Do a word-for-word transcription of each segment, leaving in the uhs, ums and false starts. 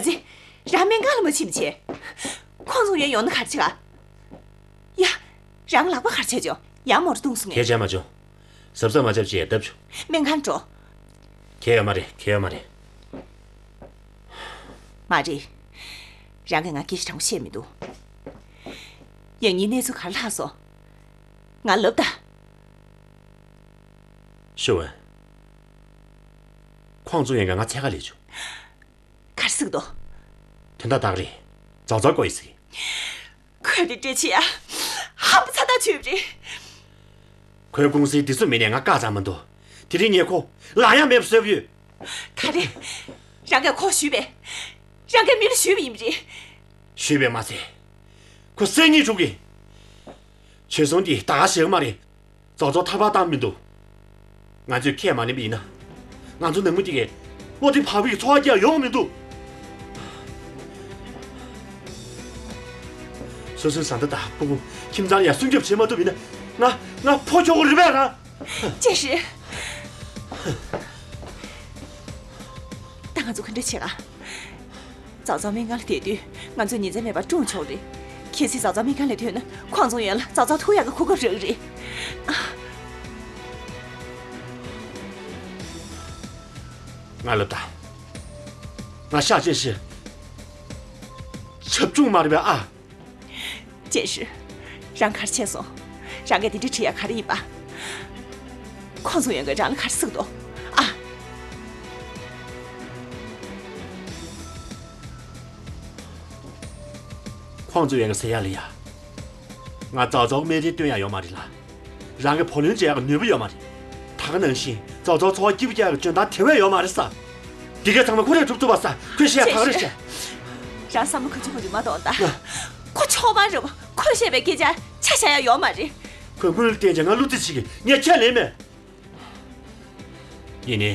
ཙི། རང་སྨན་ཁང་ལ་མ་ཕྱིན་པ་བྱས། ཁོང་ཚོ་ཡོང་ཡོང་ན་ག་རེ་བྱེད་ག་ཡ། རང་ལག་པ་ག་རེ་བྱས་བྱུང་། ཡང་མོ་རུ་བརྡུངས་སོང་ངས། གས་བྱས་མ་བྱུང་། གཟབ་གཟབ་མ་བྱབ་ཅེས་བརྡབ་བྱུང་། སྨན་ཁང་འགྲོ། གས་ཡོད་མ་རེད། གས་ཡོད་མ་རེད། མ་རེད། རང་གིས་ང་སྐད་ཆ་དྲང་པོ་བཤད་མི་འདུག་ཡང་སྙིང་གནས་ཚུལ་ག་རེ་ལྷག་སོང་། ང་ལབ་ད། ཤོ་ཝན། ཁོང་ཚོ་ཡང་ག་ང་འཚོལ་ག་སླེབས་བྱུང་། ག་རེ་ཟེར་གི་འདུག་དོན་དག་དག་རེད། ཙའོ་ཙའོ་བསྐོ་ཡི་ཟིག་ཁོས་དེ་འདྲ་བྱེད་ཡ། ཧམ་པ་ཚ་ཐག་ཆོད་པ་རེད། ཁོའི་ཀུང་སིའི་བདེ་སྲུང་མི་སྣས་ང་བཀག་ཚར་མི་འདུག་དེ་རིང་ངས་ཁོ་ལག་ཡང་མེད་པ་བཟོས་པ་ཡོད། ག་རེ། རང་གིས་ཁོ་གཞུས་པས། རང་གིས་མི་ལ་གཞུས་པ་ཡིན་པ་རེད། གཞུས་པས་མ་ཚད། ཁོ་སེམས་ཉིད་དཀྲུགས་ཀྱིས། བྱོལ་སོང་དེ་ད་ག་ཞིག་མ་རེད། ཙའོ་ཙའོ་ཐར་པ་བཏང་མི་འདུག་ང་ཚོས་ཁས་མ་ལེན་པ་ཡིན་ན། ང་ཚོ་ནང་མི་དེ་གས་བློ་བདེ་བག་ཕེབས་ཀྱི་འཚོ་བ་སྐྱེལ་ཡོང་མི་འདུག་སོ་སོའི་བཟའ་ཟླ་དང་ཕྲུ་གུ་ཁྱིམ་ཚང་ལ་ཡང་སྲུང་སྐྱོབ་བྱེད་མ་ཐུབ་ཡིན་ན། ང་ང་ཕོ་ཁྱོ་ག་རེད་པས་ར། ཅེ་ཧྲི། ད་ང་ཚོ་ག་འདྲ་བྱེད་ག་ཙའོ་ཙའོ་སྨན་ཁང་ལ་བསྡད་དུས་ང་ཚོས་ཉིན་མཚན་མེད་པར་སྲུང་སྐྱོབ་རེད། གལ་སྲིད་ཙའོ་ཙའོ་སྨན་ཁང་ལས་ཐོན་ན་ཁོང་ཚོ་ཡོང་ལ་ཙའོ་ཙའོ་ཐུག་ཡག་གི་གོ་སྐབས་རག་རེད། ང་ལབ་ད། ང་ཤག་ཅེ་ཧྲི། བྱབ་ཆུང་མ་རེད་པས་ཨ། ཅེ་ཧྲི། རང་ག་རེ་བྱས་སོང་། རང་གིས་དེ་འདྲ་བྲིས་ཡ་ག་རེ་ཡིན་པ། ཁོང་ཚོ་ཡོང་གིས་རང་ལ་ག་རེ་ཟེར་གི་འདུག་ཨ། ཁོང་ཚོ་ཡོང་གིས་ཟེར་ཡ་ལ་ཡ། ང་ཙའོ་ཙའོ་སྨན་རིན་སྟོན་ཡ་ཡོད་མ་རེད་ལ། རང་གི་བུ་ལོན་འཇལ་ཡག་གི་ནུས་པ་ཡོད་མ་རེད། ད་ག་ནང་བཞིན་ཙའོ་ཙའོ་འཚོ་བ་སྐྱིད་པོ་རྒྱག་ཡག་གི་འཇོན་ཐང་དེ་བས་ཡོད་མ་རེད་ས། འདི་གའི་ཚང་མ་ཁོ་རས་སྒྲུབ་ཐུབ་པ་ས། ཁོས་བཤད་ཡག་ཐག་རེད་བཤད། རང་བསམ་བློ་ག་ཚོད་ག་ཚོད་མ་གཏོང་ད། ཁོ་ཆོག་མ་རེད། ཁོས་བཤད་པའི་སྐད་ཆ་ཆ་བཞག་ཡ་ཡོད་མ་རེད། ཁོས་དངུལ་བསྟན་བྱས་ང་བློ་རྩེ་བྱེད་ཀྱི་ངས་ཁས་ལེན་མེད། ཡིན་ནའི།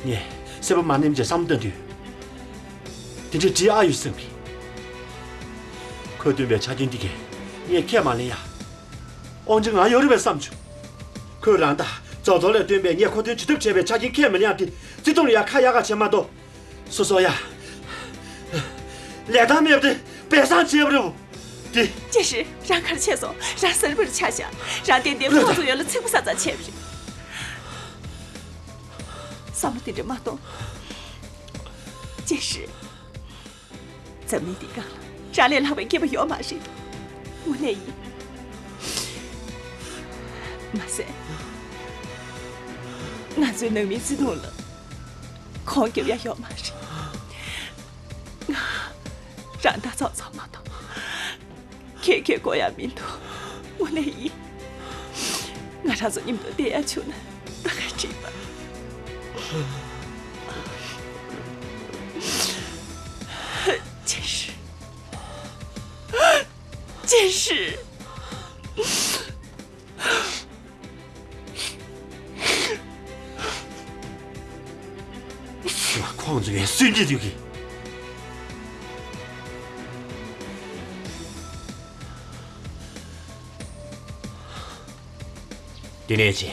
ངས་སེམས་པ་མ་ནེམ་བྱས་བསམ་བློ་བཏང་དུས། དེ་འདྲའི་བྲིས་ཨ་ཡོད་བསམ་གི། ཁོས་བཏོན་པའི་ཆ་རྐྱེན་འདི་གས་ངས་ཁས་མ་ལེན་ཡ། དབང་ཆ་ང་ཡོད་རེད་པས་བསམ་བྱུང་། ཁོས་རང་ད་ཙའོ་ཙའོ་ལས་བཏོན་པའི་ངས་ཁོ་དོན་བྱེད་ཐབས་བྲལ་བའི་ཆ་རྐྱེན་ཁས་མི་ལེན་ཡ་དེ་བརྩི་མཐོང་ལ་ཡ་ཁ་ཡག་ག་བྱས་མ་གཏོགས། སོ་སོ་ཡ། ལས་དང་མེད་པ་དེ་སྦས་གསང་བྱས་པ་རེད། དེ། ཅེ་ཧྲི། རང་ག་རེ་བྱས་སོང་། རང་གསར་པར་ཆ་བཞག་རང་ཏན་ཏན་ལོས་ཁོང་ཚོ་ཡོད་ལ་ཚིག་པ་ས་ཙག་བྱས་པ་རེད། བསམ་བློ་དེ་འདྲ་མ་གཏོང་། ཅེ་ཧྲི། འཛམ་གླིང་འདི་སྒང་ལ་རང་ལས་ལྷག་པའི་སྐྱེས་པ་ཡོད་མ་རེད། དངོས་གནས་ཡིན། མ་ཟད། ང་ཚོའི་ནང་མིའི་བརྩེ་དུང་ལ་གོང་རྒྱབ་ཡ་ཡོད་མ་རེད། ང་རང་ད་ཙོག་ཙོག་མ་གཏོགས་ཁྱེད་ཁྱེད་དགོས་ཡ་མི་འདུག་དངོས་གནས་ཡིན། ང་རང་ཚོ་མཉམ་དུ་བསྡད་ཡ་བྱུང་ན་ད་ག་འགྲིག་པ། ཅེ་ཧྲི། ཅེ་ཧྲི། ང་ཁོང་ཚོ་ཡང་སུན་གྱི་འདུག་གི། དེ་ནས་ཅི།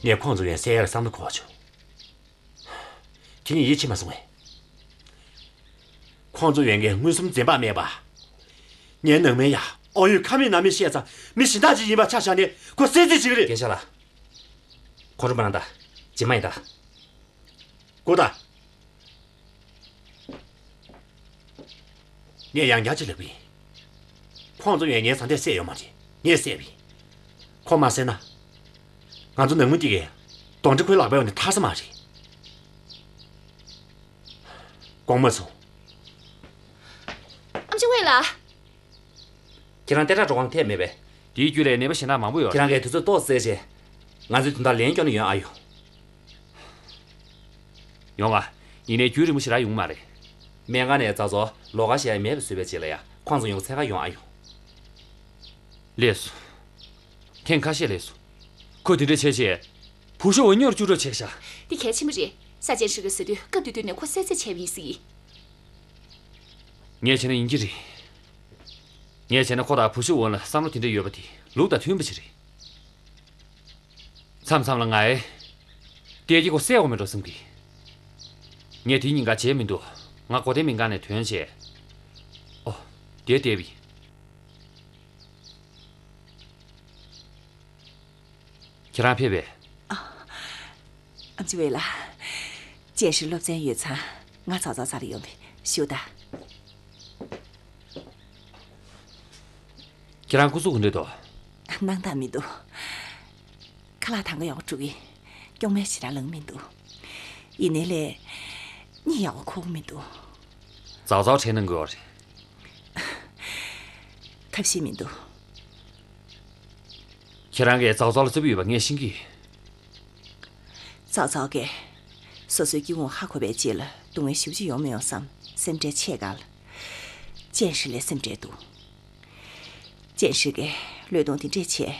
ངས་ཁོང་ཚོ་ཡང་བསད་ཡར་བསམ་བློ་འཁོར་བྱུང་། ཁྱེད་གཉིས་ཡིད་ཆེས་མ་སོང་ངས། ཁོང་ཚོ་ཡོང་གིས་མངོན་སུམ་འཛེམ་བག་མེད་པ། ངའི་ནང་མི་ཡ་ཨོ་ཡོད་ཁ་མེད་ནང་མི་བཤད་ཙང་མི་གཞན་དག་ཅིག་ཡིན་པ་ཆ་བཞག་ནས་ཁོ་བསད་རྩིས་བྱེད་ཀྱི་རེད། རྒན་ཤག་ལགས། ཁོང་ཁྲོ་མ་ལངས་ད། རྗེས་མ་ཡིན་ད། སྒུག་ད། ངས་ཡང་བསྐྱར་ཅིག་ལབ་གི་ཡིན། ཁོང་ཚོ་ཡང་ངའི་བཟའ་ཟླས་བསད་ཡོད་མ་རེད། ངས་བསད་པ་ཡིན། ཁོ་མ་བསད་ན། ང་ཚོ་ནང་མི་དེ་གས་གདོན་འདྲེ་ཁོའི་ལག་པའི་འོག་ནས་ཐར་ས་མ་རེད། དགོངས་མ་ཚོམས། ཨམ་ཆི་ཝེ་ལགས། ཁྱེད་རང་ལྟེ་ཁྲག་འགྲོ་གང་ཐད་མེད་པས། དེའི་རྒྱུད་ལ་ནད་པ་གཞན་དག་མང་པོ་ཡོད་རེད། ཁྱེད་རང་གིས་དུས་ཚོད་ཏོག་ཙམ་བཙལ་བྱས། ང་ཚོའི་དོན་དག་ལན་སྐྱོན་ནི་ཡོང་ཨ་ཡོད། ཡོང་ཨ། ཡིན་ནའི་རྒྱུན་རིང་པོ་ཞེ་དྲག་ཡོང་མ་རེད། སྨན་ཁང་ནས་ཙ་ཙོ་ལོགས་ཀ་བཞག་ཡ་མེད་པ་བཟོས་པའི་རྗེས་ལ་ཡ་ཁོང་ཚོ་ཡོང་འཚོལ་ག་ཡོང་ཨ་ཡོད། ལགས་སོ། ཐེངས་ཁ་ཤས་ལགས་སོ། ཁོས་དེ་འདྲ་བྱས་བྱས། བུ་ཤོ་ཝན་སྨྱོ་རུ་སྐྱུག་བྲོ་བྱས་ཤག་དེ་གལ་ཆེན་པོ་རེད། ས་ཅན་ཧྲི་གིས་ཟེར་དུས་སྐབས་དེ་དུས་ནས་ཁོ་བསད་རྩིས་བྱས་པ་ཡིན་ཟེར་གི། ངས་བྱས་ན་ཡིན་གྱི་རེད། ངས་བྱས་ན་ཁོ་དང་བུ་ཤོ་ཝན་ལ་བསམ་བློ་དེ་འདྲ་ཡོད་པ་དེ་ལུགས་དང་མཐུན་པ་ཞིག་རེད། མཚམས་མཚམས་ལ་ང་ཨེ། ལྟས་ཀྱིས་ཁོ་བསད་དགོས་མེད་འགྲོ་བསམ་གི། ངས་དེའི་ཉིན་ག་བྱས་མི་འདུག་ང་སྒོ་སྟེང་མི་འགག་ནས་ཐོན་བྱས། ཨོ། དེ་བལྟས་པ་ཡིན། ཁྱེད་རང་ཕེབས་པས། ཨ་མཆོག་ཝེ་ལགས། ཅན་ཧྲི་སློབ་ཚན་ཡོད་ཙང་ང་ཙའོ་ཙའོ་རྩ་ལ་ཡོང་བས་ཞུ་དང་། ཁྱེད་རང་སྐུ་གཟུགས་ག་འདྲ་འདུག་སྣང་དག་མི་འདུག་ཁ་ལག་དང་ག་ཡག་པོ་འགྲོ་གི། སྐྱོང་མེད་ཞེ་དྲག་ལངས་མི་འདུག་ཡིན་ནའི་ལས། གཉིད་ཡག་པོ་ཁུག་མི་འདུག་ཙའོ་ཙའོ་ཁྲིད་གནང་དགོས་པ་རེད། ཐབས་ཤེས་མི་འདུག་ཁྱེད་རང་གིས་ཙའོ་ཙའོ་ལ་རྩུབ་ཡོད་པ་ངས་ཤེས་ཀྱི། ཙའོ་ཙའོ་གིས་སོ་སོའི་སྐྱེ་བོ་ཧ་གོ་བའི་རྗེས་ལ་སྡུག་བསྔལ་ཞེ་པོ་ཅིག་ཡོང་མི་ཡོང་བསམ་སེམས་ཁྲལ་ཆེ་ག་ལ། ཅན་ཧྲི་ལས་སེམས་ཁྲལ་འདུག་ཅན་ཧྲི་གིས་བློས་གཏོང་དེ་འདྲས་བྱས།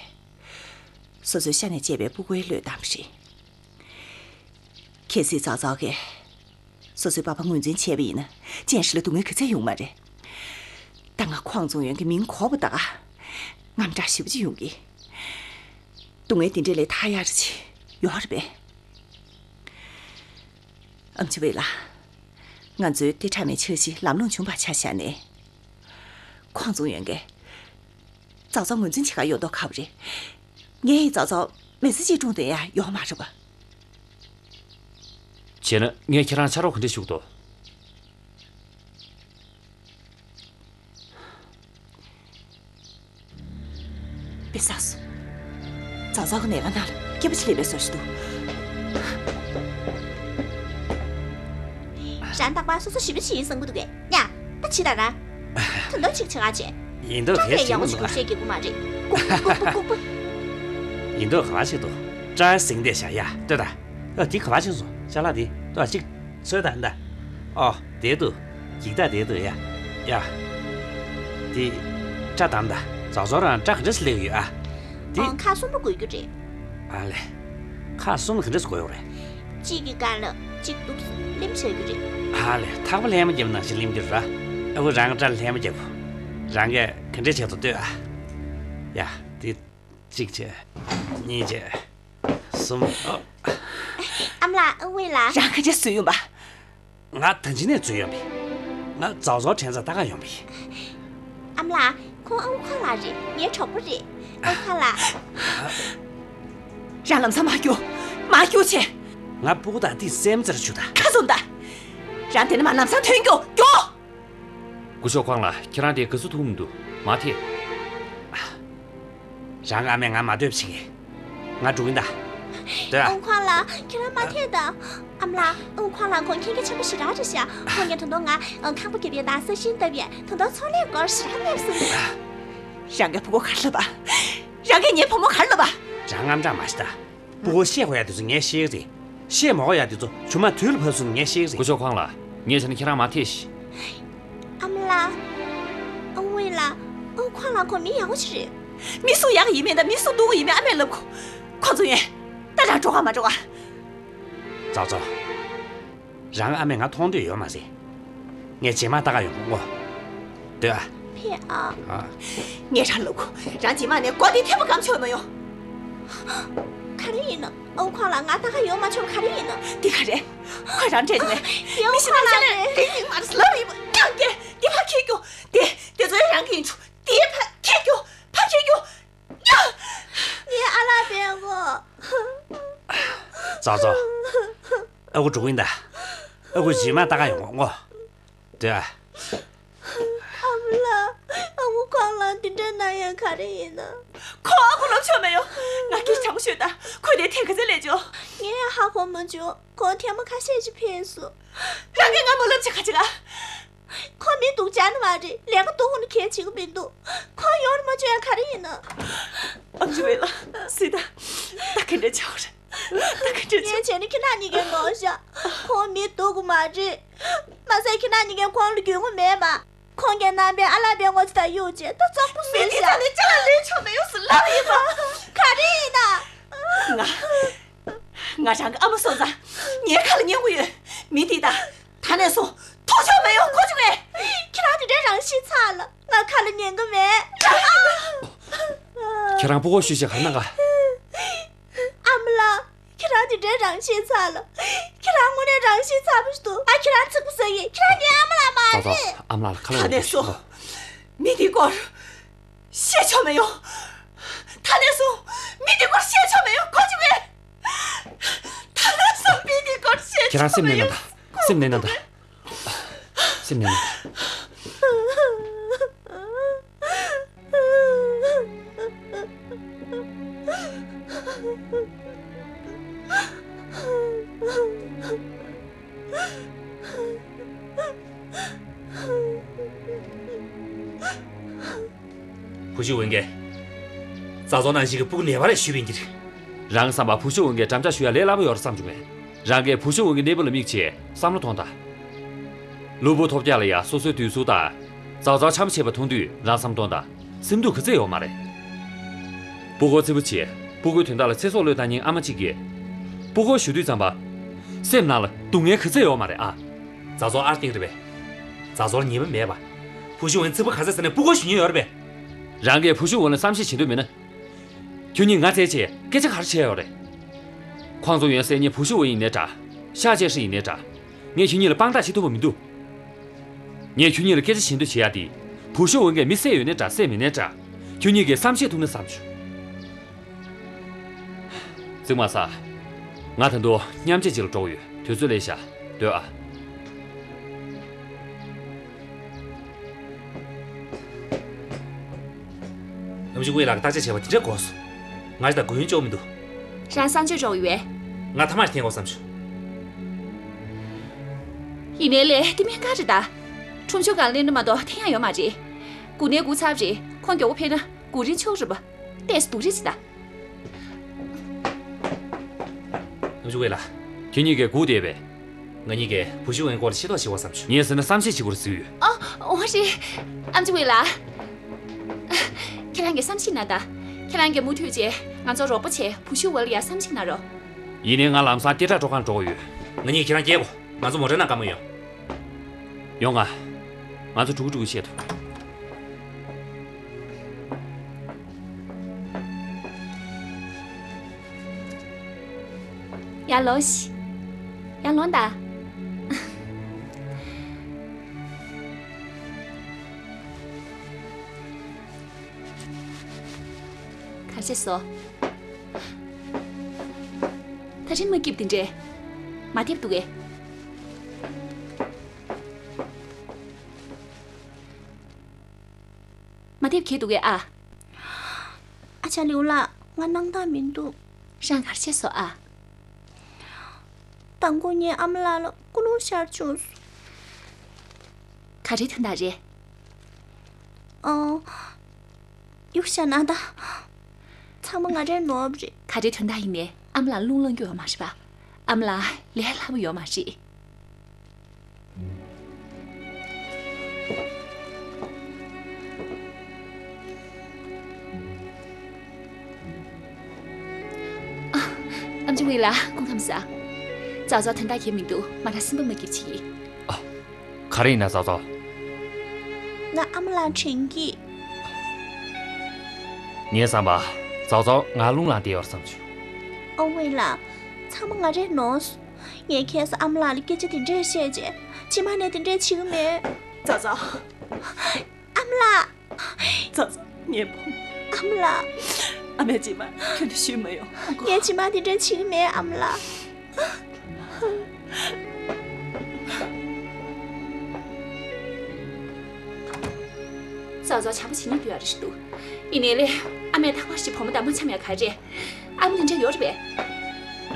སོ་སོའི་ཤ་ནས་བཅད་པའི་སྤུ་གུའི་བློས་བཏང་བ་རེད། གལ་སྲིད་ཙའོ་ཙའོ་གིས་སོ་སོའི་པ་ཕ་ངོས་འཛིན་བྱས་པ་ཡིན་ན་ཅན་ཧྲི་ལ་སྡུག་བསྔལ་ག་ཚད་ཡོང་མ་རེད། ད་ང་ཁོང་ཙུང་ཡོན་གྱི་མིང་གོ་བ་ད་ག་དངངས་སྐྲག་ཞེ་པོ་ཅིག་ཡོང་གི། སྡུག་བསྔལ་འདི་འདྲས་ལས་ཐར་ཡག་རེ་ཅིག་ཡོད་རེད་པས། ཨ་མཆོག་ཝེ་ལགས། ང་ཚོའི་དེ་འདྲ་མིན་འཆར་གཞི་ལམ་ལྷོང་བྱུང་བ་ཆ་བཞག་ནས། ཁོང་ཙུང་ཡོན་གྱིས་ཙའོ་ཙའོ་ངོས་འཛིན་བྱེད་ག་ཡོང་མདོག་ཁ་པོ་རེད། ངས་ཙའོ་ཙའོ་མི་ཚེ་གཅིག་བཀྲོངས་བསྡད་ཡག་ཡོད་མ་རེད་པ། བྱས་ན་ངས་ཁྱེད་རང་ཕྱག་རོགས་ག་འདྲས་ཞུ་གི་འདུག་པེ་སག་སུ། ཙའོ་ཙའོ་གི་ནས་ཀ་ནང་ལ་སྐྱེས་པ་ཅིག་སླེབས་པའི་བཟོ་ཞིག་འདུག་རང་རྟག་པར་སོ་སོ་ཞི་མི་ཞིག་ཡིན་བསམ་གི་འདུག་གས། ཡ། ད་ཇི་ལྟར་ན། ད་འདོད་ཅིག་བྱེད་ག་བྱེད། ཡིན་མདོག་ཁ་པོ་ཞིག་ཡག་པོ་ཞིག་འདུག་བཤད་ཀྱི་གུ་མ་རེད། ལྐུག་པ་ལྐུག་པ་ལྐུག་པ། ཡིན་མདོག་ཁ་པོ་ཞིག་འདུག་ཀྲ་ཟིང་དེ་བྱ་ཡ་ལྟོས་ད། ཨ་དེ་ག་པར་ཕྱིན་སོང་ཅ་ལག་དེ་ལྟོས་ཅིག་ཚོད་ད་ད། ཨོ་དེ་འདུག་ཡིག་ད་དེ་འདུག་ཡ། ཡ། དེ་སྐྲ་དམ་ད། ཙའོ་ཙའོ་རང་སྐྲ་ག་འདྲ་ཞིག་སླེབས་ཡོད་ཨ། དེ། ཨང་ཁག་གསུམ་པོ་དགོས་རྒྱུ་རེད། ཨ་ལེ། ཁག་གསུམ་ག་འདྲ་ཞིག་དགོས་ཡོད་རེད། གཅིག་གི་སྒང་ལ་གཅིག་འདུག་ལེམ་བྱ་རྒྱུ་རེད། ཨ་ལེ་ཐག་པ་ལྷད་མ་བརྒྱབ་ནང་བཞིན་ལེམ་རྒྱུ་ར། ཨ་ཁུ་རང་སྐྲ་ལྷད་མ་བརྒྱབ། རང་གིས་ག་འདྲ་བྱེད་དོ་ལྟོས་ཨ། ཡ་དེ། གཅིག་བྱས། གཉིས་བྱས། གསུམ། ཨ། ཨ་མ་ལགས་ཨ་ཝེ་ལགས། རང་ག་འདྲ་བཟོས་ཡོང་པ། ང་ད་ཅི་ནས་བཟོས་ཡོང་པས། ང་ཙའོ་ཙའོ་དྲན་ཚ་ལྟ་ག་ཡོང་པས། ཨ་མ་ལགས་ཁོང་ཨ་ཁུ་ཁོང་ལགས་རེད། ངའི་གྲོགས་པོ་རེད། ཨ་ཁུ་ཁོང་ལགས། རང་ལམ་སང་མར་རྒྱུགས། མར་རྒྱུགས་བྱས། ང་སྤུ་གུ་དང་ཏི་སེམས་ཙར་ཆུ་ད། ཁ་བཙུམ་ད། རང་དེ་ནས་མར་ལམ་སང་ཐོན་རྒྱུགས་རྒྱུགས། སྐུ་ཞབས་ཁོང་ལགས་ཁྱེད་རང་དེ་ག་ཚོད་ཐུག་མི་འདུག་མ་ཐེ། རང་ཨ་མས་ང་མ་སྡོད་ཕྱིན་གི། ང་འགྲོ་གིན་ད། སྡོད་ཨ། ཨ་ཁུ་ཁོང་ལགས་ཁྱེད་རང་མ་ཐེ་ད། ཨ་མ་ལགས་ཨ་ཁུ་ཁོང་ལགས་ཁོང་མཁྱེན་རྒྱ་ཆེན་པོ་ཞེ་དྲག་རེད་ཤག་ཁོང་གིས་ད་དུང་ང་ཁང་པ་རྒྱབ་ཡས་དང་ས་ཞིང་བཏབ་ཡས་ད་དུང་ཚོང་ལས་སྐོར་ཞེ་དྲག་སྨྲས་སོང་། རང་གི་བུ་མོ་ག་རེ་ལབ་པ། རང་གིས་ངའི་བུ་མོ་ག་རེ་ལབ་པ། རང་དངངས་སྐྲག་མ་བྱེད་ད། སྤུ་གུ་བཤད་དགོས་ཡ་དེ་ཚོ་ངས་ཤེས་ཀྱི་རེད། བཤད་མ་དགོས་ཡ་དེ་ཚོ་ཇོ་མོ་དུས་ལ་བབས་སོང་ངས་ཤེས་ཀྱི་རེད། སྐུ་ཞབས་ཁོང་ལགས་ངས་བྱས་ན་ཁྱེད་རང་མ་ཐེ་ཤིག་ཨ་མ་ལགས། ཨ་ཝེ་ལགས། ཨ་ཁུ་ཁོང་ལགས་ཁོང་མི་ཡག་པོ་ཞིག་རེད། མི་སུ་ཡག་ཡིན་མིན་དང་མི་སུ་སྡུག་ཡིན་མིན་ཨ་མས་ལབ་དགོས། ཁོང་ཚོ་ཡིན། ད་རང་འགྲོ་ག་མ་འགྲོ་ག་ཙའོ་ཙའོ། རང་ཨ་མས་ང་མཐོང་འདོད་ཡོད་མ་རེད། ངས་རྗེས་མ་ལྟ་ག་ཡོང་གོ། སྡོད་ཨ། ཕེབས་ཨ། ཨ། ངས་རང་ལབ་གོ། རང་རྗེས་མ་ནས་སྒོ་འདི་ཐེངས་མ་སྒམ་ཆོད་མ་ཡོང་། ག་རེ་ཡིན་ནམ། ཨ་ཁུ་ཁོང་ལགས་ང་ལྟ་ག་ཡོང་མ་ཆོག་ག་རེ་ཡིན་ནམ། འདི་ག་རེ། ཁོས་རང་འདྲེན་ནས། མི་ཤི་ན་ཤ་ནས་དེ་ཡིན་མ་རེད་ལབ་ཡིན་པ་ཡང་དེ་དེ་ཕ་ཁྱེར་རྒྱུ། དེ་དེ་ཚོ་ཡང་རང་གི་ཡིན་ཆུ། དེ་ཕ་ཁྱེར་རྒྱུ། ཕ་ཁྱེར་རྒྱུ། ངའི་ཨ་ལགས་པད་མགོ། ཙའོ་ཙའོ། ཨ་ཁུ་འགྲོ་གི་ཡིན་ད། ཨ་ཁུ་རྗེས་མ་ལྟ་ག་ཡོང་གོ། སྡོད་ཨ། ཨ་མ་ལགས། ཨ་ཁུ་ཁོང་ལ་འདི་འདྲ་གནང་ཡག་ག་རེ་ཡིན་ན། ཁོ་ཨ་ཁུ་ལབ་ཆོག་མེད་ཡོ། ང་སྐད་ཆ་དྲང་པོ་ཤོད་ད། ཁོས་དེ་ཐེངས་ག་ཚོད་ལབ་བྱུང་། ངས་ཧ་གོ་མ་བྱུང་། ཁོང་ཐེངས་མ་ཁ་ཤས་ཤིག་ཕེབས་སོང་། རང་གིས་ང་མོ་ལབ་བྱས་ག་བྱེད་ག་ཁོ་མི་སྡུག་ཅག་ནི་མ་རེད། ལས་ཀ་སྡུག་ནི་གལ་ཆེ་གི་མི་འདུག་ཁོ་ཡོང་རུ་མ་བཅུག་ཡ་ག་རེ་ཡིན་ན། ཨ་མཆོག་ཝེ་ལགས་སི་ད། ད་ག་འདྲ་བྱ་བ་རེད། ད་ག་འདྲ་བྱ། ངས་བྱས་ན་ཁྱེད་རང་གཉིས་ཀའི་ངོ་ཤ། ཁོ་མི་སྡུག་གི་མ་རེད། མ་ཟད་ཁྱེད་རང་གཉིས་ཀས་ཁོང་ལ་རྒྱུས་མངའ་མེད་པ། ཁོང་གི་རྣམ་པས་ཨ་ལགས་པད་མགོ་ཅིག་དང་གཡུག་བྱས་ད་བཙོག་པོ་བཟོས་ཤག་མི་དེ་ཚོ་ནི་ཅ་ལག་ལེན་ཆོག་མེད་ཡོང་སུ་ལབ་ཡིན་པ། ག་རེ་ཡིན་ན། ང་། ང་རང་གི་ཨ་མ་སོང་ཙང་ངའི་ཁ་ལ་ཉན་དགོས་ཡོད། མི་འདི་དང་ད་ནས་བཟུང་ཐུག་ཆོག་མེད་ཡོང་གོ་བཅུག་ངས། ཁྱེད་རང་དེ་འདྲའི་རང་ཤེད་ཚ་ལ་ང་ཁ་ལ་ཉན་གི་མེད། ཁྱེད་རང་ཕྲུ་གུ་ཤུལ་བཞག་ག་ན་ག་ཨ་མ་ལགས། ཁྱེད་རང་དེ་འདྲའི་རང་ཤེད་ཚ། ལགས། ཁྱེད་རང་དངོས་གནས་རང་ཤི་ཚ་པོ་ཞིག་འདུག་ཨ། ཁྱེད་རང་ཚིག་པ་ཟ་ཡིན། ཁྱེད་རང་ངའི་ཨ་མ་ལགས་མ་རེད། ཨ་མ་ལགས་ལ་ཁ་ལོ། ད་ནས་བཟུང་མི་འདིའི་སྐོར་བཤད་ཆོག་མི་ཡོང་། ད་ནས་བཟུང་མི་འདིའི་སྐོར་བཤད་ཆོག་མི་ཡོང་། གོ་བྱུང་ངས། ད་ནས་བཟུང་མི་འདིའི་སྐོར་བཤད་ཆོག་མི་ཡོང་། ཁྱེད་རང་སེམས་ནས་ན་ད། སེམས་ནས་ན་ད། སེམས་ནས་ན་ད། བུ་ཤུ་ཝེན་གེ། ཙ་ཙོ་ནང་བཞིན་གྱི་སྤུ་གུ་ནད་པ་རེད་ཞུས་པ་ཡིན་གྱི་རེད། རང་བསམ་པ་བུ་ཤུ་ཝེན་གེ་འགྲམ་ལྕག་གཞུ་ཡ་ལས་སླ་པོ་ཡོད་རེད་བསམ་བྱུང་ངས། རང་གིས་བུ་ཤུ་ཝེན་གྱི་གནས་བབ་ལ་དམིགས་བྱས་བསམ་བློ་ཐོངས་དང་། གློ་བུར་ཐོལ་རྒྱག་ལ་ཡ་སོ་སོའི་དུས་ཚོད་དང་། ཙའོ་ཙའོ་འཆམ་བྱེད་པ་མཐོང་དུས་རང་བསམ་བློ་ཐོངས་དང་། སེམས་སྡུག་ག་ཚད་ཡོད་མ་རེད། སྤུ་གུ་རྩེ་པོ་བྱས། སྤུ་གུའི་དོན་དག་ལ་ཚེ་སྲོག་བློས་བཏང་མཁན་ཨ་མ་གཅིག་གིས། སྤུ་གུ་ཞུ་དུས་ཙམ་པ། སེམས་ནང་ལ་སྡུག་བསྔལ་ག་ཚད་ཡོད་མ་རེད་ཨ། ཙའོ་ཙའོ་ཨར་སྟེང་རེད་པས། ཙའོ་ཙའོར་ཉེས་པ་མེད་པ། བུ་ཤུ་ཝེན་རྩེ་པོ་ག་ཚད་ཟེར་ནས་སྤུ་གུ་ཞུ་མཁན་ཡོད་རེད་པས། རང་གིས་བུ་ཤུ་ཝེན་ལ་བསམ་ཤེས་བྱེད་འདོད་མེད་ན། ཁྱོད་གཉིས་ང་བཙལ་བྱས་སྐད་ཆ་ག་རེ་བྱས་ཡོད་རེད། ཁོང་ཚོ་ཡོན་སྲས་གཉིས་བུ་ཤུ་ཝེན་ཡིན་ནའི་འདྲ། ཤ་ཅེ་ཧྲི་ཡིན་ནའི་འདྲ། ངས་ཁྱོད་གཉིས་ལ་དཔང་རྟགས་བྱེད་ཐུབ་པ་མི་འདུག་ངས་ཁྱོད་གཉིས་ལ་སྐད་ཆ་ཞུ་འདོད་བྱེད་ཡ་དེ། བུ་ཤུ་ཝེན་གྱིས་མི་བསད་ཡོད་ནའི་འདྲ་བསད་མེད་ནའི་འདྲ། ཁྱོད་གཉིས་ཀྱིས་བསམ་ཤེས་ཐུབ་ན་བསམ་བྱུང་། རྫིག་མ་ཟ། ང་ད་དུང་མཉམ་ཆས་ཅིག་ལ་འགྲོ་གི་ཡོད། དུས་ཚོད་ལས་ཤག་སྡོད་ཨ། ཨམ་ཅི་ཝེ་ལགས་ཀྱིས་བརྟག་དཔྱད་བྱས་པ་དེ་འདྲ་གོ་སོང་། ང་ཅི་ད་གུ་ཡུན་ཅོག་མི་འདུག་རང་གསང་སྤྱོད་འཇོག་ཡོད། ང་ཐ་མག་ཅིག་འཐེན་དགོས་བསམ་བྱུང་། ཡིན་ནའི་ལས་དེ་མིན་ག་རེད་ད། ཁྲོམ་གཞུང་སྒང་སླེབས་ན་མ་གཏོགས་འཐེན་ཡག་ཡོད་མ་རེད། སྒུག་ནའི་སྒུག་ཚར་བ་རེད། ཁོང་མགྱོགས་པོ་ཕེབས་ན་སྒུག་རིན་ཆོག་རེད་པ། ཏོག་ཙམ་སྡུག་རེད་ཅི་ད། ཨམ་ཅི་ཝེ་ལགས། ཁྱེད་གཉིས་ཀས་སྒུག་བསྡད་པས། ང་གཉིས་ཀས་བུ་ཤུ་ཝེན་སྐོར་ལ་ཤེས་རྟོགས་བྱེད་དགོས་བསམ་བྱུང་། ངས་ཟེར་ན་བསམ་ཤེས་བྱེད་དགོས་རེད་ཟེར་གྱི་ཡོད། ཨ། འོ་རེད། ཨམ་ཅི་ཝེ་ལགས། ཁྱེད་རང་གིས་བསམ་ཤེས་གནང་དང་། ཁྱེད་རང་གིས་མུ་མཐུད་བྱས་ང་ཚོར་རོགས་པ་བྱས་བུ་ཤུ་ཝེན་ལ་ཡ་བསམ་ཤེས་གནང་རོགས། ཡིན་ནའི་ང་ལམ་སང་སྐད་གྲགས་སྤྲོ་ཁང་འགྲོ་དགོས་ཡོད། ང་གཉིས་ཁྱེད་རང་སྐྱེལ་དགོས། ང་ཚོ་མོ་ཊའི་ནང་བཀའ་མོལ་ཡོང་། ཡོང་ང་། ང་ཚོ་ཕྲུ་གུ་ཕྲུ་གུ་བཤད་དོ། ཡར་ལོངས་ཤིག་ཡར་ལོངས་དང་། ག་རེ་བྱས་སོང་། ད་རིང་མ་སྐྱིད་པ་དེ་འདྲས། མ་བདེ་པོ་འདུག་གས། མ་བདེ་པོ་ག་རེ་འདུག་གས་ཨ། ཨ་ཅག་ལིའུ་ལགས། ང་སྣང་དག་མི་འདུག་རང་ག་རེ་བྱས་སོང་ཨ། མདང་དགོང་ངའི་ཨ་མ་ལགས་ལ་སྐུ་རླུང་ཤར་བྱུང་སོང་། ག་རེའི་དོན་དག་རེད། ཨོ། གཡུག་བཞག་ན་ད། ཚང་མ་ང་རའི་ནོར་བུ་རེད། ག་རེའི་དོན་དག་ཡིན་ནའི་ཨ་མ་ལགས་རླུང་ལངས་རྒྱུ་ཡོད་མ་རེད་པ། ཨ་མ་ལགས་ལས་སླ་པོ་ཡོད་མ་རེད། ཨ། ཨམ་ཅི་ཝེ་ལགས་སྐུ་ཁམས་བཟང་། ཙའོ་ཙའོ་དོན་དག་གང་ཡང་མི་འདུག་མ་ར་སེམས་པ་མ་སྐྱིད་ཅིག་ཨ། ག་རེ་ཡིན་ན་ཙའོ་ཙའོ། ང་ཨ་མ་ལགས་དྲན་གྱི། ངའི་བསམ་པ། ཙའོ་ཙའོ་ང་རླུང་ལངས་བསྡད་ཡོད་བསམ་བྱུང་། ཨོ་ཝེ་ལགས། ཚང་མ་ང་རའི་ནོར། ངས་ཁ་སང་ཨ་མ་ལགས་ལ་སྐད་ཆ་དེ་འདྲས་བཤད་རྗེས་ཕྱི་མ་ནས་དེ་འདྲས་བྱེད་ཀྱི་མེད། ཙའོ་ཙའོ། ཨ་མ་ལགས། ཙའོ་ཙའོ་ངའི་བུ། ཨ་མ་ལགས། ཨ་མས་ཅི་མ་ཁྱོད་ལ་ཞུས་མ་ཡོང་། ངས་ཕྱི་མ་དེ་འདྲས་བྱེད་ཀྱི་མེད་ཨ་མ་ལགས། ཙའོ་ཙའོ་བྱམས་པོ་བྱེད་སྙིང་འདོད་ཡག་རེ་ཞིག་འདུག་ཡིན་ནའི་ལས་ཨ་མས་རྟག་པར་ཞིག་བུ་མོ་དང་མ་འཆམ་ཡག་ག་རེ། ཨ་མ་དེ་འདྲ་ཡོད་རེད་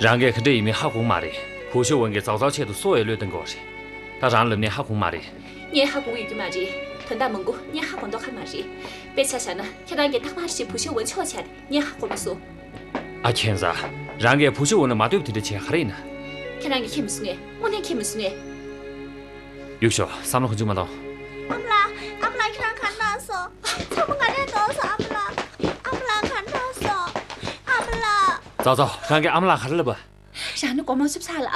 པས། རང་གིས་ག་འདྲ་ཡིན་མིན་ཧ་གོ་གི་མ་རེད། བུ་ཤུ་ཝེན་གྱིས་ཙའོ་ཙའོ་ཆེད་དུ་སྲོག་ཡང་བློས་གཏོང་གི་ཡོད་རེད། ད་རང་ལབ་ནའི་ཧ་གོ་གི་མ་རེད། ངས་ཧ་གོ་གི་ཡོད་རྒྱུ་མ་རེད། དོན་དག་མང་པོ་ངས་ཧ་གོ་མདོག་ཁ་མ་རེད། དཔེར་ཆ་བཞག་ན་ཁྱེད་རང་གིས་རྟག་པར་ཞིག་བུ་ཤུ་ཝེན་ཕྱོགས་བྱས་ཏེ་ངས་ཧ་གོ་མ་སོང་། ཨ་ཁྱེད་ཟ། རང་གིས་བུ་ཤུ་ཝེན་ལ་མ་འདོད་པ་དེ་འདྲ་བྱས་ག་རེ་ཡིན་ན། ཁྱེད་རང་གིས་མཁྱེན་མི་སོང་ངས། དངོས་གནས་མཁྱེན་མི་སོང་ངས། གཡུག་ཤོག་བསམ་བློ་ཁོ་ཚུགས་མ་གཏོང་། ཨ་མ་ལགས། ཨ་མ་ལགས་ཁྱེད་རང་ག་རེ་གནང་སོང་། ཚང་མ་ང་རས་ནོར་སོང་ཨ་མ་ལགས། ཨ་མ་ལགས་ག་རེ་གནང་སོང་། ཨ་མ་ལགས། ཙའོ་ཙའོ་རང་གིས་ཨ་མ་ལགས་ག་རེ་ལབ་པ། རང་ནི་མགོ་མ་ཚོས་ཚར་ལ།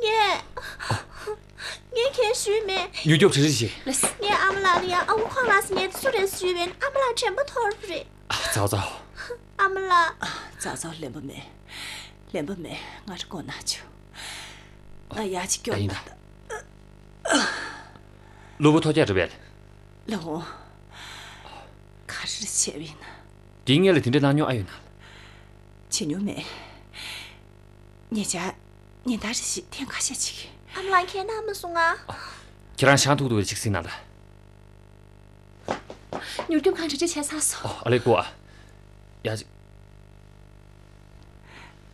ངས། ངས་གང་ཞུས་མེད། མྱུར་སྐྱོབ་གྲ་སྒྲིག་བྱེད། ལགས། ངས་ཨ་མ་ལགས་ལ་ཡང་ཨ་ཁུ་ཁོང་ལགས་སུ་ངས་སུ་རེད་ཞུས་པས་ཨ་མ་ལགས་དྲན་པ་འཐོར་བ་རེད། ཙའོ་ཙའོ། ཨ་མ་ལགས། ཙའོ་ཙའོ་ལན་པ་མེད། ལན་པ་མེད། ང་ར་མགོ་ན་བྱུང་ ང་ཡར་ཅིག་སྐྱོར། ཨ་ཡིན་ད། གློ་བུར་ཐོལ་རྒྱག་རེད་པས། ལགས་འོང་། ག་རེ་བྱས་པ་ཡིན་ན། དེའི་སྔོན་ལ་དེ་འདྲའི་གནང་མྱོང་ཨ་ཡོད་ན། བྱེད་མྱོང་མེད། ཉེ་ཆར་ཉིན་ལྟར་རེ་བཞིན་ཐེངས་ཁ་ཤས་ཅིག་ཨ་མ་ལགས་ཁྱེད་གནང་མ་སོང་ང་། ཁྱེད་རང་ཤང་ཐུག་ཐུག་ཅིག་གཟིགས་གནང་ད། མྱུར་སྐྱོབ་ཁང་རེ་རེ་བྱས་ཚར་སོང་། ཨོ། ཨ་ལེ་ཀོ་ཨ། ཡ་ཅིག་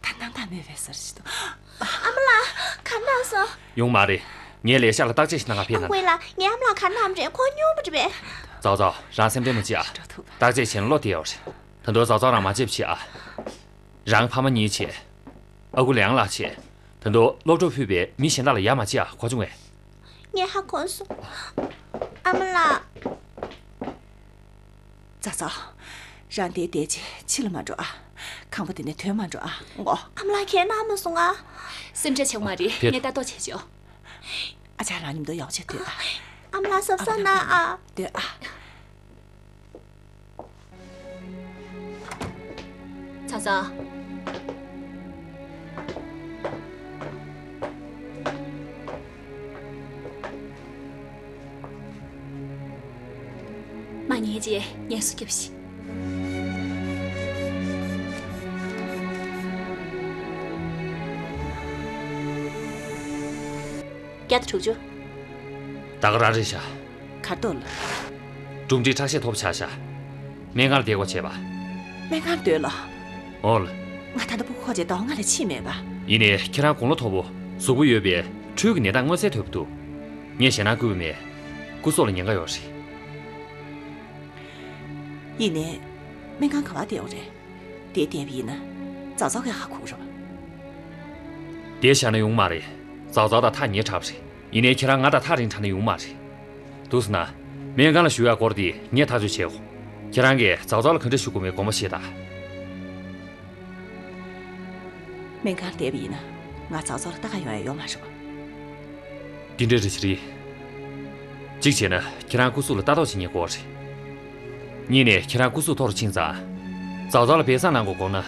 ད་སྣང་དག་མེད་པའི་སར་ཞིག་ཏུ། ཨ་མ་ལགས་ག་རེ་གནང་སོང་། ཡོང་མ་རེད། ངས་ལས་ཤག་ལ་བརྟག་དཔྱད་ཞིག་གནང་ག་ཕེབས་ཨ་ན། ཀོ་ཨ་ལགས་ངའི་ཨ་མ་ལགས་ག་རེ་གནང་རེད། ཁོ་སྨྱོ་པོ་རེད་པས། ཙའོ་ཙའོ་རང་སེམས་ཁྲལ་མ་བྱེད་ཨ། འགྲོ་ཐུབ། བརྟག་དཔྱད་བྱས་ན་བློ་བདེ་ཡོད་རེད། ད་དུང་ཙའོ་ཙའོ་རང་མ་བརྗེད་པ་བྱེད་ཨ། རང་ཕ་མ་གཉིས་བྱས། ཨ་ཁུ་ལེའང་ལགས་བྱས། ད་དུང་སློབ་གྲོགས་ཕུད་པའི་མི་གཞན་དག་ལ་ཡ་མ་བྱེད་ཨ། གོ་བྱུང་ངས། ངས་ཧ་གོ་སོང་། ཨ་མ་ལགས། ཙ་ཙ། རང་དེ་བསྡད་རྗེས་ཕྱི་ལ་མ་འགྲོ་ཨ། ཁང་པ་དེ་ནས་ཐོན་མ་འགྲོ་ཨ། ངོ་། ཨ་མ་ལགས་ཁྱེད་གནང་མ་སོང་ཨ། སེམས་ཁྲལ་བྱེད་དགོས་མ་རེད། ཕེབས། ངས་ལྟ་རྟོག་བྱེད་ཆོག་ཨ་ཅག་རང་མཉམ་དུ་ཡག་པོ་བྱས་སྡོད་ཨ། ཨ་མ་ལགས་གཟབ་གཟབ་གནང་ཨ། སྡོད་ཨ། ཙ་ཙ། མ་ཉལ་རྗེས་ངལ་གསོ་རྒྱོབས་ཤིག་བརྒྱ་དང་དྲུག་ཅུ། ད་ག་རང་རེད་ཤག་གར་ཐོག་ལ། གྲུབ་འབྲས་ཁྲག་ཤེད་མཐོ་པོ་ཆགས་ཤག་སྨན་ཁང་ལ་བསྡད་དགོས་བྱས་པ། སྨན་ཁང་སྡོད་ལ། འོང་ལ། ང་ད་ལྟ་སྤུ་གུ་འཁོར་བྱས་ཟླ་བ་ལྔ་ལས་ཕྱིན་མེད་པ། ཡིན་ནའི་ཁྱེད་རང་དགུང་ལོ་མཐོ་པོ་གཟུགས་པོ་ཡོད་པས་འཕྲུལ་གྱི་ནད་རྟགས་མངོན་གསལ་དོད་པོ་འདུག་ངས་ཞེད་སྣང་སྐུལ་བ་མེད། སྐུ་སྲོག་ལ་ཉེན་ཁ་ཡོད་རེད། ཡིན་ནའི། སྨན་ཁང་ག་པར་བསྡད་ཡོད་རེད། དེ་བསྡད་པ་ཡིན་ན། ཙའོ་ཙའོ་གིས་ཧ་གོ་གི་རེད་པ། དེ་བཞག་ན་ཡོང་མ་རེད། ཙའོ་ཙའོ་དང་ཐག་ཉེ་དྲགས་པ་རེད། ཡིན་ནའི་ཁྱེད་རང་ང་དང་ཐག་རིང་དྲགས་ན་ཡོང་མ་རེད། འདུག་སེ་ན། སྨན་ཁང་ལ་ཞུ་ཡག་སྐོར་དེ་ངས་ཐག་གཅོད་བྱེད་དགོས། ཁྱེད་རང་གིས་ཙའོ་ཙའོ་ལ་ག་འདྲ་ཞུ་དགོས་མིན་དགོངས་པ་བཞེས་དང་། སྨན་ཁང་བསྡད་པ་ཡིན་ན། ང་ཙའོ་ཙའོ་ལ་ལྟ་ག་ཡོང་ཡག་ཡོད་མ་རེད་པ། འདི་འདྲ་རེད་ཤག་རེད། གཅིག་བྱས་ན་ཁྱེད་རང་སྐུ་གཟུགས་ལ་ལྟ་རྟོག་བྱེད་མཁན་དགོས་རེད། གཉིས་ནས་ཁྱེད་རང་སྐུ་གཟུགས་མཐོ་རུ་ཕྱིན་ཙང་། ཙའོ་ཙའོ་ལ་སྦས་གསང་གནང་དགོས་དགོངས་ན།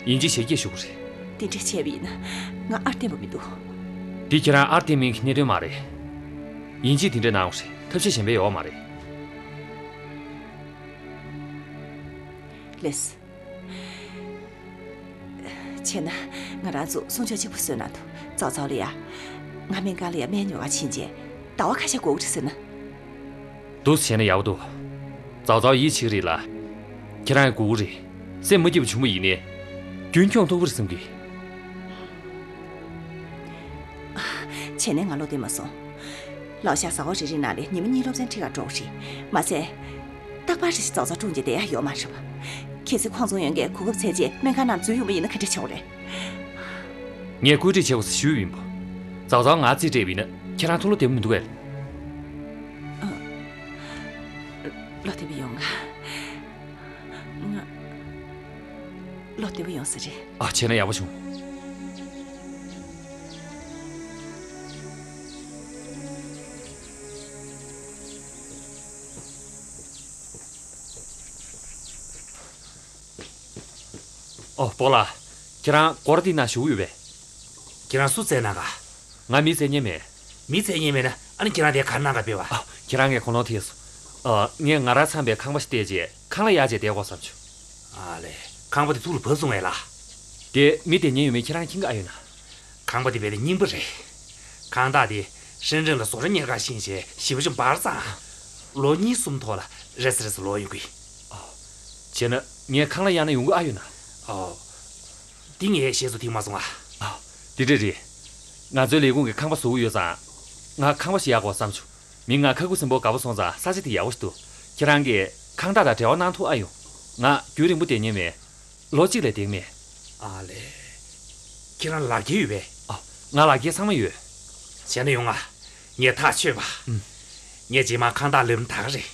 ཡིན་གཅིག་ཞེ་གཅིག་ཞུ་དགོས་རེད། དེ་འདྲ་བྱས་པ་ཡིན་ན་ང་ཨར་བརྟེན་པ་མི་འདུག་འདི་ཁྱེད་རང་ཨར་བརྟེན་མིན་གྱི་གནད་དོན་མ་རེད། ཡིན་གཅིག་དེ་འདྲ་གནང་དགོས་རེད། ཐབས་ཤེས་གཞན་པ་ཡོད་མ་རེད། ལགས། བྱས་ན། ང་རང་ཚོ་གསུང་ཆོས་གཅིག་པུ་བཟོས་ན་འདུག་ཙའོ་ཙའོ་ལ་ཡ། ང་སྨན་ཁང་ལ་ཡ་སྨན་ཉོ་ག་ཕྱིན་རྗེས་ཟླ་བ་ཁ་ཤས་འགོར་གི་རེད་ཟེར་ན། འདུག་སེ་བྱས་ན་ཡག་པོ་འདུག་ཙའོ་ཙའོ་ཡིད་ཆེས་ཀྱི་རེད་ལ། ཁྱེད་རང་ཡང་སྒུག་གི་རེད། སེམས་མ་སྐྱིད་པ་བྱུང་བ་ཡིན་ནའི། རྒྱུན་འཁྱོངས་ཐུབ་ཀྱི་རེད་བསམ་གི། བྱས་ནས་ང་བློ་བདེ་མ་སོང་། ལའོ་ཤ་ཟ་ཧོར་རི་རི་ནང་ལ་ཉི་མ་གཉིས་སློབ་ཚན་ཁྲིད་ག་འགྲོ་གི་རེད། མ་ཚད། རྟག་པར་རེ་བཞིན་ཙའོ་ཙའོ་སྒྲུང་བརྗོད་བསྡད་ཡག་ཡོད་མ་རེད་པ། གལ་སྲིད་ཁོང་ཚོ་ཡོང་མཁན་གོ་སྐབས་འཚོལ་རྗེས་སྨན་ཁང་ནང་འཛུལ་ཡོང་བ་ཡིན་ན་ག་འདྲ་བྱེད་དགོས་རེད། ངས་བཀོད་སྒྲིག་བྱེད་དགོས་ཟེར་ཞུས་ཡིན་པ། ཙའོ་ཙའོ་ང་རྩིས་སྤྲད་པ་ཡིན་ན་ཁྱེད་རང་ཐུགས་བློ་བདེ་པོ་མི་འདུག་གས། ཨ། བློ་བདེ་པོ་ཡོང་ང་། ང་། བློ་བདེ་པོ་ཡོང་ས་རེད། ཨ། བྱས་ན་ཡག་པོ་བྱུང་། ཨོ། སྤོ་ལགས། ཁྱེད་རང་སྒོ་ར་འདིའི་ནང་བཞུགས་ཡོད་པས། ཁྱེད་རང་སུ་བཙལ་གནང་ག་ང་མི་བཙལ་མཁན་མེད། མི་བཙལ་མཁན་མེད་ན་ཨ་ནི་ཁྱེད་རང་དེ་ག་རེ་གནང་ག་ཕེབས་པ། ཨ། ཁྱེད་རང་ངས་དགུང་ལོ་ཐེ་སོང་། ཨ། ངས་ང་རང་འཚམས་པའི་ཁང་པ་ཞིག་བལྟས་རྗེས་ཁང་གླ་གཡར་རྗེས་བསྡད་དགོས་བསམ་བྱུང་། ཨ་ལས། ཁང་པ་དེ་ཐུགས་ལ་བབས་སོང་ངས་ལགས། དེ་མི་བསྡད་མཁན་ཡོད་མེད་ཁྱེད་རང་མཁྱེན་གྱི་ཨ་ཡོད་ན། ཁང་པ་དེ་རྦད་དེ་རྙིང་པ་རེད། ཁང་བདག་དེ་ཧྲིན་ཀྲིན་ལ་བཟོ་གྲྭ་གཉེར་ག་ཕྱིན་བྱས་ཞེ་པོ་ཅིག་འབར་ཙང་། ལོ་གཉིས་གསུམ་ཐོག་ལ་རེས་རེས་ལོག་ཡོང་གི། ཨོ། བྱས་ན་ངས་ཁང་གླ་གཡར་ན་ཡོང་གི་ཨ་ཡོད་ན། ཨོ། འདི་ངས་ཞེས་སུ་ཐིག་མ་སོང་ཨ། ཨོ། འདི་འདྲ་རེད། ང་ཚོའི་ལས་ཁུངས་ཀྱི་ཁང་པ་བཟོ་གི་ཡོད་ཙང་། ང་ཁང་པ་ཞིག་གཡར་དགོས་བསམ་བྱུང་། མི་ང་ཁ་ཁུ་སིམ་པོ་དགའ་པོ་སོང་ཙང་ས་ཆ་དེ་ཡག་པོ་ཞིག་འདུག་ཁྱེད་རང་གིས་ཁང་བདག་དང་འབྲེལ་བ་གནང་ཐུབ་ཨ་ཡོང་། ང་རྒྱུན་རིང་པོ་བསྡད་མཁན་མེད། ལོ་གཅིག་ལས་འདས་མེད། ཨ་ལས། ཁྱེད་རང་ལག་འཁྱེར་ཡོད་པས། ཨ། ང་ལག་འཁྱེར་ཚང་མ་ཡོད། བྱས་ན་ཡོང་ང་། ངས་ཐག་ཆོད་པ། ཨུམ། ངས་རྗེས་མ་ཁང་བདག་ལབ་ན་ད་ག་རེད།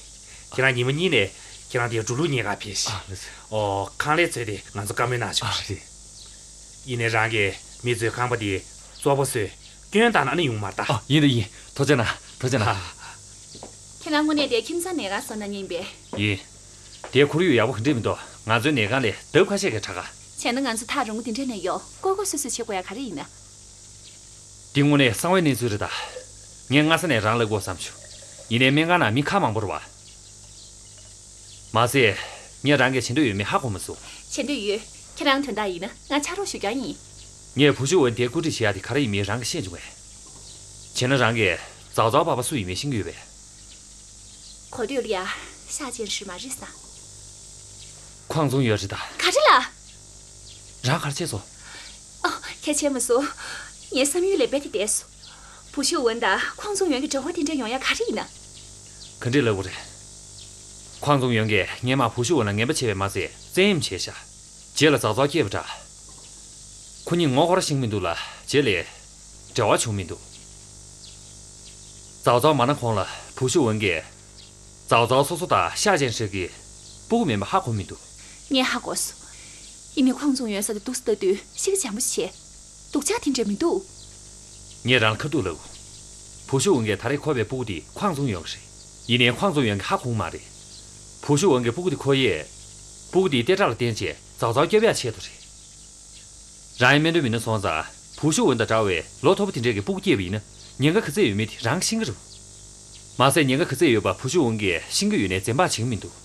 ཁྱེད་རང་ཉི་མ་གཉིས་ནས་ཁྱེད་རང་དེའི་འགྲོ་ལུགས་གཉེར་ག་ཕེབས་ཤིག་ཨ་ལགས་སོ། ཨོ། ཁང་ལས་ཚོད་དེ་ང་ཚོ་བཀའ་མོལ་གནང་ཆོག་ཨ་རེད། ཡིན་ནའི་རང་གིས་མི་ཚོའི་ཁང་པ་དེ་བཙོག་པ་བཟོས་སྐྱོན་བཏང་ན་ཨ་ནི་ཡོང་མ་རེད་ད། ཨ། ཡིན་ད་ཡིན། ཐུགས་རྗེ་གནང་། ཐུགས་རྗེ་གནང་། ཨ། ཁྱེད་རང་དངོས་གནས་དེ་ཁྱིམ་ཚང་ནས་ག་སོང་ན་ཉན་པས། ཡིན། དེ་ཁོར་ཡུག་ཡག་པོ་ག་འདྲས་མི་འདུག་ང་ཚོའི་ནས་ཁང་ལས་ལྡབ་ཁ་ཤས་ཀྱིས་དྲག་ག་བྱས་ན་ང་ཚོ་ཐག་རིང་པོ་འདི་འདྲས་ནས་ཡོང་། ཀོ་ཀོ་སོ་སོས་བྱེད་དགོས་ཡ་ག་རེ་ཡིན་ན། འདི་དངོས་གནས་གསང་བའི་གནས་ཚུལ་རེད་ད། ངས་སྔ་ས་ནས་རང་ལ་དགོས་བསམ་བྱུང་། ཡིན་ནའི་སྨན་ཁང་ནང་མི་ཁག་མང་པོ་རེད་བ། མ་ཟད། ངས་རང་གིས་བྱེད་འདོད་ཡོད་མེད་ཧ་གོ་མ་སོང་།། བྱེད་འདོད་ཡོད། ཁྱེད་རང་དོན་དག་ཡིན་ན་ང་ཕྱག་རོགས་ཞུ་རྐྱང་ཡིན། ངས་བུ་ཤུ་འོན་དེ་བཀོད་སྒྲིག་བྱེད་ཡག་དེ་ག་རེ་ཡིན་མིན་རང་གིས་ཤེས་བྱུང་ངས། བྱས་ན་རང་གིས་ཙའོ་ཙའོ་པ་ཕ་སུ་ཡིན་མིན་ཤེས་ཀྱི་ཡོད་པས། གོ་ཐོས་ལ་ཡ་ཤ་ཅན་ཧྲི་མ་རེད་ས། ཁོང་ཙུང་ཡོན་རེད་ད། ག་རེ་ལ། རང་ག་རེ་བྱས་སོང་། ཨ། ག་རེ་བྱས་མ་སོང་། ངའི་བསམ་ཡུལ་ལས་རྦད་དེ་འདས་སོང་། བུ་ཤུ་འོན་དང་ཁོང་ཙུང་ཡོན་གྱི་འབྲེལ་བ་དེ་འདྲ་ཡོང་ཡ་ག་རེ་ཡིན་ན། ག་འདྲས་ལབ་དགོས་རེད། ཁོང་ཙུང་ཡོན་གྱིས་སྔན་མ་བུ་ཤུ་འོན་ལ་ངན་པ་བྱས་པས་མ་ཟད་བཙན་གཡེམ་བྱས་ཤག་རྗེས་ལ་ཙའོ་ཙའོ་སྐྱེས་པ་འདྲ། ཁོ་གཉིས་ངོ་ཧོར་ཤིང་མི་འདུག་ལ་རྗེས་ལས་འབྲེལ་བ་བྱུང་མི་འདུག་ཙའོ་ཙའོ་མ་ན་གོང་ལ་བུ་ཤུ་འོན་གྱིས་ཙའོ་ཙའོ་སོ་སོ་དང་ཤ་ཅན་ཧྲི་གི་སྤུ་གུ་མིན་པ་ཧ་གོ་མི་འདུག་ངས་ཧ་གོ་སོང་། ཡིན་ནའི་ཁོང་ཙུང་ཡོན་ས་དེ་འདུག་སེ་ལྟ་དུས་ཤི་ཁ་འཇམ་པོ་བྱས། སྡུག་ཅག་དེ་འདྲ་མི་འདུག་ངས་རང་ལ་ཁ་ཐུག་ལབ། བུ་ཤུ་འོན་གྱིས་ད་རེས་འཁོར་བའི་སྤུ་གུ་དེ་ཁོང་ཙུང་ཡོན་གྱི་རེད། ཡིན་ནའི་ཁོང་ཙུང་ཡོན་གྱིས་ཧ་གོ་གི་མ་རེད། བུ་ཤུ་འོན་གྱིས་སྤུ་གུ་དེ་འཁོར་ཡས། སྤུ་གུ་དེའི་ལྟེ་ཁྲག་ལ་བརྟེན་བྱས་ཙའོ་ཙའོ་སྐྱོབ་ཡག་ཆེད་དུ་རེད། རང་ཡང་སྨན་དོན་མི་སྣ་སོང་ཙང་བུ་ཤུ་འོན་དང་འདྲ་བའི་ལོ་མཐོ་པོ་དེ་འདྲས་ཀྱི་སྤུ་གུ་སྐྱེས་པ་ཡིན་ན་ཉེན་ཁ་ག་ཚད་ཡོད་མེད་དེ་རང་གིས་ཤེས་ཀྱི་རེད། མ་ཟད་ཉེན་ཁ་ག་ཚད་ཡོད་པ་བུ་ཤུ་འོན་གྱིས་ཤེས་ཀྱི་ཡོད་ནའི་འཛེམ་བག་བྱེད་ཀྱི་མི་འདུག་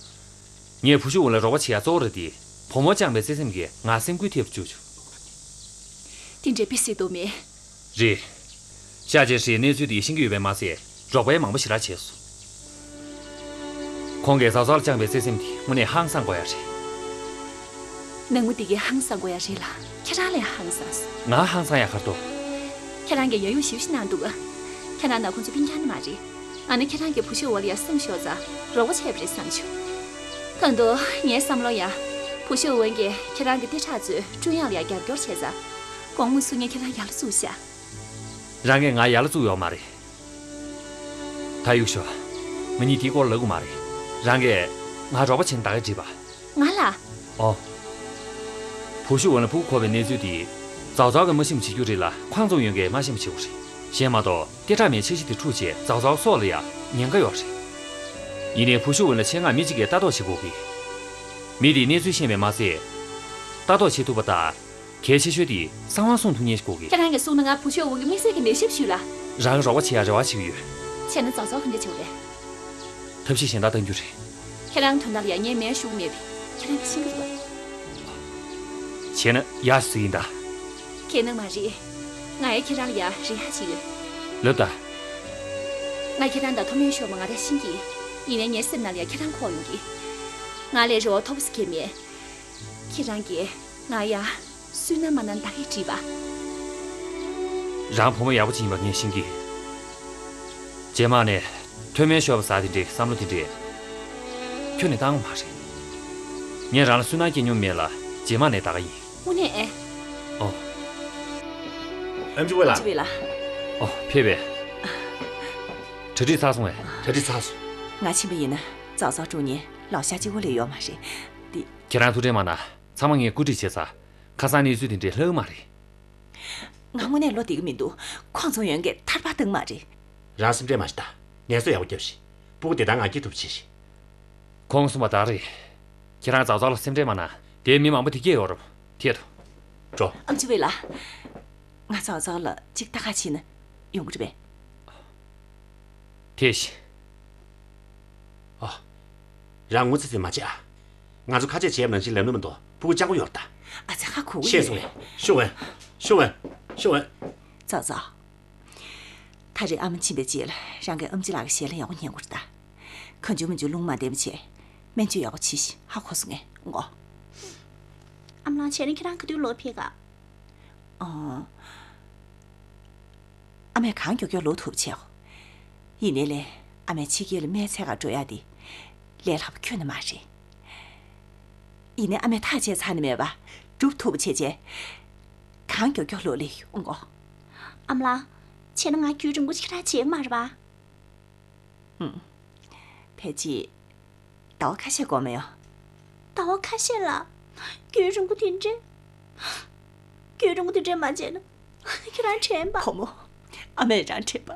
ངས་བུ་ཤུ་འོན་ལ་རོགས་པ་བྱེད་ཡག་གཙོ་བོ་རེད་དེ། བུ་མོ་བཅངས་པའི་བརྩེ་སེམས་ཀྱིས་ང་སེམས་འགུལ་ཐེབས་བཅུག་བྱུང་། དེ་འདྲའི་དཔེ་སྲིད་དོ་མེད། རེད། ཤ་ཅན་ཧྲིའི་གནས་ཚུལ་དེ་ཤེས་ཀྱི་ཡོད་པས་མ་ཟད་རོགས་པ་ཡང་མང་པོ་ཞེ་དྲག་བྱས་སོང་། ཁོང་གིས་ཙའོ་ཙའོ་ལ་བཅངས་པའི་བརྩེ་སེམས་དེ་དངོས་གནས་ཧང་སང་དགོས་ཡག་རེད། ནང་མི་དེ་གས་ཧང་སང་དགོས་ཡག་རེད་ལ་ཁྱེད་རང་ལས་ཧང་སངས་སོང་། ང་ཧང་སང་ཡག་ག་རེ་འདུག་ཁྱེད་རང་གིས་ཡ་ཡོ་ཞིབ་ཞིག་གནང་འདུག་ཁྱེད་རང་དང་ཁོང་ཚོ་སྤུན་ཀྱག་ནི་མ་རེད། ང་ནི་ཁྱེད་རང་གིས་བུ་ཤུ་འོན་ལ་ཡ་སེམས་ཤོར་ཙང་རོགས་པ་བྱས་པ་རེད་བསམ་བྱུང་། ད་དུང་ངའི་བསམ་བློ་ཡ། བུ་ཤུ་འོན་གྱིས་ཁྱེད་རང་གི་ལྟེ་ཁྲག་ཚོས་ཀྲུང་དབྱང་ལ་ཡ་རྒྱབ་སྐྱོར་བྱས་ཙང་། དགོང་མོ་སུ་ངས་ཁྱེད་རང་ཡར་ལ་བཙུགས་ཤག་རང་གིས་ང་ཡར་ལ་བཙུགས་ཡོད་མ་རེད། ད་གཡུག་ཞོག་ང་གཉིས་དེའི་སྐོར་ལབ་དགོས་མ་རེད། རང་གིས་ང་རོགས་པ་བྱས་ན་ད་ག་འགྲིག་པ། ང་ལ། ཨོ། བུ་ཤུ་འོན་ལ་སྤུ་གུ་འཁོར་བའི་གནས་ཚུལ་དེ། ཙའོ་ཙའོ་གིས་མ་ཤེས་པ་བྱེད་རྒྱུ་རེད་ལ་ཁོང་ཙུང་ཡོན་གྱིས་མ་ཤེས་པ་བྱེད་དགོས་རེད། གཞན་མ་གཏོགས་ལྟེ་ཁྲག་མའི་ཆ་ཤས་དེ་འཁྲུགས་བྱས་ཙའོ་ཙའོ་སྲོག་ལ་ཡང་ཉེན་ཁ་ཡོད་རེད། ཡིན་ནའི་བུ་ཤུ་འོན་ལ་ཆེད་མངགས་མི་གཅིག་གིས་ལྟ་རྟོག་བྱེད་དགོས་ཀི། མི་དེའི་གནས་ཚུལ་ཤེས་པས་མ་ཟད། ལྟ་རྟོག་བྱེད་ཐུབ་པ་དང་། གལ་ཆེ་ཤོས་དེ་གསང་བ་སྲུང་ཐུབ་མཁན་ཞིག་དགོས་ཀི། ཁྱེད་རང་གིས་གསུངས་ན་ང་བུ་ཤུ་འོན་གྱི་དམིགས་བསལ་གྱི་ལས་ཞབས་ཞུ་ལ། རང་གི་རོགས་པ་བྱེད་ཡག་རེ་བ་བྱེད་ཀྱི་ཡོད། བྱས་ན་ཙའོ་ཙའོ་ག་འདྲ་བྱེད་དགོས་རེད། ཐབས་ཤེས་གཞན་དག་གཏང་རྒྱུ་རེད། ཁྱེད་རང་དོན་དག་ལ་ཡང་ངས་མེད་ཞུ་གི་མེད་པས་ཁྱེད་རང་གིས་ཤེས་ཀྱི་རེད་པ། བྱས་ན་ཡག་ཞིག་ཡིན་ད། ཁྱེད་ནང་མ་རེད། ང་ཡང་ཁྱེད་རང་ལ་ཡང་རེ་བ་ཅིག་ཡོད། ལབ་ད། ང་ཁྱེད་རང་དང་མཐོ་དམན་ཤོར་བ་ང་རང་ཤེས་ཀྱི། ཡིན་ནའི་ངའི་སེམས་ནང་ལ་ཡང་ཁྱེད་རང་འཁོར་ཡོང་གི། ང་ལས་རེ་བ་མཐོ་པོ་ཞིག་གང་ཡང་མེད། ཁྱེད་རང་གིས་ང་ཡ་སུན་སྣང་མ་གནང་ད་གས་བྲིས་པ། རང་བུ་མོ་ཡག་པོ་ཅིག་ཡིན་པ་ངས་ཤེས་ཀྱི། རྗེས་མ་ནས་མཐོ་དམན་ཤོར་བ་ཟེར་དེ་འདྲའི་བསམ་བློ་དེ་འདྲས་ཁྱོན་ནས་བཏང་མ་རེད། ངས་རང་ལ་སུན་སྣང་སྐྱེ་མྱོང་མེད་ལ་རྗེས་མ་ནས་ད་ག་ཡིན། དངོས་གནས་ཨེ། ཨོ། ཨེམ་ཆི་ཝེ་ལགས། ཨེམ་ཆི་ཝེ་ལགས། ཨོ་ཕེབས་པས། གྲ་སྒྲིག་ཚར་སོང་ངས། གྲ་སྒྲིག་ཚར་སོང་། ང་ཕྱིན་པ་ཡིན་ན་ཙའོ་ཙའོ་ཀྲུང་ཉེ་ལའོ་ཤ་གཅིག་པོ་ལས་ཡོད་མ་རེད། འདི། ཁྱེད་རང་ཐུགས་ཁྲལ་མ་གནང་། ཚང་མ་ངས་བཀོད་སྒྲིག་བྱས་ཚར། ཁ་སང་གནས་ཚུལ་དེ་འདྲའི་ལྷག་མ་རེད། ང་དངོས་གནས་བློ་བདེ་གི་མི་འདུག་ཁོང་ཚོ་ཡོན་གྱི་ཐར་པ་བཏང་མ་རེད། རང་སེམས་ཁྲལ་མ་བྱེད་ད། ངལ་གསོ་ཡག་པོ་རྒྱབ་ཤིག་སྤུ་གུ་བདེ་ཐང་ངང་སྐྱེ་ཐུབ་པ་བྱེད་ཤིག་ཁོང་གསུངས་པ་དག་རེད། ཁྱེད་རང་ཙའོ་ཙའོ་ལ་སེམས་ཁྲལ་མ་གནང་། དེ་མི་མང་པོ་དེ་སྐྱེས་ཡོད་རུང་ཐད་དོ། འགྲོ། ཨེམ་ཆི་ཝེ་ལགས། ང་ཙའོ་ཙའོ་ལ་གཅིག་ལྟ་ག་ཕྱིན་ན་ཡོང་གི་རེད་པས། ཐད་ཤིག་ཨ། རང་ངུ་ཚེ་ཚེ་མ་བྱེད་ཨ། ང་ཚོ་ཁ་ཆད་བྱས་པ་ནང་བཞིན་ལབ་ནི་མི་འདུག་སྤུ་གུ་སྤྱང་པོ་ཡོད་རེད་ད། ཨ་ཙི་ཧ་གོ་གི་ཤེས་ཡོད་སོང་རེད། ངས་ཤོག་ཨེ། ཤོག་ཨེ། ཤོག་ཨེ། ཤོག་ཨེ། ཙའོ་ཙའོ། ད་རེས་ཨ་མ་ཕྱིན་པའི་རྗེས་ལ་རང་གི་ཨེམ་ཆི་ལགས་ཀྱི་ཞལ་ལ་ཡག་པོ་ཉན་དགོས་རེད་ད། གང་བྱུང་མང་བྱུང་རླུང་མ་བསྡད་པ་བྱས། སྨན་བཅོས་ཡག་པོ་བྱེད་ཤིག་ཧ་གོ་སོང་ངས་ཨང་གོ། ཨ་མ་ལགས་བྱས་ན་ཁྱེད་རང་ག་དུས་ལོག་ཕེབས་ག་ཨོ། ཨ་མས་གང་མགྱོགས་མགྱོགས་ལོག་ཐུབ་བྱས་ཨོ། ཡིན་ནའི་ལས་ཨ་མས་ཕྱི་རྒྱལ་ལ་སྨན་འཚོལ་ག་འགྲོ་ཡ་དེ་ལས་སླ་པོ་ཁྱོན་ནས་མ་རེད། ཡིན་ནའི་ཨ་མས་ཐག་བཅད་ཚར་ནི་མེད་པ་སྒྲུབ་ཐུབ་པ་བྱས་བྱས། གང་མགྱོགས་མགྱོགས་ལོག་སླེབས་ཡོང་གོ། ཨ་མ་ལགས། བྱས་ན་ང་རྒྱུན་རིང་པོ་ཞིག་ར་བྱེད་མ་རེད་པ། ཨུམ། ཕལ་ཆེར་ཟླ་བ་ཁ་ཤས་འགོར་མི་ཡོང་། ཟླ་བ་ཁ་ཤས་ལ། རྒྱུན་རིང་པོ་དེ་འདྲས། རྒྱུན་རིང་པོ་དེ་འདྲས་མ་བྱས་ན། ཁྱེད་རང་དྲན་པ། བུ་མོ། ཨ་མས་རང་དྲན་པ།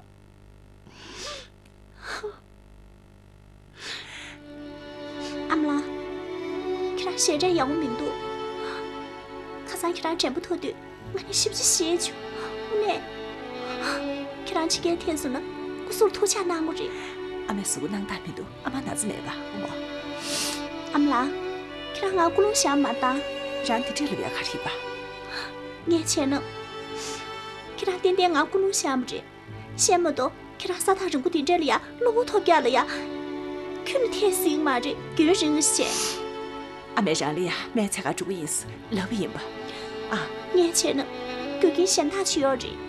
ཨ་མ་ལགས། ཁྱེད་རང་ཞེ་དྲག་ཡག་པོ་མི་འདུག་ཁ་སང་ཁྱེད་རང་དྲན་པ་ཐོར་དུས་ང་ནི་ཞེ་པོ་ཅིག་ཞེད་བྱུང་། དངོས་གནས། ཕྱི་རྒྱལ་ཐད་སོང་ན་སྐུ་གཟུགས་ཐུགས་ཅག་གནང་དགོས་རེད། ཨ་མས་གཟུགས་པོ་སྣང་དག་མི་འདུག་ཨ་མ་ན་ཚ་མེད་པ། ཨོ། ཨ་མ་ལགས། ཁྱེད་རང་ང་སྐུ་རླུང་བཞེངས་མ་བཏང་། རང་འདི་འདྲས་ལ་ཡ་ག་རེད་པ། ངས་བྱས་ན། ཁྱེད་རང་ཏན་ཏན་ང་སྐུ་རླུང་བཞེངས་པ་རེད། བཤད་མ་གཏོགས་ཁྱེད་རང་ས་ཐག་རིང་པོ་དེ་འདྲས་ལ་ཡ་གློ་བུར་ཐོལ་རྒྱག་ལ་ཡ། ཁྱོན་ནས་ཐད་སྲིད་མ་རེད། རྒྱུན་རིང་ཞེས། ཨ་མས་རང་ལ་ཡ་སྨན་འཚོལ་ག་འགྲོ་གི་ཡིན་ལབ་པ་ཡིན་པ། ཨ། ངས་བྱས་ན་རྒྱུ་རྐྱེན་གཞན་དག་ཅིག་ཡོད་རེད།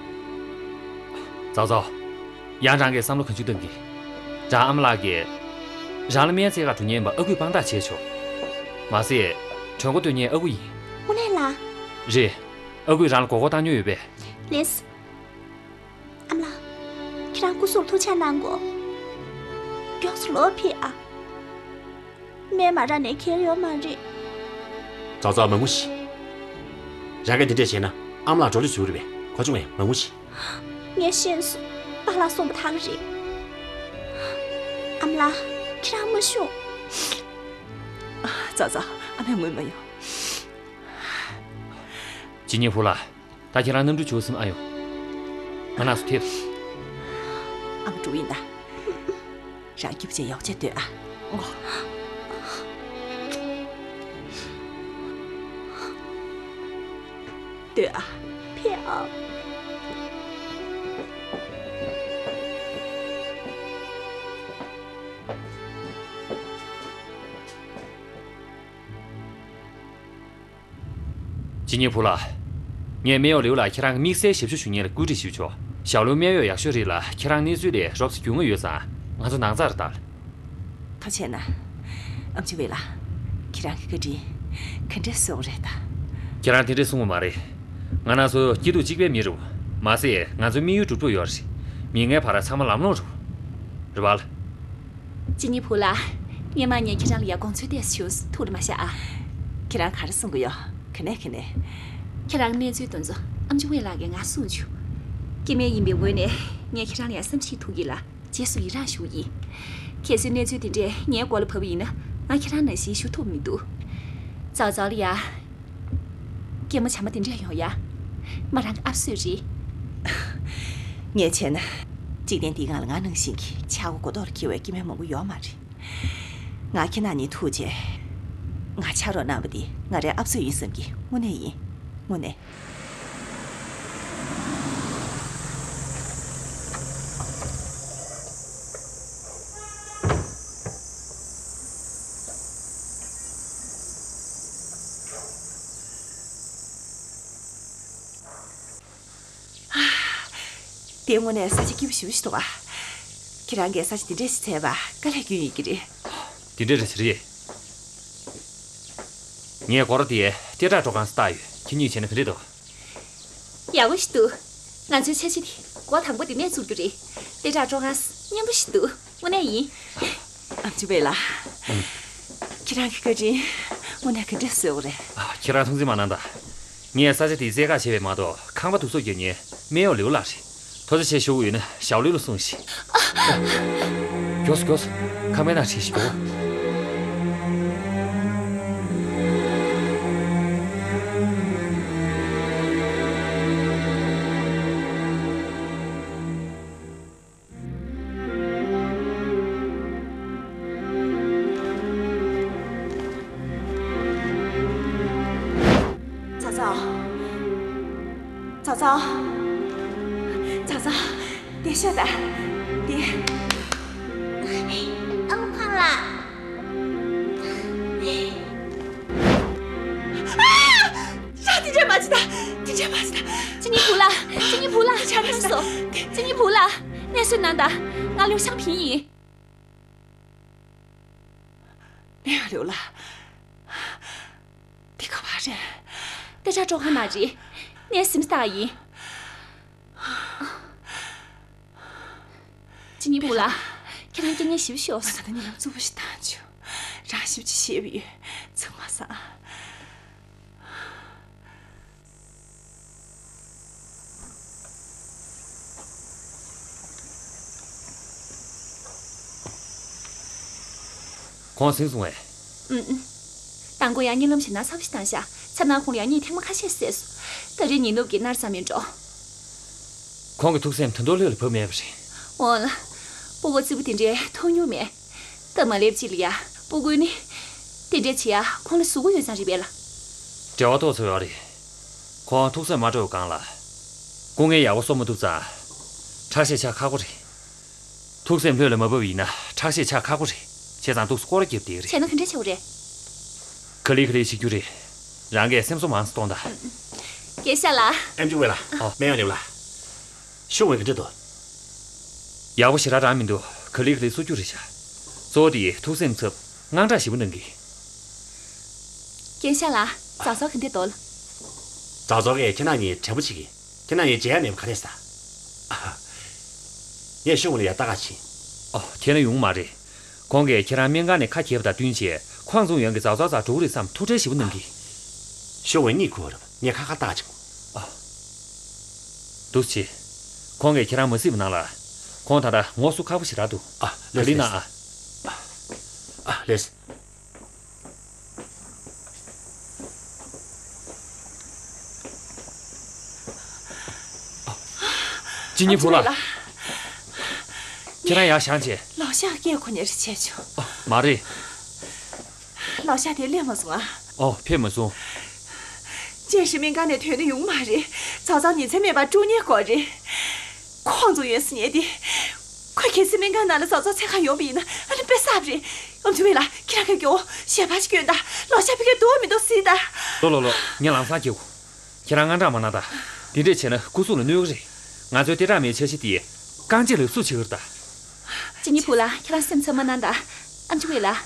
ཙའོ་ཙའོ། ཡང་རང་གིས་བསམ་བློ་གང་བྱུང་གཏོང་གི། རང་ཨ་མ་ལགས་ཀྱིས། རང་ལ་སྨན་འཚོལ་ག་འགྲོ་མཁན་པ་ཨ་ཁུས་དཔང་རྟགས་བྱས་ཆོག་མ་ཟད། གྲོད་ཁོག་ལྟོགས་མཁན་ཨ་ཁུ་ཡིན། དངོས་གནས་ལགས། རེད། ཨ་ཁུས་རང་ལ་མགོ་སྐོར་བཏང་མྱོང་ཡོད་པས། ལགས་སོ། ཨ་མ་ལགས། ཁྱེད་རང་སྐུ་གཟུགས་ཐུགས་ཅག་གནང་དགོས། མགྱོགས་སུ་ལོག་ཕེབས་ཨ། སྨན་མ་རག་ནས་འགྱེལ་ཡོད་མ་རེད། ཙའོ་ཙའོ་མ་ངུ་ཤིག་རང་གིས་འདི་འདྲས་བྱས་ན་ཨ་མ་ལགས་འགྲོ་ལུགས་ཟུར་རེད་པས། གོ་བྱུང་ངས། མ་ངུ་ཤིག་ངས་ཤེས་སོང་། པཱ་ལགས་གསུངས་པ་དག་རེད། ཨ་མ་ལགས། ཁྱེད་རང་མ་ཤོང་། ཙའོ་ཙའོ་ཨ་མས་ངུས་མ་ཡོང་། ཅི་ཉི་ཧྥུ་ལགས། ད་ཁྱེད་རང་གནམ་གྲུ་བྱུག་སེམས་ཨ་ཡོང་། ང་ན་སུ་ཐེབས། ཨ་མ་འགྲོ་ཡིན་ད། རང་སྐྱིད་པོ་བྱས་ཡག་བྱས་སྡོད་ཨ། ཨོ། སྡོད་ཨ། ཕེབས་ཨ། ཅི་ཉི་ཧྥུ་ལགས། ངས་སྨན་གཡོག་ལིའུ་ལ་ཁྱེད་རང་གི་དམིགས་བསལ་ཞབས་ཞུ་ཞུ་མཁན་ལ་བཀོད་སྒྲིག་ཞུས་ཆོག་ཞའོ་ལུའུ་སྨན་གཡོག་ཡག་ཤོས་རེད་ལ། ཁྱེད་རང་གནས་ཚུལ་ལས་རོབ་ཙམ་རྒྱུས་མངའ་ཡོད་ཙང་ང་ཚོ་ནང་རྩ་རེ་ལྟ། ཐུགས་རྗེ་གནང་། ཨམ་ཆི་ཝེ་ལགས། ཁྱེད་རང་གི་བཀའ་དྲིན་ག་འདྲས་གསོ་བ་རེད་ད། ཁྱེད་རང་དེ་འདྲས་གསུང་བ་མ་རེད། ང་རང་ཚོ་སྐྱིད་སྡུག་གཅིག་པའི་མི་རེད། མ་ཟད་ང་ཚོའི་དམིགས་ཡུལ་འགྲུབ་ཐུབ་ཡོད་རེད། མི་ངའི་བར་ཚང་མ་ལམ་ལྷོང་རེད། རེད་པ། ཅི་ཉི་ཧྥུ་ལགས། སྔོན་མ་ངས་ཁྱེད་རང་ལ་ཡ་དགོངས་ཚུལ་ཏོག་ཙམ་ཞུས། ཐུགས་རེ་མ་བཞག་ཨ། ཁྱེད་རང་ག་རེ་གསུང་གི་ཡོད། ག་ནས་ག་ནས། ཁྱེད་རང་གནས་ཚུལ་དེ་ཚོ་ཨམ་ཆི་ཝེ་ལགས་ཀྱིས་ང་གསུངས་བྱུང་། སྐྱེ་དམན་ཡིན་པའི་ངོས་ནས་ངས་ཁྱེད་རང་ལ་ཡ་བསམ་ཤེས་ཐུབ་ཀྱི་ལ། རྗེས་སུ་ཡི་རང་ཞུ་ཡིན། གལ་སྲིད་གནས་ཚུལ་དེ་འདྲས་ངའི་མགོ་ལ་བབས་པ་ཡིན་ན་ང་ཁྱེད་རང་ནང་བཞིན་ཞུ་ཐུབ་མི་འདུག་ཙའོ་ཙའོ་ལ་ཡ། སྐྱེས་མ་བྱམས་མ་དེ་འདྲས་ཡོང་ཡ། མ་རང་གི་ཨབ་སོད་རེད། ངས་བྱས་ན། འཇིག་རྟེན་འདིའི་སྒང་ལ་ང་ནང་བཞིན་གྱི་ཆག་སྒོ་མགོ་ཐོག་ལ་འཁྱེར་བའི་སྐྱེ་དམན་མང་པོ་ཡོད་མ་རེད། ང་ཁྱེད་རྣམ་གཉིས་ཐུག་རྗེས། ང་ཆགས་རོགས་གནང་བ་འདི་ང་རའི་ཨབ་སོད་ཡིན་བསམ་གྱི། དངོས་གནས་ཡིན། དངོས་གནས། དེ་དངོས་གནས་ས་ཆ་སྐྱིད་པོ་ཞེ་པོ་ཞིག་འདུག་ཨ། ཁྱེད་རང་གིས་ས་ཆ་འདི་འདྲས་ཞིག་བཙལ་བ་དཀའ་ལས་ཁྱོན་ཡོད་ཀྱི་རེད། འདི་འདྲས་རེད་ཟེར་ཡས། ངས་སྒོ་ར་དེ་ལྟེ་ཁྲག་དཀྲོག་ཁང་བཏགས་ཡོད། ཁྱེད་གཉིས་བྱས་ན་ག་འདྲས་འདུག་ཡག་པོ་ཞིག་འདུག་ང་ཚོའི་འཆར་གཞི་དེ་སྒོ་དང་པོ་དེ་ནས་བཙུགས་རྒྱུ་རེད། ལྟེ་ཁྲག་དཀྲོག་ཁང་སྙན་པོ་ཞིག་འདུག་དངོས་གནས་ཡིན། ཨ་ཅེ་བེ་ལ། ཁྱེད་རང་གི་བཀའ་དྲིན་དངོས་གནས་ག་འདྲས་གསོས་པ་རེད། ཨ། ཁྱེད་རང་ཐུགས་འཛེམ་མ་གནང་དང་། ངས་ས་ཆ་དེའི་རྩེ་ཁ་བྱས་པས་མ་གཏོགས་ཁང་པ་སྡུག་སོགས་རྒྱག་མཁན་སྨན་གཡོག་ལིའུ་ལགས་རེད། ཐུགས་རྗེ་ཆེ་ཞུ་དགོས་ཡོད་ན་ཞའོ་ལིའུ་ལ་གསུངས་ཤིག་མགྱོགས་སོ་མགྱོགས་སོ། ཁང་པའི་ནང་ཁྲིད་ཤིག་མགྱོགས། ཙའོ་ཙའོ། ཙའོ་ཙའོ། ཙའོ་ཙའོ། དེ་ཤ་ད། དེ། ཨང་ཕང་ལ། ཨ། ཡ། དེ་འདྲ་མ་བྱེད་ད། དེ་འདྲ་མ་བྱེད་ད། ཅི་ཉི་ཧྥུ་ལ། ཅི་ཉི་ཧྥུ་ལ། ཆ་མེད་སོ། ཅི་ཉི་ཧྥུ་ལ། གནས་སོ་ནང་ད། ང་ལིའུ་ཤང་ཕིང་ཡིན། ནས་ཡང་ལེའུ་ལ། འདི་ག་བ་རེད། ལྟེ་ཁྲག་དཀྲོག་ཁང་ནང་རེད། ངས་སིམ་སྟག་ཡིན། ཅི་ཉི་ཧྥུ་ལ། ཁྱེད་རང་སྐད་ངན་ཞེ་པོ་ཤོར་སོང་། ང་ད་ལྟ་གཉིད་ལམ་རྩུབ་པོ་ཞིག་བཏང་བྱུང་། རང་ཞེ་པོ་ཅིག་ཤེས་པ་ཡོད། ཚང་མ་སང་། ཁོང་ཟིན་སོང་ངས། ཨུམ། དང་པོ་ཡང་གཉིད་ལམ་ཞིག་ན་ཚ་པོ་ཞིག་བཏང་ཤག་ཚ་ནང་ཁོང་ལ་ཡང་གཉིད་ཐེངས་མ་ཁ་ཤས་སད་སོང་། ད་རེས་ཉི་ནུབ་ཀྱི་ནར་ཙམ་ཡིན་འགྲོ། ཁོང་གི་ཐུགས་སེམས་ད་དུང་ལྷོད་ལ་བབས་མེད་པ་རེད། འོང་ལ། སྤུ་གུ་རྩིག་པ་དེ་འདྲའི་མཐོང་མྱོང་མེད། སྟབས་མ་ལེགས་ཅིག་ལ་ཡ། སྤུ་གུ་ནི། དེ་འདྲ་བྱེད་ཡ་ཁོང་ལ་གཟུགས་པོ་ཡོད་ཙང་རེད་པས་ལ། འབྲེལ་བ་ཏོག་ཙམ་ཡོད་རེད། ཁོང་ཐུགས་སེམས་མ་སྤྲོ་བའི་སྒང་ལ། སྐུ་ངལ་ཡག་པོ་གསོ་མ་ཐུབ་ཙང་། ཁྲག་ཤེད་ཆག་ཁག་པོ་རེད། ཐུགས་སེམས་ལྷོད་ལ་མ་བབས་ཡིན་ན་ཁྲག་ཤེད་ཆག་ཁག་པོ་རེད། བྱས་ཙང་ཏོག་ཙམ་སྐོར་ར་རྒྱབ་བསྡད་རེད། བྱས་ན་ག་འདྲ་བྱེད་དགོས་རེད། ག་ལེ་ག་ལེ་བྱེད་རྒྱུ་རེད། རང་གིས་སེམས་གསོ་མང་ཙམ་གཏོང་དང་། རྒན་ཤག་ལགས། ཨེམ་ཆི་ཝེ་ལགས། ཨོ། སྨན་གཡོག་ལེབ་ལགས། ཤུགས་ཝེ་ག་འདྲ་འདུག་ཡག་པོ་ཞེ་དྲག་རང་མི་འདུག་ག་ལེ་ག་ལེ་གསོ་རྒྱུ་རེད་ཤག་གཙོ་བོ་དེ་ཐུགས་སེམས་འཚབ། དངངས་སྐྲག་ཞེ་པོ་གནང་གི། རྒན་ཤག་ལགས། ཙའོ་ཙའོ་ག་འདྲ་འདུག་ཙའོ་ཙའོ་གིས་ཁྱེད་རང་གཉིས་དྲན་པོ་བྱེད་ཀྱི། ཁྱེད་རང་གཉིས་བརྗེད་ཡ་མེད་པ་ག་རེ་ཟ། ངས་ཤུགས་ཝེ་ལ་ཡ་ལྟ་ག་ཕྱིན། ཨོ། དེ་ན་ཡོང་མ་རེད། ཁོང་གིས་ཁྱེད་རང་སྨན་ཁང་ནས་ཁ་གྱེས་པ་དང་བསྟུན་བྱས་ཁོང་ཚོང་ཡོན་གྱི་ཙའོ་ཙའོ་རྩར་འགྲོ་གི་རེད་བསམ་ཐུགས་ཁྲལ་ཞེ་པོ་གནང་གི། ཤོག་ཝེ་གཉིད་ཁུག་པ་རེད་པ། ངས་ཁ་ཁ་ལྟ་ག་ཕྱིན་གོ། ཨ། འདུག་སེ་བྱེད། ཁོང་གིས་ཁྱེད་རང་མ་གཟིགས་པ་ནང་ལ། ཁོང་ད་ལྟ་ངོ་སོ་ཁག་པོ་ཞེ་དྲག་འདུག་ཨ། ལགས་སོ། ག་ལེ་གནང་ཨ། ཨ། ལགས་སོ། ཅི་ཉི་ཕུ་ལགས། ཁྱེད་རང་ཡར་བཞེངས་བྱས། ལོག་ཤག་སྐད་གོ་ནས་རེ་བྱས་བྱུང་། ཨ། མ་རེད། ལོག་ཤག་དེ་སླེབས་མ་སོང་ཨ། ཨོ། ཕེབས་མ་སོང་། ཅན་ཧྲི་སྨན་ཁང་ནས་ཐོན་ནས་ཡོང་མ་རེད། ཙའོ་ཙའོ་ཉིན་མཚན་མེད་པར་དཀྲུག་ཉེན་ཁོ་རེད། ཁོང་ཚོ་ཡོད་སྲིད་ཉེ་དེ། ཁོས་གལ་སྲིད་སྨན་ཁང་ནང་ལ་ཙའོ་ཙའོ་འཚོལ་ག་ཡོང་བ་ཡིན་ན་ཨ་ནི་དཔེ་གསར་པ་རེད། ཨམ་ཆི་ཝེ་ལགས། ཁྱེད་རང་གིས་མགྱོགས་ཞལ་པར་ཞིག་སྐྱོན་དང་། ལོག་ཤག་ཕ་གིར་འདུག་མི་འདུག་གཟིགས་དང་། ལོ་ལོ་ལོ། ངས་ལམ་སང་སྐྱེལ་གོ། ཁྱེད་རང་དངངས་སྐྲག་མ་གནང་དང་། དེ་འདྲས་བྱས་ན་སྐུ་གཟུགས་ལ་གནོད་གི་རེད། ང་ཚོའི་ལྟེ་ཁྲག་མའི་འཆར་གཞི་དེ་རྐང་རྗེས་ལ་བསུབ་བྱེད་ཀྱི་རེད་ད། ཅི་ཉི་ཕུ་ལགས། ཁྱེད་རང་སེམས་འཚབ་མ་གནང་དང་། ཨམ་ཆི་ཝེ་ལགས།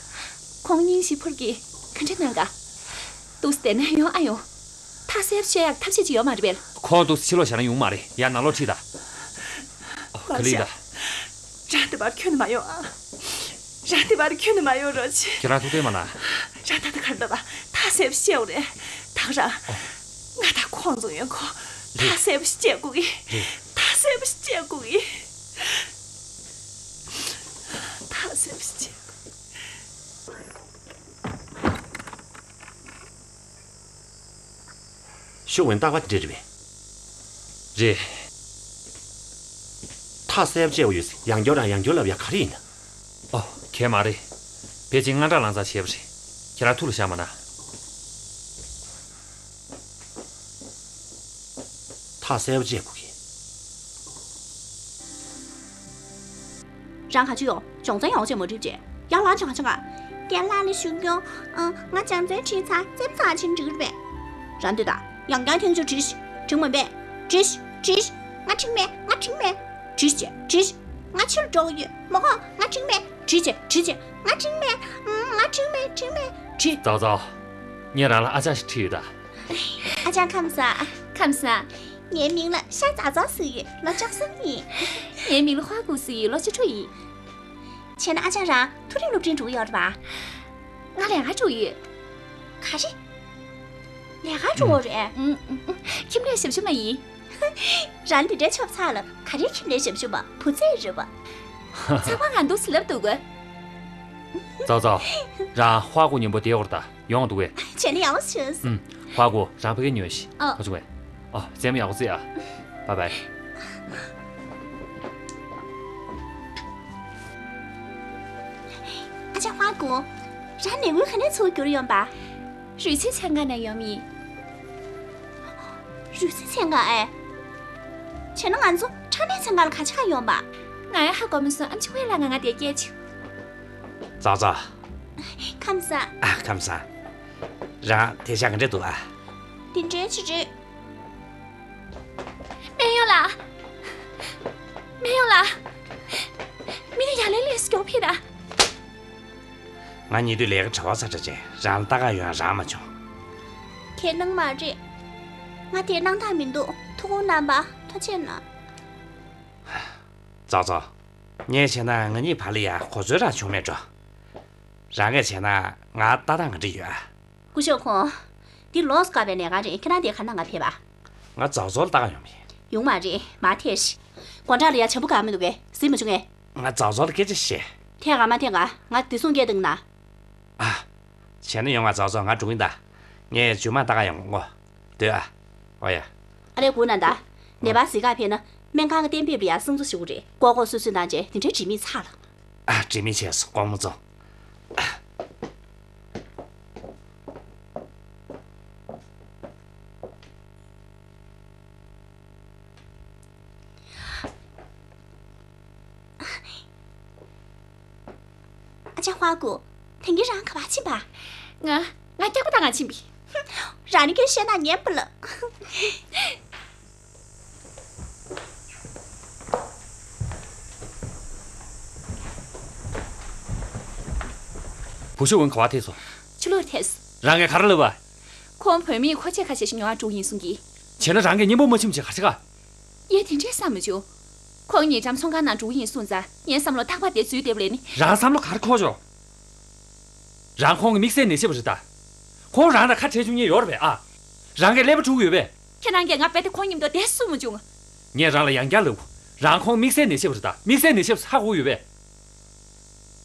ཁོང་སྙིང་ཞིག་ཕུར་གྱིས་ག་འདྲ་གནང་ག། འདུག་སེ་བསྡད་ན་ཡོང་ཨ་ཡོང་། ཐག་གསལ་པོ་བཤད་ཡག་ཐབས་ཤེས་ཅིག་ཡོད་མ་རེད་པས། ཁོང་འདུག་སེ་ཕྱི་ལོགས་བཞག་ན་ཡོང་མ་རེད། ཡར་ནང་ལོགས་ཁྲིད་དང་། ཨོ། ག་ལེ་ད། རང་འདི་བར་ཁྱོན་ནས་མ་ཡོང་ཨ། རང་འདི་བར་ཁྱོན་ནས་མ་ཡོང་རོགས་བྱེད། ཁྱེད་རང་ཐུགས་ཁྲལ་མ་གནང་། རང་ད་ལྟ་ག་རེ་འདོད་པ་ཐག་གསལ་པོ་བཤད་དགོས་རེད། ད་ག་རང་། ཨོ། ང་དང་ཁོང་ཚོ་ཡོང་གོ། རེད། ཐག་གསལ་པོ་ཞིག་བཤད་དགོས་གི། རེད། ཐག་གསལ་པོ་ཞིག་བཤད་དགོས་གི། ཐག་གསལ་པོ་ཞིག་བཤད་དགོས་གི། ཤུགས་ཝེ་རྟག་པར་དེ་འདྲ་རེད་པས། རེད། ཐག་གསལ་པོ་བཅད་དགོས་ཡོད་ཟེར་ཡང་བསྐྱར་རང་ཡང་བསྐྱར་ལབ་ཡ་ག་རེ་ཡིན་ན། ཨོ། གལ་མ་རེད། ཕལ་ཆེར་དངངས་སྐྲག་ལངས་ཙང་བྱས་པ་རེད། ཁྱེད་རང་ཐུགས་ལ་བཞག་མ་གནང་། ཐག་གསལ་པོ་བཅད་དགོས་ཀྱི། རང་ག་ཅི་ཡོང་། སྦྱོང་ཚན་ཡག་པོ་བྱས་མ་འགྲིག་བྱས། ཡར་ལངས་བྱ་ག་བྱ་ག། རྒན་ལགས་ལ་ཞུ་སྐྱོང་། ཨ། ང་སྦྱོང་ཚན་བྲིས་ཚར་རྩེད་མོ་རྩེ་ག་ཕྱིན་འགྲིག་རེད་པས། རང་འདོད་དང་། ཡང་བསྐྱར་ཐེངས་གཅིག་བྲིས་ཤིག། འགྲིག་མ་པས། བྲིས་ཤིག། བྲིས་ཤིག། ང་འགྲིག་མེད། ང་འགྲིག་མེད། བྲིས་བྱས། བྲིས་ཤིག། ང་ཕྱི་ལ་འགྲོ་གི་ཡོད། མ་གོ། ང་འགྲིག་མེད། བྲིས་བྱས། བྲིས་བྱས། ང་འགྲིག་མེད། ཨ། ང་འགྲིག་མེད། འགྲིག་མེད། བྲིས། ཙའོ་ཙའོ། ངས་རང་ལ་ཨ་ཅག་ཞིག་ཁྲིད་ཡོད་ད། ཨ་ཅག་ཁམས་བཟང་། ཁམས་བཟང་། ངའི་མིང་ལ་ཤ་ཙའོ་ཙའོ་ཟེར་ཡོད། ལོ་བཅུ་གསུམ་ཡིན། ངའི་མིང་ལ་ཧྭ་གོ་ཟེར་ཡོད། ལོ་བཅུ་དྲུག་ཡིན། བྱས་ན་ཨ་ཅག་རང་མཐོ་རིམ་སློབ་འབྲིང་འགྲོ་གི་ཡོད་རེད་པ། ང་ལས་ཀ་འགྲོ་ཡོད། ག་རེ། ལས་ཀ་འགྲོ་བ་རེད། ཨུམ། ཨུམ། ཨུམ། ཁྱིམ་ལས་ཞབས་ཞུ་མ་ཡིན། རང་འདི་འདྲའི་ཆོབ་ཚ་ལ་ག་རེ་ཁྱིམ་ལས་ཞབས་ཞུ་མ། བུ་ཚ་རེད་པ། ཚང་མ་ང་འདུག་སེ་ལབ་འདུག་ག། ཙའོ་ཙའོ། རང་ཧྭ་གོ་མཉམ་པོ་བསྡད་དགོས་རེད་ད། ཡོང་འདུག་གས། བྱས་ན་ཡག་པོ་བྱུང་སོང་། ཨུམ། ཧྭ་གོ་རང་ཕ་གིར་ཉོན་ཞིག། ཨ། ཨ་ཅུ་ཝེ། ཨ། རྩེད་མོ་ཡག་པོ་རྩེ་ཨ། བཱའི་བཱའི། ཨ་ཅག་ཧྭ་གོ། རང་ལས་འགུལ་ག་ནས་ཚུར་བསྒྱུར་ཡོང་པ། རུས་ཚན་ཚན་ཁང་ནས་ཡོང་མི། རུས་ཚན་ཚན་ཁང་ཨེ། བྱས་ན་ང་ཚོ་ཁྲག་ནད་ཚན་ཁང་ལ་ག་ཅི་ག་ཡོང་པ། ང་ཡང་ཧ་གོ་མ་སོང་། ཨམ་ཆི་ཝེ་ལགས་ང་ང་དེ་སྐད་ཆ། ཙའོ་ཙའོ། ཁམས་བཟང་། ཨ། ཁམས་བཟང་། རང་དེང་སང་ག་འདྲ་འདུག་ཨ། དེ་འདྲའི་ཅིག་རེད། སྨན་གཡོག་ལགས། སྨན་གཡོག་ལགས། མི་ལ་ཡར་ལེན་ལས་སུ་མགྱོགས་ཕེབས་དང་། ང་ཉེ་དུས་ལས་ཀ་གྲྭ་པ་ས་ཁྲ་ཅན་རང་ལ་ལྟ་ག་ཡོང་ཡ་རག་མ་བྱུང་། ཁྱེད་སྣང་མ་རེད། ང་དེ་སྣང་དག་མི་འདུག། ཐུགས་ཁུར་གནང་བ་ཐུགས་རྗེ་གནང་། ཙའོ་ཙའོ། ངས་བྱས་ན་ང་གཉིས་བར་ལ་ཡ་གོ་འཛོལ་རང་བྱུང་མེད་འགྲོ། རང་གིས་བྱས་ན་ང་ལྟ་སྟངས་ག་འདྲ་ཡོད་ཨ། སྐུ་ཞབས་ཁོང་། འདི་ལོགས་སུ་བཀག་པའི་ལས་ཀ་རེད། ཁྱེད་རང་དེ་ག་ན་ང་ཕེབས་པ། ང་ཙའོ་ཙའོ་ལ་ལྟ་ག་ཡོང་མི། ཡོང་མ་རེད། མར་ཐད་ཤིག། སྒོ་འགྲམ་ལ་ཡ་བྱམས་པོ་གང་མི་འདུག་གས། གཟིགས་མ་བྱུང་ངས། ང་ཙའོ་ཙའོ་ལ་སྐད་ཆ་བཤད། ཐད་ག་མ་ཐད་ག། ང་བདེ་སྲུང་སྐད་བཏང་ན། ཨ། བྱས་ན་ཡོང་ང་ཙའོ་ཙའོ། ང་འགྲོ་གིན་གདའ། ངས་རྗེས་མ་ལྟ་ག་ཡོང་ངོ་། སྡོད་ཨ། ཨོ་ཡ། ཨ་ལས་སྒུག་ན་ད། ནད་པ་གཟིགས་ག་ཕེབས་ན། སྨན་ཁང་གི་གཏན་འབེབས་ལ་ཡང་གསང་རྫོགས་ཞུ་གི་རེད། ལྐོག་ལྐོག་སུད་སུད་གནང་རྗེས་དེ་འདྲའི་དྲི་མེད་ཚར་ལ། ཨ། དྲི་མེད་བྱས་སོང་། དགོངས་མ་ཚོམས། ཨ་ཅག་ཧྭ་གོ། དེང་གི་རང་ག་པར་ཕྱིན་པ། ང་། ང་སྐྱག་པ་བཏང་ང་ཕྱིན་པ། རང་ནི་སྐད་བཤད་ན་ཉན་པ་ལ། བུ་ཤོ་ཝུན་ག་པར་ཐེགས་སོང་། ཕྱི་ལོགས་ཐེགས། རང་གིས་ག་རེ་ལབ་པ། ཁོང་བུད་མེད་མཁོ་ཆས་ཁ་ཤས་ཤིག་ཉོ་བར་འགྲོ་གི་ཡིན་གསུང་གི། བྱས་ན་རང་གིས་སྙན་པོ་མ་ཕྱིན་པ་བྱས་ག་རེ་བྱེད་ག། ངས་དེ་འདྲའི་བསམ་མ་བྱུང་། ཁོང་ཉེ་འགྲམ་ཚོང་ཁང་ནང་འགྲོ་གི་ཡིན་གསུངས་ཙང་ངའི་བསམ་བློ་རྟག་པར་དེར་འཛུལ་བསྡད་པ་ལས་ནི། རང་བསམ་བློ་ག་རེ་འཁོར་ཆོག། རང་ཁོང་གི་དམིགས་བསལ་ནད་གཞི་བ་རེད་ད། ཁོང་རང་དང་ཁ་བྲལ་བཅུག་མཁན་ཡོད་རེད་པས་ཨ། རང་གིས་ཀླད་པ་འཁྲུག་ཡོད་པས། ཁྱེད་རང་གིས་ང་རྦད་དེ་ཁོང་མཉམ་དུ་བསྡད་གསུང་མ་བྱུང་། ངས་རང་ལ་ཡང་བསྐྱར་ལབ། རང་ཁོང་དམིགས་བསལ་ནད་གཞི་བ་རེད་ད། དམིགས་བསལ་ནད་གཞི་བ་ཧ་གོ་ཡོད་པས།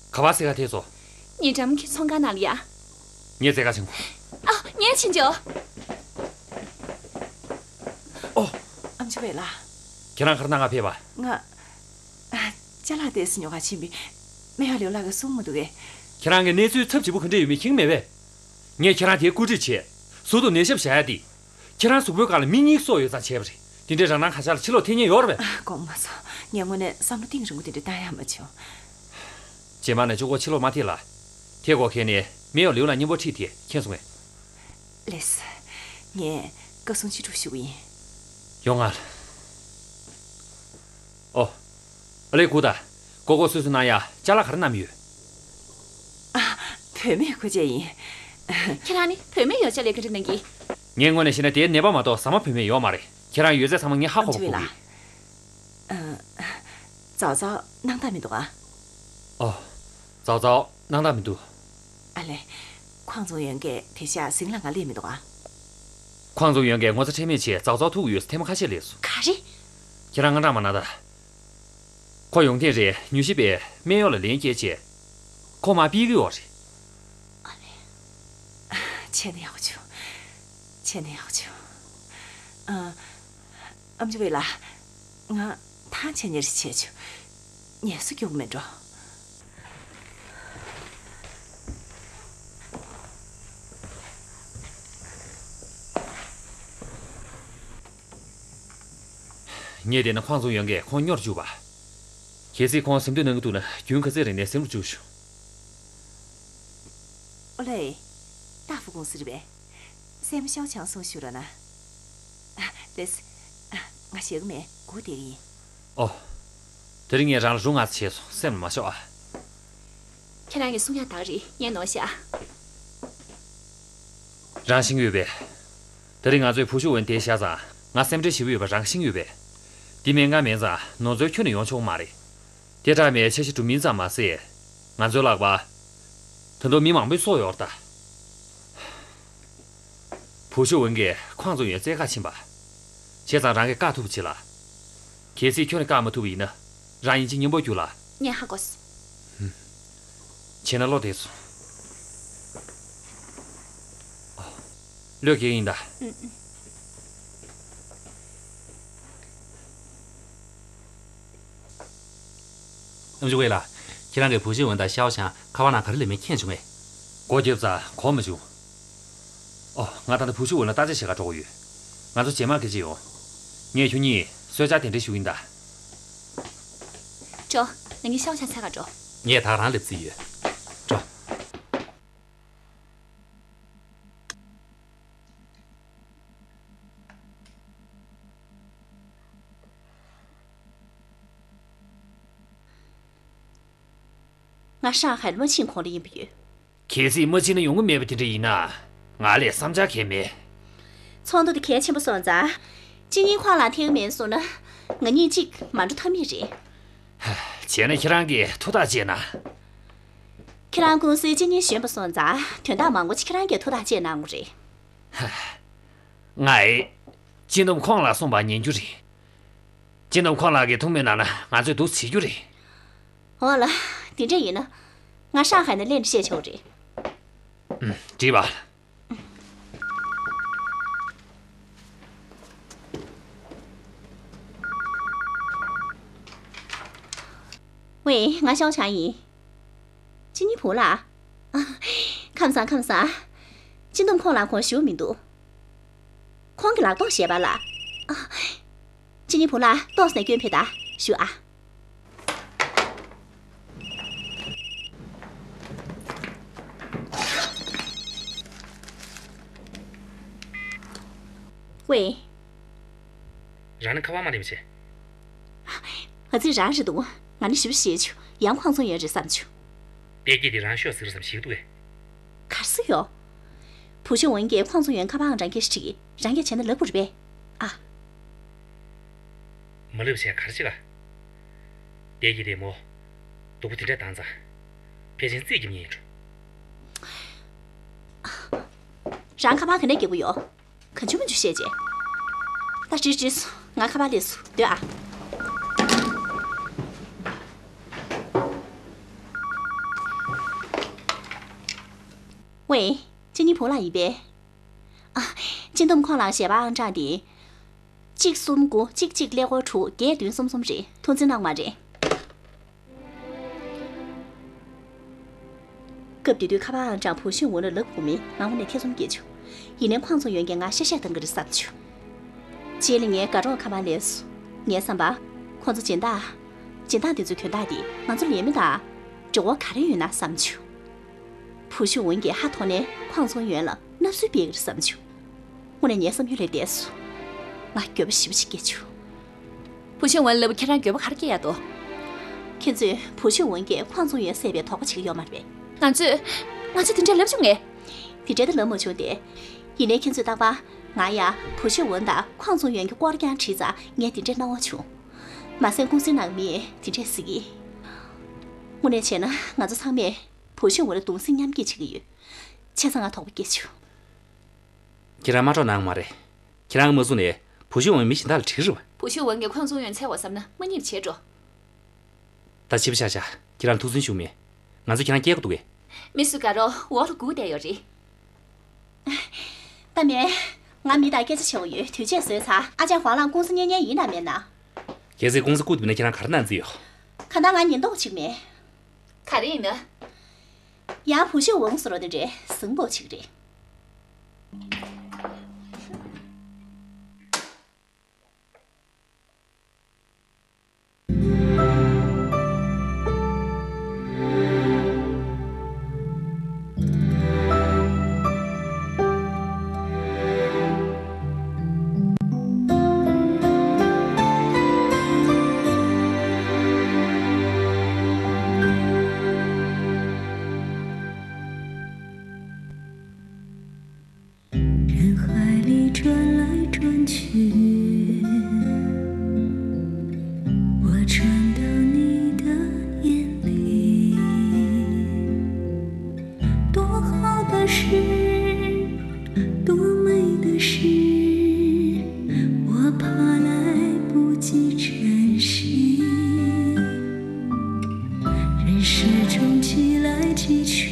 ག་པར་སེ་ག་ཐེགས་སོང་། ཉེ་འགྲམ་གྱི་ཚོང་ཁང་ནང་ལ་ཡ། ངས་རྩེད་ག་ཕྱིན་གོ། ཨ། ངས་ཕྱིན་ཆོག། ཨོ། ཨམ་ཆི་ཝེ་ལགས། ཁྱེད་རང་ག་རེ་གནང་ག་ཕེབས་པ། ང་། ཨ། ཅ་ལག་ཏོག་ཙམ་ཉོ་ག་ཕྱིན་པ། སྨན་གཡོག་ལིའུ་ལགས་ཀྱིས་གསུང་མི་འདུག་གས། ཁྱེད་རང་གི་གནས་ཚུལ་ཚབས་ཆེན་པོ་ག་འདྲ་ཡོད་མེད་མཁྱེན་མེད་པས། ངས་ཁྱེད་རང་དེ་བཀོད་སྒྲིག་བྱས། ཟུར་དུ་ནད་ཞིབ་བྱ་ཡ་དེ། ཁྱེད་རང་གཟུགས་པོའི་སྒང་ལ་མི་གཉིས་སྲོག་ཡོད་ཙང་བྱས་པ་རེད། དེ་འདྲས་རང་སྣང་གང་ཤར་ལ་ཕྱི་ལོགས་འཐེན་མཁན་ཡོད་རེད་པས། ཨ། དགོངས་མ་ཚོམས། ངས་དངོས་གནས་བསམ་བློ་གཏིང་རིང་པོ་དེ་འདྲ་བཏང་ཡ་མ་བྱུང་། རྗེས་མ་ནས་གཅིག་པོ་ཕྱི་ལོགས་མ་ཐེ་ལ། ཐེ་གོ་ཁེལ་ནས་སྨན་གཡོག་ལིའུ་ལ་མཉམ་པོ་ཁྲིད་དེ་མཁྱེན་སོང་ངས། ལགས་སོ། ངས་བཀའ་གསུང་ཅི་སྒྲུབ་ཞུ་གི་ཡིན། ཡོང་ང་། ཨོ། ཨ་ལེ་སྒུག་ད། ལྐོག་ལྐོག་སུད་སུད་གནང་ཡ་ཅ་ལག་ག་རེ་བསྣམས་ཡོད། ཨ། བུད་མེད་མཁོ་ཆས་ཡིན། ཁྱེད་རང་ནི་བུད་མེད་ཡོ་བྱད་ལས་ག་འདྲ་གནང་གི། ངའི་ངོས་ནས་བཤད་ན་དེའི་ནད་པ་མ་གཏོགས་ཟ་མ་བུད་མེད་ཡོད་མ་རེད། ཁྱེད་རང་ཡོད་ཚད་ཚང་མ་ངས་ཧ་གོ་བ་དགོས་ཀྱི། ཨ། ཙའོ་ཙའོ་སྣང་དག་མི་འདུག་ཨ། ཨོ། ཙའོ་ཙའོ་སྣང་དག་མི་འདུག་ཨ་ལེ། ཁོང་ཚོ་ཡོན་ཀས་དེ་ཤག་ཟིང་ལ་ང་སླེབས་མི་འདུག་ཨ། ཁོང་ཚོ་ཡོན་ཀས་ངོ་ཚ་ཁྲེལ་མེད་བྱས་ཙའོ་ཙའོ་ཐུག་གི་ཡོད་ཟེར་ཐེངས་མ་ཁ་ཤས་སླེབས་སོང་། ག་རེ། ཁྱེད་རང་དངངས་སྐྲག་མ་གནང་ད། ཁོ་ཡོང་ཐེངས་རེར་མྱུལ་ཞིབ་པས་སྨན་གཡོག་ལ་ལན་བསྐྱལ་བྱས། ཁོ་མར་ཕུད་ཀྱི་ཡོད་རེད། ཨ་ལེ། བྱས་ན་ཡག་པོ་བྱུང་། བྱས་ན་ཡག་པོ་བྱུང་། ཨ། ཨམ་ཆི་ཝེ་ལགས། ང་ཐང་ཆད་ཉེར་ཞིག་བྱས་བྱུང་། ངལ་གསོ་རྒྱུགས་མེད་འགྲོ། ངས་བལྟས་ན་ཁོང་ཚོ་ཡོན་ཀས་ཁོང་སྨྱོ་རུ་བཅུག་པ། གལ་སྲིད་ཁོང་གཟིམ་དུ་གནང་གི་འདུག་ན་རྒྱུན་ག་ཚོད་རིང་ནས་གཟིམ་རུ་བཅུག་ཤོག། ཨོ་ལེ། ཏཱ་ཧྥུ་ཀུང་སི་རེད་པས། སྲས་མོ་ཤའོ་ཆང་སོང་ཞུ་རོགས་གནང་། ཨ། ལགས་སོ། ཨ། ང་ཞེད་གི་མེད། སྒུག་བསྡད་ཀྱི་ཡིན། ཨོ། དེ་རིང་ངས་རང་ལ་རུང་ང་ཚ་བྱས་སོང་། སེམས་ལ་མ་ཤོར་ཨ། ཁྱེད་རང་གིས་གསུང་ཡག་དག་རེད། ངས་ནོར་བཞག། རང་ཤེས་ཡོད་པས། དེ་རིང་ང་ཚོའི་བུ་ཤུ་ཝུན་དེ་བཞག་ཙང་ང་སེམས་ཁྲལ་ཞེ་པོ་ཡོད་པ་རང་ཤེས་ཡོད་པས། འདི་སྨན་ཁང་མེད་ཙང་ནོར་འཛོལ་ཁྱོན་ནས་ཡོང་ཆོག་མ་རེད། དེ་དྲག་མའི་འཆར་གཞི་སྒྲུབ་མིན་ཙམ་མ་ཟད། ང་ཚོའི་ལག་པ། ད་དུང་མི་མང་པོའི་སྲོག་ཡོད་རེད་ད། བུ་ཤུ་ཝུན་གྱིས་ཁོང་ཚོ་ཡོད་རྩེད་གར་ཕྱིན་པ། བྱས་ཙང་རང་གིས་བཀག་ཐུབ་པ་བྱེད་ལ། གལ་སྲིད་ཁྱོད་ནས་བཀག་མ་ཐུབ་པ་ཡིན་ན། རང་ཡིན་གཅིག་མཉམ་པོ་རྒྱུགས་ལ། ངས་ཧ་གོ་སོང་། བྱས་ན་བློ་བདེ་སོང་། ཨོ། བློས་འགེལ་ཡིན་ད། ཨུམ། ཨམ་ཅོག་ཝེ་ལགས། ཁྱེད་རང་གིས་བུ་ཤུ་ཝུན་དང་ཤའོ་ཆང་ཁ་པར་ནང་ག་རེ་ལབ་མིན་མཁྱེན་བྱུང་ངས། སྒོ་བརྒྱབ་ཙང་གོ་མ་བྱུང་། ཨོ། ང་ད་ལྟ་བུ་ཤུ་ཝུན་ལ་བརྟག་དཔྱད་བྱེད་གར་འགྲོ་གི་ཡོད། ང་ཚོ་རྗེས་མ་སྐད་ཆ་ཡོང་། ངས་ཁྱོད་གཉིས་གསོལ་ཇ་དེ་འདྲ་ཞུ་གི་ཡིན་ད། འགྲོ། ང་གཉིས་ཤའོ་ཆང་འཚོལ་གར་འགྲོ། ངས་ད་ག་རང་སླེབས་རྩིས་ཡོད། འགྲོ། ང་ཧྲང་ཧའེ་ལ་མ་ཕྱིན་གོང་ལ་ཡིན་པ་ཡོད། གལ་སྲིད་མ་ཕྱིན་ན་ཡོང་གི་མེད་པ་དེ་འདྲ་ཡིན་ན། ང་ལས་བསམ་འཆར་གང་ཡང་མེད། ཚོགས་འདུ་དེ་གལ་ཆེན་པོ་སོང་ཙང་། གཅིན་སྙི་ཁོང་ལ་ཐེབས་མེད་སོང་ན། ང་གཉིས་གཅིག་མ་འགྲོ་ཐབས་མེད་རེད། བྱས་ན་ཁྱེད་རང་གིས་ཐུགས་ཐག་བཅད་ན། ཁྱེད་རང་ཀུང་སིའི་གཅིན་སྙི་གཞོན་པ་སོང་ཙང་དོན་དག་མང་པོ་ཅིག་ཁྱེད་རང་གིས་ཐུགས་ཐག་བཅད་གནང་དགོས་རེད། ང་ཨེ། སྤྱི་འདོམས་ཁོང་ལ་གསུངས་པ་ཉན་རྒྱུ་རེད། སྤྱི་འདོམས་ཁོང་ལགས་ཀྱིས་ཐུགས་སྨོན་གནང་ན་ང་ཚོས་འདུག་བྱེད་རྒྱུ་རེད། འོ་ལ། དེ་འདྲ་ཡིན་ན། ང་ཧྲང་ཧའེ་ནས་སླེབས་ནས་བཤད་ཆོག་རེད། ཨུམ། འགྲིག་པ། ཝེ། ང་ཤོང་ཆང་ཡིན། ཅི་ནི་བུ་ལགས། ཨ། ཁམས་བཟང་ཁམས་བཟང་། སྤྱི་འདོམས་ཁོང་ལ་ཁོང་བཞུགས་མི་འདུག་ཁོང་གི་ལག་ཐོག་བཞེས་པ་ལ། ཨ། ཅི་ནི་བུ་ལགས་ཏོག་ཙམ་སྐྱོན་ཕེ་ད་ཞུ་ཨ། ཝེ། རང་ནི་ཁ་པར་མ་ལེན་བྱས། ང་ཚོས་རང་རེད་འདུག་ང་ནི་ཞིབ་ཞིབ་བྱས་བྱུང་ཡང་ཁོང་ཚོ་ཡོད་རེད་བསམ་བྱུང་། པད་སྐྱིད་དེ་རང་ཤོག་ཟེར་བསམ་ཞིག་འདུག་གས། གར་སོ་ཡོད། བུ་ཤུ་འོན་གྱིས་ཁོང་ཚོ་ཡོན་ཁ་པར་ཨང་གྲངས་སྐད་ཤིག་རང་གིས་བྱས་ན་ལབ་དགོས་རེད་པས། ཨ། མ་ལབ་བྱས་གར་ཅི་ག། པད་སྐྱིད་དེ་མོ། སྡུག་པོ་དེ་འདྲ་བཏང་ཙང་། ཕལ་ཆེར་རྩིས་རྒྱབ་ཉེན་ཡིན་འགྲོ། རང་ཁ་པར་ག་ནས་རྒྱག་གི་ཡོད། གང་བྱུང་མང་བྱུང་བཤད་རྗེས། ད་བྲིས་བྲིས་སོང་། ང་ཁ་པར་སླེབས་སོང་། སྡོད་ཨ། ཝེ། ཅི་ནི་བུ་ལགས་ཡིན་པས། ཨ། སྤྱི་འདོམས་ཁོང་ལ་ཞལ་པར་ཨང་གྲངས་དེ། གཅིག་གསུམ་དགུ་གཅིག་གཅིག་ཀླད་ཀོར་དྲུག་བརྒྱད་བདུན་གསུམ་གསུམ་རེད། ཐུགས་འཛེམ་གནང་མ་རེད། སྐབས་དེ་དུས་ཁ་པར་ཨང་གྲངས་བུ་ཤུན་འོན་ལ་ལབ་དགོས་མིན་ང་དངོས་གནས་ཐེ་ཚོམ་སྐྱེས་བྱུང་། ཡིན་ནའི་ཁོང་ཚོ་ཡོན་གྱིས་ང་བཤད་བཤད་བཏང་གི་རེད་བསམ་བྱུང་། རྗེས་ལ་ངའི་དགའ་གྲོགས་ཁ་པར་སླེབས་སོང་། ངའི་བསམ་པར། ཁོང་ཚོ་སྦྱིན་བདག་སྦྱིན་བདག་དེ་ཚོའི་དོན་དག་དེ་ང་ཚོ་ལ་ཡོད་མེད་དང་། འབྲེལ་བ་ག་རེ་ཡོད་ན་བསམ་བྱུང་། བུ་ཤུན་འོན་གྱིས་ཧ་ཐོག་ནས་ཁོང་ཚོ་ཡོན་ལ་བརྣབ་སྲོལ་སྤེལ་གི་རེད་བསམ་བྱུང་། དངོས་གནས་ངའི་བསམ་ཡུལ་ལས་འདས་སོང་། ང་འགྱོད་པ་ཞེ་པོ་ཅིག་སྐྱེས་བྱུང་། བུ་ཤུན་འོན་ལབ་ཁྱེད་རང་འགྱོད་པ་ག་རེ་སྐྱེ་ཡ་དོ། ཁྱེད་ཚོས་བུ་ཤུན་འོན་གྱིས་ཁོང་ཚོ་ཡོན་བསད་པའི་དོགས་པ་བྱེད་ཀྱི་ཡོད་མ་རེད་པས། ང་ཚོས། ང་ཚོས་དེ་འདྲ་ལབ་བྱུང་ངས། དེ་འདྲ་ད་ལབ་མ་བྱུང་སྟེ། ཡིན་ནའི་ཁྱེད་ཚོས་རྟག་པར་ང་ཡ་བུ་ཤུན་འོན་དང་ཁོང་ཚོ་ཡོན་གྱི་སྐོར་རྐྱང་དྲིས་ཙང་ངས་དེ་འདྲའི་སྣང་བ་བྱུང་། མ་ཟད་ཀུང་སིའི་ནང་མིས་དེ་འདྲས་ཟེར་གི། དངོས་གནས་བྱས་ན་ང་ཚོ་ཚང་མས་བུ་ཤུན་འོན་ལ་གདུང་སེམས་མཉམ་སྐྱེད་བྱེད་ཀྱི་ཡོད། བྱས་ཙང་ང་དོགས་པ་སྐྱེས་བྱུང་། ཁྱེད་རང་མ་འགྲོ་ནང་མ་རེད། ཁྱེད་རང་གིས་མ་བཟུང་ནས་བུ་ཤུན་འོན་མི་གཞན་དག་ལ་དྲིས་རེད་བ། བུ་ཤུན་འོན་གྱིས་ཁོང་ཚོ་ཡོན་འཚོལ་བ་བསམ་ན་མ་ཉེས་པ་བྱས་འགྲོ། ད་ཕྱི་པོ་ཆགས་ཆགས། ཁྱེད་རང་ཐུགས་སུན་ཞུགས་མེད། ང་ཚོ་ཁྱེད་རང་སྐྱེལ་དགོས་འདུག་གས། མི་སུ་དགའ་རོགས་འོག་ལ་སྒུག་བསྡད་ཡོད་རེད། ད་མེད། ང་མི་དང་སྐད་ཆ་བྱེད་དགོས་ཡོད། དུས་ཆད་བཟོས་ཚར། ཨ་ཅག་ཧོང་ལང་ཀུང་སི་གཉེར་མཁན་ཡིན་ནམ་མེད་ན། གལ་སྲིད་ཀུང་སི་བཀུག་འདུག་ན་ཁྱེད་རང་ག་རེ་གནང་རྩིས་ཡོད། གང་ལྟར་ང་ཉེན་རྟོག་བྱེད་ཀྱི་མེད། ག་རེ་ཡིན་ན། ཡང་བུ་ཤུན་འོན་ཟེར་བ་དེ་འདྲས་ཟིང་པོ་ཅིག་རེད།人海里转来转去，我转到你的眼里。多好的事，多美的事，我怕来不及珍惜。人世中寄来寄去，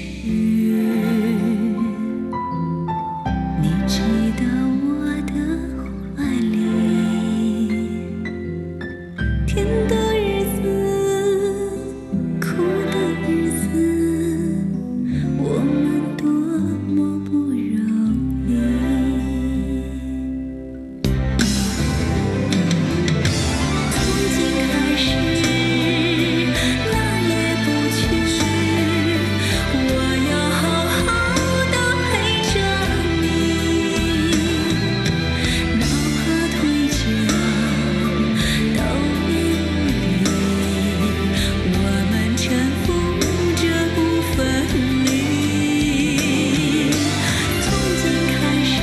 你寄到我的怀里，甜的日子，苦的日子，我们多么不容易。 从今开始，哪也不去，我要好好地陪着你。哪怕腿脚都没有力，我们搀扶着不分离。 从今开始，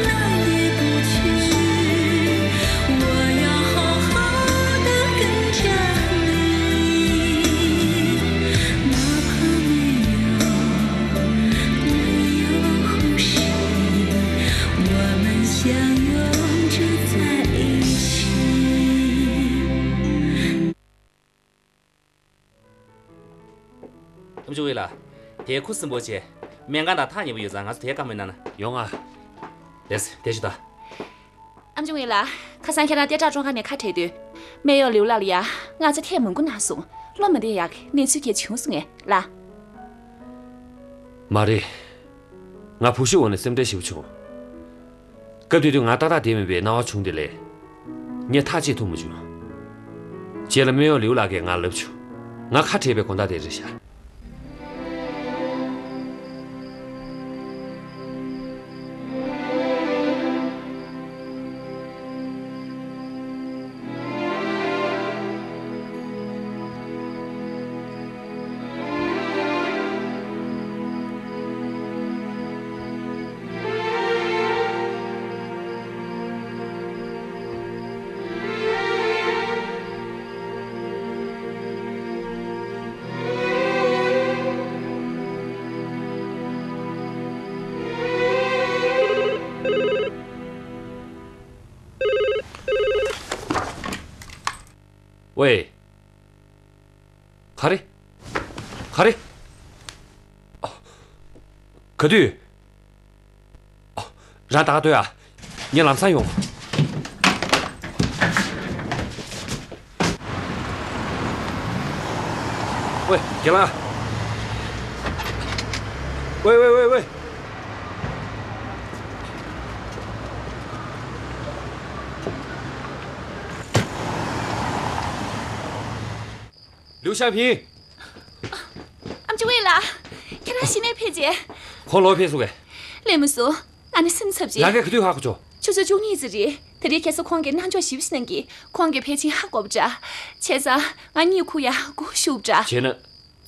哪也不去，我要好好地跟着你。哪怕没有，没有呼吸，我们相拥着在一起。 ཨམ་ཅོག་ཝེ་ལགས། དེ་ཁུ་སིམ་པོ་བྱས། སྨན་ཁང་དང་ཐག་ཉེ་པོ་ཡོད་ཙང་ང་ཚོ་དེ་བཀའ་མོལ་གནང་ན། ཡོང་ང་། ལགས་སོ། དེ་ཞུ་ད། ཨམ་ཅོག་ཝེ་ལགས། ཁ་སང་ཁྱེད་རང་ལྟེ་ཁྲག་བཀྲོང་ཁང་ནས་ཁ་བྲལ་དུས། སྨན་གཡོག་ལིའུ་ལགས་ལ་ཡ་སྔ་ཆ་ཐེངས་མང་པོ་གནང་སོང་། བློ་མ་བདེ་ཡག་གི་གནས་ཚུལ་གྱད་བྱུང་སོང་ངས་ལགས། མ་རེད། ང་བུ་ཤི་འོན་ལ་སེམས་ཁྲལ་ཞེ་པོ་བྱུང་། སྐབས་དེ་དུས་ང་ཏག་ཏག་བསྡད་མེད་པའི་སྣང་བ་བྱུང་དེ་ལས། ངས་ཐག་བཅད་ཐུབ་མ་བྱུང་། རྗེས་ལ་སྨན་གཡོག་ལིའུ་ལགས་ཀྱིས་ང་ལབ་བྱུང་། ང་ཁ་བྲལ་བའི་དགོངས་དག་དེ་རེད་ཤག་ཝེ། ག་རེ། ག་རེ། ག་དུས། རང་ད་ག་སྡོད་ཨ། ངས་ལམ་སང་ཡོང་། ཝེ། རྒན་ལགས། ཝེ་ཝེ་ཝེ་ཝེ། ལིའུ་ཞའོ་ཕིང་། ཨམ་ཅི་ཝེ་ལགས། ཁྱེད་རང་གཞི་ནས་ཕེབས་རྗེས། ཁོང་ལོག་ཕེབས་སོང་བས། སླེབས་མ་སོང་། ཨ་ནི་སེམས་འཚབ་རྗེས། རང་གིས་ག་དུས་ཧ་གོ་བྱུང་། ཆུ་ཚོད་བཅུ་གཉིས་ཙམ་རེད། དེ་རིང་ཁ་སང་ཁོང་གིས་གནང་ཕྱོགས་ཞིབ་ཞིག་གནང་གིས་ཁོང་གིས་ཕལ་ཆེར་ཧ་གོ་བ་འདྲ། བྱས་ཙང་ང་གཉིད་ཁུག་ཡག་སྒུག་ཞུ་བ་འདྲ། བྱས་ན།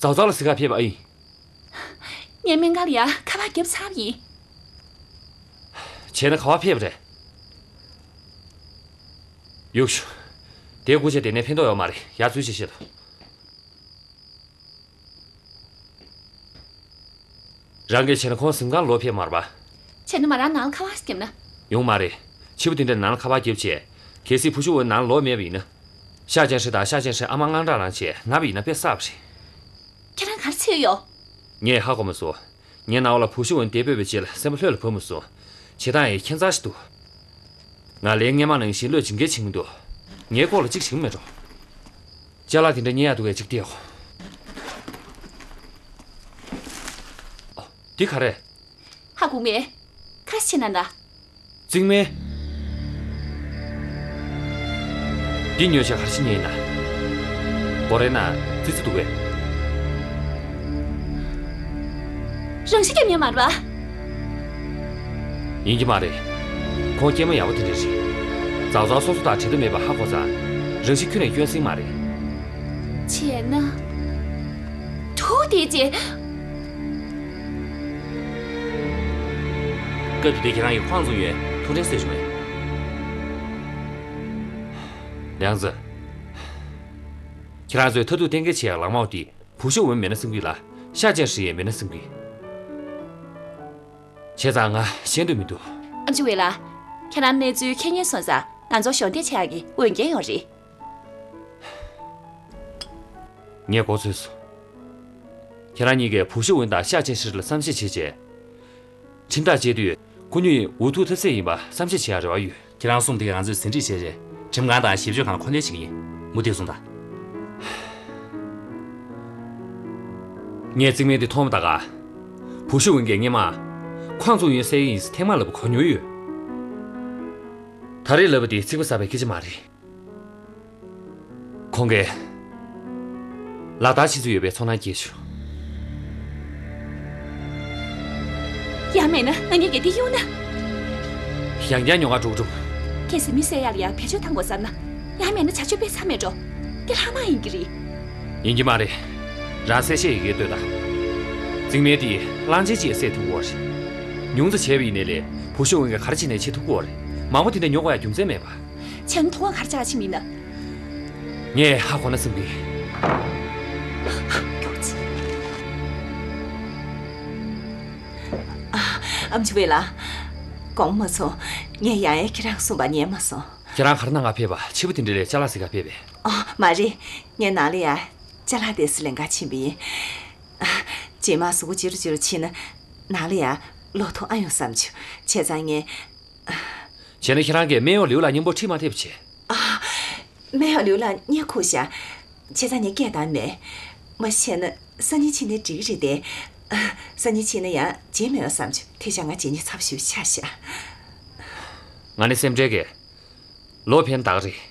ཙའོ་ཙའོ་ལ་གཟིགས་ག་ཕེབས་པ་ཨེ་ཡིན། ངས་སྨན་ཁང་ལ་ཡ་ཁ་པར་བརྒྱབ་ཚར་བ་ཡིན། བྱས་ན་ག་པར་ཕེབས་པ་རེད། གཡུག་ཞུ། དེའི་སྐུ་ཆས་དེ་ནས་ཕན་ཐོགས་ཡོད་མ་རེད། ཡར་འཛུལ་ཞིག་བྱེད་དོ། རང་གིས་བྱས་ན་ཁོང་གཟིམ་ཁང་ལོག་ཕེབས་མ་རེད་པ། བྱས་ན་མོ་རང་ནང་ལ་ཁ་པར་ཞིག་བརྒྱབ་ན། ཡོང་མ་རེད། ཕྱི་པོ་དེ་འདྲ་ནང་ལ་ཁ་པར་བརྒྱབ་བྱས། གལ་སྲིད་བུ་ཤུ་འོན་ནང་ལ་ལོག་མེད་པ་ཡིན་ན། ཤ་ཅན་ཧྲི་དང་ཤ་ཅན་ཧྲི་ཨ་མ་དངངས་སྐྲག་ལངས་བྱས་ན་བ་ཡིན་ན་དཔེ་བསགས་པ་རེད། ཁྱེད་རང་ག་རེ་བྱས་ཡོད། ངས་ཧ་གོ་མ་སོང་། ངའི་རྣ་བ་ལ་བུ་ཤུ་འོན་དེ་སྤོས་པའི་རྗེས་ལ་སེམས་པ་ལྷོད་ལ་བབས་མ་སོང་། བྱེད་སྟངས་ཡང་ཁྱད་མཚར་ཞིག་འདུག་ང་ལས་སྔན་མ་ནང་བཞིན་བློས་འཇིགས་འགེལ་བྱེད་ཀྱི་མི་འདུག་ངའི་ལྐོག་ལ་གཅིག་བྱེད་ཀྱི་མེད་འགྲོ། ཅ་ལག་དེ་འདྲ་རྙེད་ཡག་འདུག་གས་གཅིག་བལྟས་ཡོང་། ཨོ། འདི་ག་རེད། ཧ་གོ་མེད། ག་རེ་བྱེད་ན་འདྲ། རྩིག་སྨན། འདི་ཉོས་བྱས་ག་རེ་བྱེད་མཁན་ཡིན་ན། སྒོ་རའི་ནང་ཙི་ཙི་འདུག་གས། རང་ཤི་རྒྱག་མཁན་མ་རེད་པ། ཡིན་གྱི་མ་རེད། ཁོང་སྐྱེས་མ་ཡག་པོ་དེ་འདྲ་རེད། ཙའོ་ཙའོ་སོ་སོ་དང་བྲལ་འདོད་མེད་པ་ཧ་གོ་ཙང་། རང་ཤི་ཁྱོན་ནས་སྐྱོན་ཟིན་མ་རེད། བྱས་ན། ཐུག་དེ་རྗེས། སྐབས་དེ་དུས་ཁྱེད་རང་གིས་ཁོང་ཚོ་ཡོད་ཐུགས་ཕྲན་གསོས་བྱུང་ངས། ལེང་ཙི། ཁྱེད་རང་ཚོས་མཐར་ཐུག་གཏན་འཁེལ་བྱེད་ཡག་ལག་མ་བོ་དེ་བུ་ཤུ་འོན་མེད་ན་བསམ་གྱི་ལ། ཤ་ཅན་ཧྲི་ཡང་མེད་ན་བསམ་གྱི། བྱས་ཙང་ང་ཤེས་འདོད་མི་འདུག་ཨམ་ཅི་ཝེ་ལགས། ཁྱེད་རང་གནས་ཚུལ་མཁྱེན་མཁྱེན་སོང་ཙང་ང་ཚོ་གཞོགས་འདེགས་བྱེད་ཡག་གི་འོས་འགན་ཡོད་རེད། ངས་གོ་ཚོད་སོང་། ཁྱེད་རང་གཉིས་ཀས་བུ་ཤུ་འོན་དང་ཤ་ཅན་ཧྲི་ལ་བསམ་ཤེས་བྱེད་བྱས། ཁྲིམས་ཐག་བཅད་དུས་སྐུ་ཉིད་འུ་ཐུག་ཐབས་ཟད་ཡིན་པ་བསམ་ཤེས་བྱེད་ཡག་རེ་བ་ཡོད། ཁྱེད་རང་གསུམ་དེ་ག་ང་ཚོས་ཟིན་བྲིས་བྱས་རྗེས་ཁྲིམས་ཁང་དང་ཞིབ་དཔྱོད་ཁང་ལ་མཁོ་འདོན་བྱེད་ཀྱི་ཡིན། མུ་མཐུད་གསུངས་དང་། ངས་རྩིག་སྨན་འདི་མཐོང་མ་ད་ག་བུ་ཤུ་འོན་གྱིས་སྔན་མ། ཁོང་ཚོ་ཡོན་སའི་ཡིན་ཐེངས་མ་ལབ་གོ་མྱོང་ཡོད། ད་རེས་ལབ་པ་དེ་ཚིག་པ་ཟ་བའི་སྐད་ཆ་མ་རེད། ཁོང་གིས་ལག་བསྟར་བྱེད་རྩིས་ཡོད་པའི་ཚོར་སྣང་སྐྱེས་བྱུང་། ཡང་མེད་ན་ང་གཉིས་ཀྱིས་འདི་གཡུག་ན། ཡང་བསྐྱར་ཉོ་ག་འགྲོ་འགྲོ། གལ་སྲིད་མི་བསད་ཡག་ལ་ཡང་བེད་སྤྱོད་བཏང་དགོས་བསམ་ན། ཡང་མེད་ན་བྱ་སྤྱོད་སྤེལ་ས་མེད་འགྲོ། འདི་ལྷག་མ་ཡིན་གྱི་རེད། ཡིན་གྱི་མ་རེད། རང་གསལ་བཤད་ཡི་གེ་ལྟོས་དང་། རྩིག་སྨན་དེས་གླང་ཆེན་གཅིག་བསད་ཐུབ་ཀྱི་ཡོད་རེད། ཉུང་ཙམ་བྱས་པ་ཡིན་ནའི་ལས་བུ་ཤུ་འོན་གྱིས་ག་རེ་བྱས་ནའི་བྱེད་ཐུབ་ཀྱི་ཡོད་རེད། མང་པོ་དེ་འདྲ་ཉོ་དགོས་ཡག་རྒྱུ་མཚན་མེད་པ། བྱས་ན་ཐོག་ཁ་ག་རེ་བྱ་བ་ཕྱིན་པ་ཡིན་ན། ངས་ཧ་གོ་ན་བསམ་གི། ཨ། ཨམ་ཆི་ཝེ་ལགས། དགོངས་མ་ཚོམས། ངས་ཡང་ཡང་ཁྱེད་རང་གསུངས་པ་ཉན་མ་སོང་། ཁྱེད་རང་ག་རེ་གནང་ག་ཕེབས་པ། ཕྱི་པོ་དེ་འདྲ་ལ་ཅ་ལག་གཟིགས་ག་ཕེབས་པས། ཨ། མ་རེད། ངས་ནང་ལ་ཡ་ཅ་ལག་དེ་ཚོ་ལེན་ག་ཕྱིན་པ་ཡིན། ཨ། རྗེས་མ་གཟུགས་པོ་ལྗིད་རུ་ལྗིད་རུ་ཕྱིན་ན། ནང་ལ་ཡ་ལོག་ཐུབ་ཨ་ཡོང་བསམ་བྱུང་། བྱས་ཙང་ངས། བྱས་ན་ཁྱེད་རང་གིས་སྨན་གཡོག་ལིའུ་ལགས་མཉམ་པོ་ཁྲིད་མ་ཐེབས་བྱས། ཨ། སྨན་གཡོག་ལིའུ་ལགས་གཉིད་ཁུག་ཤག་བྱས་ཙང་ངས་སྐད་བཏང་མེད། མ་གཞི་བྱས་ན་སང་ཉིན་ཕྱིན་ནའི་འགྲིག་གི་རེད་དེ། སང་ཉིན་ཕྱིན་ན་ཡང་རྗེས་མེད་པ་བསམ་བྱུང་། དེ་བྱས་ང་རྗེས་ཉིན་ཚབ་ཞུ་ཆ་བཞག་ང་ནི་སེམས་ཁྲལ་གྱིས། ལོ་ཕན་ད་ག་རེད།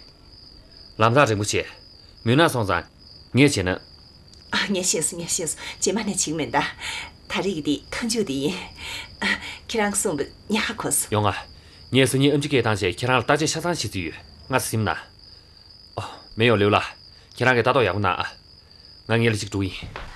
ལམ་ཐག་རིང་པོ་བྱས། མུན་ནག་སོང་ཙང་། ངས་བྱས་ན། ཨ། ངས་ཤེས་སོང་། ངས་ཤེས་སོང་། རྗེས་མ་ནས་བྱེད་ཀྱི་མིན་ད། ད་རེས་ཀྱི་འདི་མཐའ་མཇུག་འདི་ཡིན། ཨ། ཁྱེད་རང་གསུངས་པ་ཉག་ག་གོ་སོང་། ཡོང་ང་། ངས་སང་ཉིན་ཨེམ་ཆི་སྐད་བཏང་བྱས་ཁྱེད་རང་ལ་བརྟག་དཔྱད་ཆ་ཚང་བྱེད་རྩིས་ཡོད། སྔ་ས་ཟིན་ན། ཨོ། སྨན་གཡོག་ལིའུ་ལགས། ཁྱེད་རང་གིས་ལྟ་རྟོག་ཡག་པོ་གནང་ཨ། ང་སྔོན་ལ་གཅིག་འགྲོ་གི་ཡིན།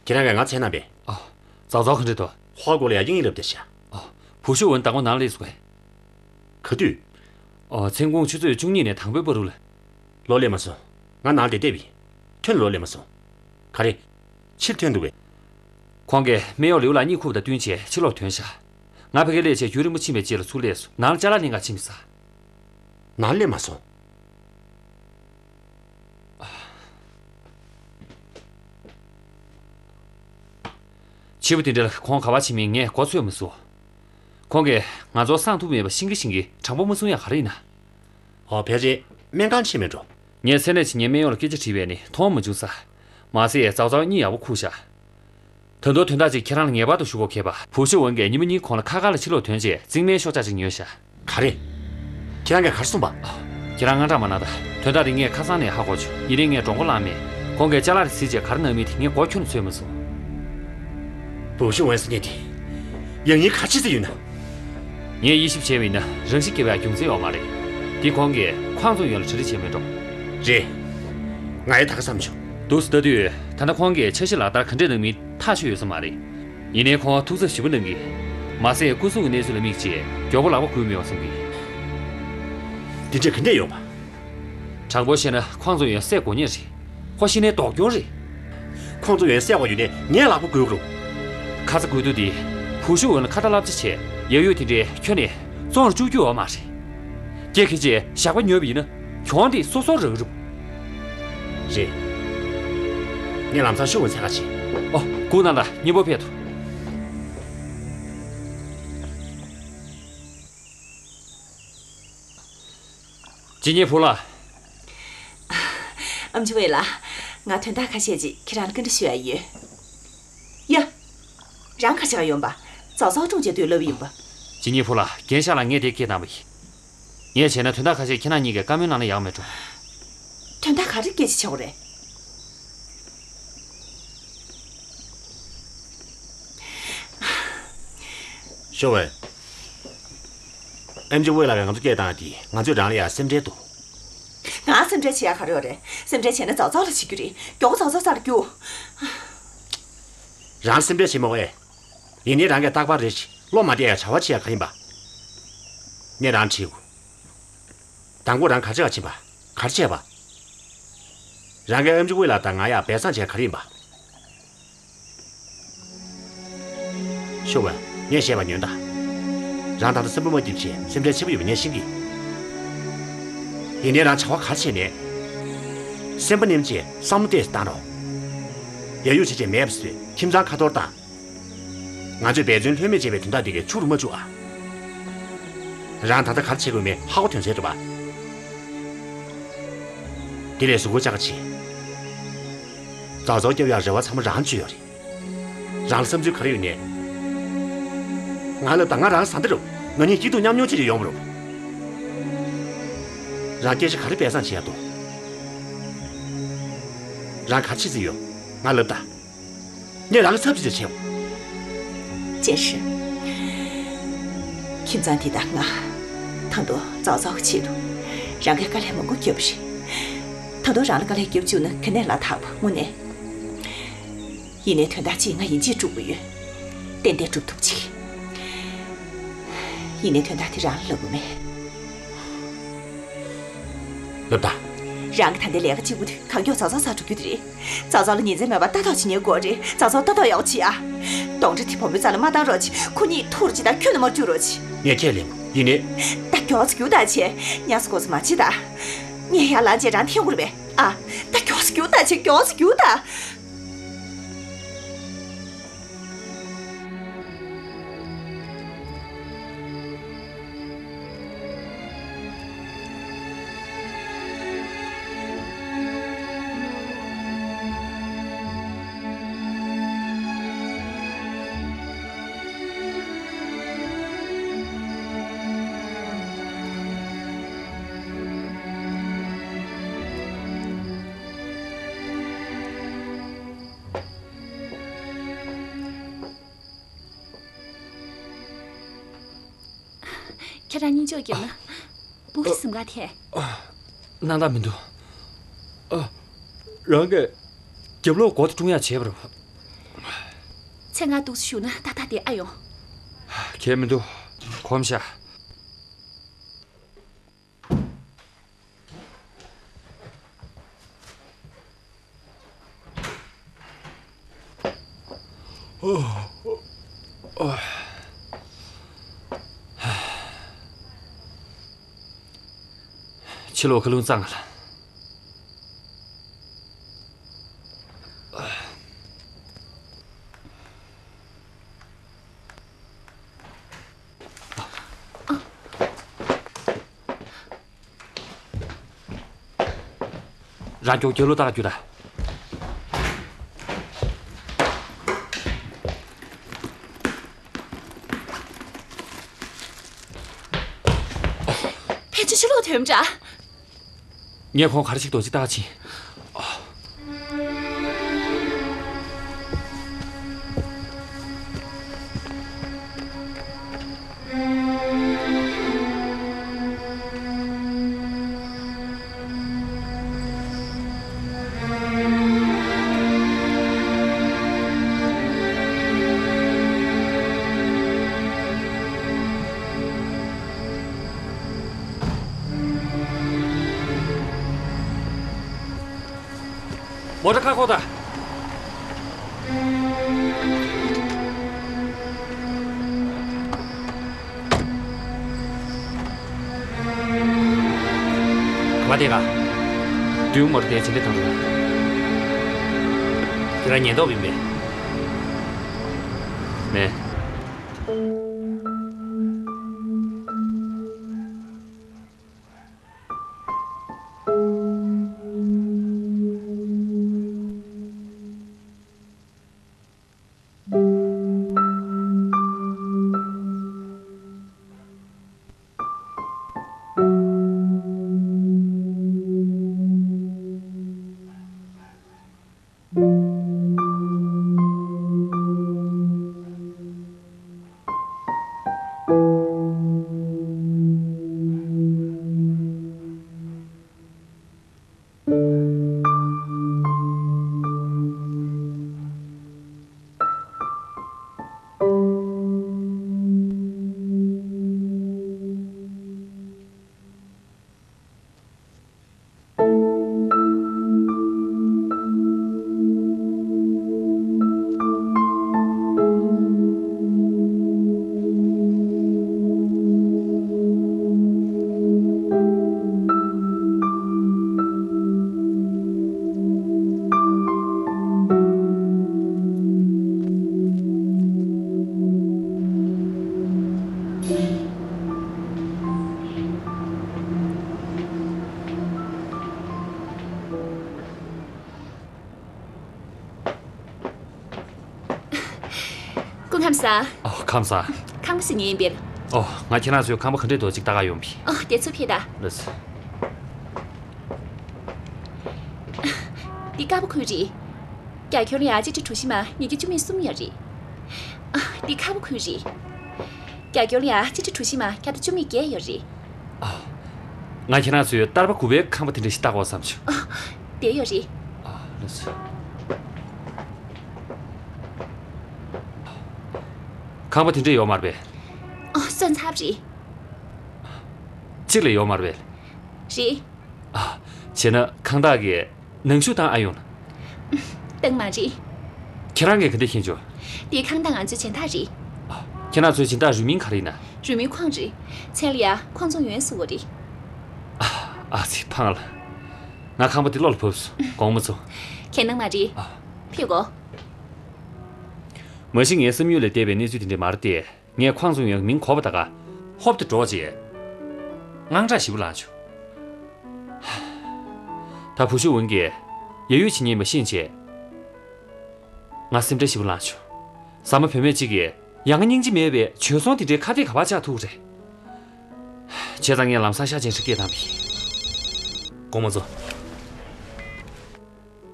ཁྱེད་རང་གིས་ང་མཚན་ན་པས། ཨ། ཙའོ་ཙའོ་ག་འདྲ་འདུག་ཧྭ་གོ་ལ་ཡ་དབྱིན་ཡིག་བསླབ་བསྡད་ཤག་ཨ། བུ་ཤུ་ཝུན་ཟླ་ངོ་ནང་སླེབས་སོང་ངས། ག་དུས། ཨ། མཚན་གུང་ཆུ་ཚོད་བཅུ་གཉིས་ནས་དང་པོའི་བར་དུ་ལ། ལོག་སླེབས་མ་སོང་། ང་ནང་བསྡད་བསྡད་པ་ཡིན། ཁྱོད་ལོག་སླེབས་མ་སོང་། ག་རེ། ཕྱིར་ཐོན་འདུག་གས། ཁོང་གིས་སྨན་གཡོག་ལིའུ་ལགས་གཉིད་ཁུག་པ་དང་བསྟུན་བྱས་ཕྱིར་ལོག་ཐོན་ཤག་ང་ཕ་གིར་སླེབས་བྱས་རྒྱུན་རིང་པོ་ཕྱིན་པའི་རྗེས་ལ་ཚུར་སླེབས་སོང་། ནང་ལ་ཅ་ལག་ལེན་གར་ཕྱིན་པ་རེད་ཟེར། ནང་སླེབས་མ་སོང་། ཕྱི་པོ་དེ་འདྲ་ལ་ཁོང་ག་པར་ཕྱིན་མིན་ངས་མགོ་ཚོད་མ་སོང་། ཁོང་གིས་ང་ཚོར་གསང་ཐུབ་མེད་པ་ཤེས་ཀྱི་ཤེས་ཀྱི་དྲང་པོ་མ་གསུང་ཡ་ག་རེ་ཡིན་ན། ཨོ། ཕལ་ཆེར་སྨན་ཁང་ཕྱིན་མེད་འགྲོ། ངས་མཚན་ལས་ཕྱི་ཉིན་སྨན་གཡོག་ལ་སྐད་ཆ་དྲིས་པས་ནི་མཐོང་མ་བྱུང་ཟེར། མ་ཟད་ཙའོ་ཙའོ་གཉིད་ཡག་པོ་ཁུག་ཤག་ད་དུང་དོན་དག་ཅིག་ཁྱེད་རང་ལ་ངེས་པར་དུ་ཞུ་དགོས་ཁེལ་བ། བུ་ཤུ་ཝུན་གྱིས་ཉིན་མོ་གཉིས་གོང་ལ་ཁ་ཁ་ལ་ཕྱིར་ལོག་ཐོན་རྗེས་རྫིང་མའི་ཤོག་ཆག་ཅིག་ཉོས་ཤག་ག་རེ། ཁྱེད་རང་གིས་ག་རེ་གསུངས་པ། ཁྱེད་རང་དངངས་སྐྲག་མ་གནང་ད། དོན་དག་དེ་ངས་ཁ་སང་ནས་ཧ་གོ་བྱུང་། ཡིན་ནའི་ངས་མགྲོན་པོ་བླངས་མེད། ཁོང་གིས་ཅ་ལག་དེ་གཟིགས་རྗེས་ག་རེ་གནང་མིན་དེ་ངས་མགོ་ཁྱོན་ནས་ཚོད་མ་སོང་། བུ་ཤུ་ཝུན་ཟེར་མཁན་དེ། ཡང་སྙིང་ག་ཅི་ཟིག་ཡོད་ན། ངས་དབྱེ་ཞིབ་བྱས་པ་ཡིན་ན་རང་ཤི་བརྒྱབ་ཡག་རྒྱུ་མཚན་ཡོད་མ་རེད། དེ་ཁོང་གིས་ཁོང་ཚོ་ཡོན་ལ་གྲ་སྒྲིག་བྱས་མེད་འགྲོ། རེད། ང་ཡང་ད་ག་བསམ་བྱུང་། འདུག་སེ་ལྟ་དུས་ད་ལྟ་ཁོང་གིས་འཆར་གཞི་ལག་བསྟར་ག་འདྲས་གནང་མིན་ཐག་ཆོད་ཡོད་ས་མ་རེད། ཡིན་ནའི་ཁོང་ཐུགས་འཚབ་ཞེ་པོ་གནང་གི། མ་ཟད་སྐུ་སྲུང་གི་གནས་ཚུལ་ལ་དམིགས་བྱས་མགྱོགས་པོ་ལག་པ་འགུལ་མེད་པ་བཟོ་གི། དེ་འདྲས་ག་འདྲས་ཡོང་བ། དྲང་པོ་བཤད་ན་ཁོང་ཚོ་ཡོན་བསད་དགོས་ངེས་རེད། ཁོ་ཤི་ནའི་ལྡོག་གྱོང་རེད། ཁོང་ཚོ་ཡོན་བསད་དགོས་ཡོད་ནའི་ངས་ལག་པ་འགུལ་དགོས། ཁ་ཚ་དགོས་གཏུགས་དེ། བུ་ཤུ་ཝུན་ལ་ཁ་ཏ་བསླབ་བྱ་བྱས་ཡ་ཡོད་དེ་འདྲའི་ཁྱོན་ནས་བཙོང་རུ་བཅུག་རྒྱུ་ཡོད་མ་རེད། སྐྱེ་ཁྱི་ཅེས་ཞག་པ་ཉོས་པ་ཡིན་ན་གྱོང་དེ་སོ་སོར་རག་རུབ། རེད། ངས་ལམ་སང་ཤུ་ཝུན་འཚོལ་ག་ཕྱིན། ཨོ། སྒུག་གནང་དང་། སྙིང་པོ་ཕེབས་འདུག་ཇི་ཉི་ཕུ་ལ། ཨམ་ཆི་ཝེ་ལགས། ང་དོན་དག་ཁ་ཤས་ཅིག་ཁྱེད་རང་ལ་བཀའ་འདྲི་ཞུ་ཡ་ཡོད། ཡ། རང་ག་ཞིག་ག་ཡོང་པ། ཙའོ་ཙའོ་ཀྲུང་ཅེ་དུས་ལབ་ཡིན་པ། ཇི་ཉི་ཕུ་ལ་རྒན་ཤག་ལ་ངས་དེ་སྐད་བཏང་བ་ཡིན། ངས་བྱས་ན་དོན་དག་ཁ་ཤས་ཁྱེད་རང་གཉིས་ཀས་བཀའ་མོལ་གནང་ན་ཡག་མེད་འགྲོ། དོན་དག་ག་རེ་སྐད་ཆ་བྱེད་དགོས་རེད། ཤོ་ཝེ། ཨེམ་ཆི་ཝེ་ལགས་ཀྱིས་ང་ཚོ་སྐད་བཏང་དེ་ང་ཚོས་རང་ལ་ཡ་སེམས་ཁྲལ་འདུག་ང་སེམས་ཁྲལ་བྱེད་ཡ་ག་རེ་ཡོད་རེད། སེམས་ཁྲལ་བྱས་ན་ཙའོ་ཙའོ་ལ་བྱེད་རྒྱུ་རེད། མགྱོགས་པོ་ཙའོ་ཙའོ་རྩར་རྒྱུགས། རང་སེམས་ཁྲལ་བྱེད་མ་དགོས་ཨེ། ཡིན་ནའི་རང་གིས་རྟག་པར་རེ་ཞིག་བློ་མ་བདེ་ཡ་བྱ་བ་བྱེད་ཡ་ག་ཡིན་པ། ངས་རང་དྲིས་དགོས། དང་པོ་རང་ག་རེ་བྱེད་ག་ཕྱིན་པ། ག་རེ་བྱས་པ། རང་གིས་ཨེམ་ཆི་ཝེ་ལགས་དང་ང་ཡ་སྦས་གསང་བྱས་ག་རེ་ཡིན་པ། ཤོ་ཝེ། ངས་བཤད་པ་ཉོན་དང་། རང་ད་ལྟ་སེམས་པ་མ་སྐྱིད་བྱས་སེམས་ཁྲལ་ཆེན་པོ་ཡོད་པ་ངས་ཤེས་ཀྱི། ཡིན་ནའི་རང་བྱ་བ་ག་རེ་བྱས་ནའི། སེམས་པ་ནེམ་བྱས་བསམ་བློ་ཏོག་ཙམ་བཏང་རོགས། ཡ་ཡུ་བྱས་བྱས་མེད་པ་བཟོས་ཁྱིམ་ཚང་ཁ་འཐོར་བཏང་། ང་ཚོས་འབད་བརྩོན་ལྷོད་མེད་བྱས་པའི་དོན་དག་འདི་གས་འཕྱུགས་རུ་མ་བཅུག་ཨ། རང་ད་ལྟ་ག་རེ་བྱེད་དགོས་མེད་ཧ་གོ་དོན་ཚན་རེད་པ། དེ་ལས་གཟུགས་པོ་ཅག་ག་བྱེད། ཙའོ་ཙའོ་སྐྱོབ་ཡག་རེ་བ་ཚང་མ་རང་བཅོལ་ཡོད་རེད། རང་ལ་བསམ་ཚུལ་ག་རེ་ཡོད་ནའི། ང་ལབ་དང་། ང་རང་བཟའ་ཟླ་རེད། ང་གཉིས་སྐྱིད་སྡུག་མཉམ་མྱོང་བྱེད་ཀྱི་ཡོང་བ་རེད། རང་སྐད་ཆ་ག་རེ་སྦས་གསང་བྱེད་ཡག་འདུག་རང་ག་རེ་བྱེད་རྩིས་ཡོད། ང་ལབ་དང་། ངས་རང་གི་ཚབ་བྱེད་ཅེས་བྱེད། ཅེ་ཧྲི། ཁྱིམ་ཚང་འདི་དང་ང་། ད་དུང་ཙའོ་ཙའོ་གི་ཆེད་དུ་རང་གིས་དཀའ་ལས་མང་པོ་བརྒྱབ་པ་རེད། ད་དུང་རང་ལ་དཀའ་ལས་བརྒྱབ་བཅུག་ན་ག་ནས་ལ་དྭགས་པ་དངོས་གནས། ཡིན་ནའི་དོན་དག་ཅིག་ང་ཡིན་གཅིག་སྒྲུབ་དགོས་ཡོད། ཏན་ཏན་སྒྲུབ་ཐུབ་ཅིག་ཡིན་ནའི་དོན་དག་དེ་རང་ལ་ལབ་དགོས་མེད། ལབ་ད། རང་གི་ད་ལྟའི་ལས་ཀ་གཅིག་པུ་དེ་གང་མགྱོགས་ཙག་ཙག་ཟ་འགྲོ་རྒྱུ་དེ་རེད། ཙག་ཙག་ལ་ཉིན་མཚན་མེད་པར་ལྟ་རྟོག་བྱེད་མཁན་དགོས་རེད། ཙག་ཙག་ལྟ་རྟོག་ཡག་པོ་བྱེད་ཨ། གདོང་འདྲེ་དེ་བུ་མོའི་རྩ་ལ་མ་བཏང་རོགས་གྱིས། ཁོ་གཉིས་ཐུག་རོགས་གྱིས་དང་ཁྱོན་ནས་མར་བཅུག་རོགས་གྱིས། ངས་ཁས་ལེན། ཡིན་ནའི། ད་མགྱོགས་ཙམ་རྒྱུགས་དང་བྱས། ཉམས་སུ་མགོ་ཚོ་མ་བྱེད་ད། ངས་ཡར་ལངས་བྱས་རང་ཐེན་དགོས་རེད་པས་ཨ། ད་མགྱོགས་ཙམ་རྒྱུགས་དང་བྱས། མགྱོགས་ཙམ་རྒྱུགས་དང་། ཁྱེད་རང་གཉིད་ཅོག་བརྒྱབ་ན། སྤུ་གུ་གཟིམ་ག་ཐལ། སྣང་དག་མི་འདུག་ཨ། རང་གིས་རྒྱབ་ལོགས་སྒོ་དེ་བཀྲུང་ཡག་བྱས་པ་རེད། ཚེ་སྔ་འདུག་སེ་བཞུགས་ན་ཏག་ཏག་བསྡད་ཨ་ཡོང་། གལ་མི་འདུག་གོམས་ཤག་ཕྱི་ལོགས་ཁ་རླུང་གཙང་ང་ལ། རང་སྐྱོང་རྒྱལ་ལོ་བཏགས་རྒྱུ་ད། ཕལ་ཆེར་ཕྱི་ལོགས་ཐོན་འདྲ། ངས་ཁོང་ག་རེ་ཞིག་འདོད་ཅིག་བལྟ་ཕྱིན། མོ་ཊ་ཁ་ཁོག་ད། ག་པ་དེ་ག་བདུན་མོ་ཊ་དེ་ཇི་འདྲ་བཏང་འདུག་ཁྱེད་རང་ཉེན་རྟོག་ཡིན་པས། མེད། སྐུ་ཁམས་བཟང་། ཨོ་ཁམས་བཟང་། ཁང་པ་ཟིན་ངེས་ཡིན་པས། ཨོ་ང་ཁྱེད་རང་ཚོའི་ཁང་པ་ག་འདྲས་འདུག་ཅིག་ལྟ་ག་ཡོང་བི། ཨོ་དེ་ཚོ་ཕེ་ད། ལགས་སོ། འདི་དཀར་པོ་ཁུལ་རེད། རྒྱ་ཁྱོན་ལ་ཡ་གཅིག་ཁྲི་གྲུ་བཞི་མ་ཉིས་བརྒྱ་བཅུ་མེད་གསུམ་ཡོད་རེད། ཨ་འདི་ཁ་པོ་ཁུལ་རེད། རྒྱ་ཁྱོན་ལ་ཡ་གཅིག་ཁྲི་གྲུ་བཞི་མ་བརྒྱ་དང་བཅུ་མེད་བརྒྱད་ཡོད་རེད། ཨ། ང་ཁྱེད་རང་ཚོའི་ཏར་པ་དགུ་པའི་ཁང་པ་དེ་འདྲ་ཞིག་ལྟ་དགོས་བསམ་བྱུང་། ཨ། དེ་ཡོད་རེད། ཨ་ལགས་སོ། ཁང་པ་དེ་འདྲས་ཡོད་མ་རེད་པས། ཨོ། སོན་ཚབ་རེད། གཅིག་ལས་ཡོད་མ་རེད་པས། རེད། ཨ། བྱས་ན་ཁང་བདག་གིས་ནང་ཞུགས་བཏང་ཨ་ཡོང་ན། བཏང་མ་རེད། ཁྱེད་རང་གིས་ག་འདྲས་མཁྱེན་བྱུང་། དེ་ཁང་བདག་ང་ཚོའི་སྦྱིན་བདག་རེད། ཨ། ཁྱེད་རང་ཚོའི་སྦྱིན་བདག་རུས་མིང་ག་རེ་ཡིན་ན། རུས་མིང་ཁོང་རེད། མཚན་ལ་ཡ་ཁོང་ཚོང་ཡོན་ཟེར་བ་རེད། ཨ། ཨ་ཙི་ཕངས་ལ། ང་ཁང་པ་འདི་བློ་ལ་བབས་སོང་། དགོངས་མ་ཚོམས། ཁྱེད་སྣང་མ་རེད། ཨ། ཕེབས་གོ། མ་གཞི་ངའི་བསམ་ཡུལ་ལས་འདས་པའི་གནས་ཚུལ་དེ་འདྲ་མ་རེད་དེ། ངས་ཁོང་ཚོང་ཡོན་གྱི་མིང་གོ་བ་ད་ག་ཧོབ་ཏེ་འགྲོ་བྱས། དངངས་སྐྲག་ཞེ་པོ་ལངས་བྱུང་། ད་བུ་ཤུག་ཝུན་གྱིས་ཡ་ཡུལ་བྱེད་ཉེན་པ་ཤེས་བྱས། ང་སེམས་ཁྲལ་ཞེ་པོ་ལངས་བྱུང་། བཟའ་མ་བུད་མེད་ཅིག་གིས་ཡ་ང་སྙིང་རྗེ་མེད་པའི་བྱོལ་སོང་དེ་འདྲའི་ཁ་གཏད་ག་པར་བཅག་ཐུབ་ཀྱི་རེད། བྱས་ཙང་ངས་ལམ་སང་ཤ་ཆེན་ཞིག་སྐད་བཏང་བ་ཡིན། དགོངས་མ་ཚོམས།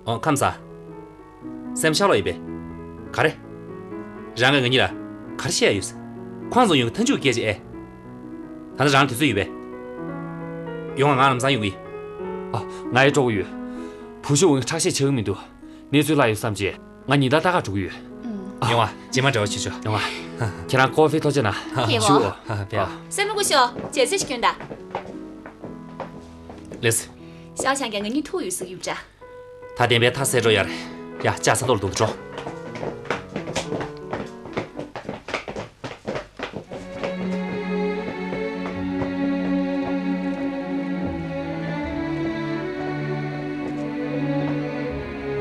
ཨོ། ཁམས་བཟང་། སེམས་ཤར་ལོག་ཡིན་པས། ག་རེ། རང་གིས་ང་གཉིས་ལ་ག་རེ་བཤད་ཡ་ཡོད། ཁོང་ཚོང་ཡོན་གྱི་མཐའ་མཇུག་སྐད་ཆ་ཨེ། ད་ལྟ་རང་དུས་ཚོད་ཡོད་པས། ཡོང་བ། ང་ལམ་སང་ཡོང་གི་ཡིན། ཨ། ང་ཡི་སྤྲོ་པོ་ཡོད། བུ་ཤུག་ཝུན་ཁྲག་ཤེད་ཆེ་གི་མི་འདུག་གནས་ཚུལ་ལྷག་ཡོད་བསམ་རྗེས་ང་ཉིན་ལྟར་ལྟ་ག་འགྲོ་གི་ཡོད། ཨ། ཡོང་བ། རྗེས་མ་འབྲེལ་བ་བྱེད་ཆོག་ཡོང་བ། ཁྱེད་རང་ཀོ་ཧྥི་ཐོག་བྱས་ན། ཨ། ཞུ། ཨ། བས། སེམས་མ་སྐུ་ཞོག་རྒྱལ་སྲས་ཤིག་སྐྱོན་དང་། ལེས། ཤའོ་ཞང་གིས་ང་གཉིས་ཐུག་ཡོད་ཟེར་གྱི་ཡོད་པ་འདྲ། ད་བདེན་པའི་མཐའ་གསལ་འགྲོ་ཡ་རེད། ཡ། ལྕགས་ས་རྡོ་ལ་བརྡུངས་ཏེ་འགྲོ།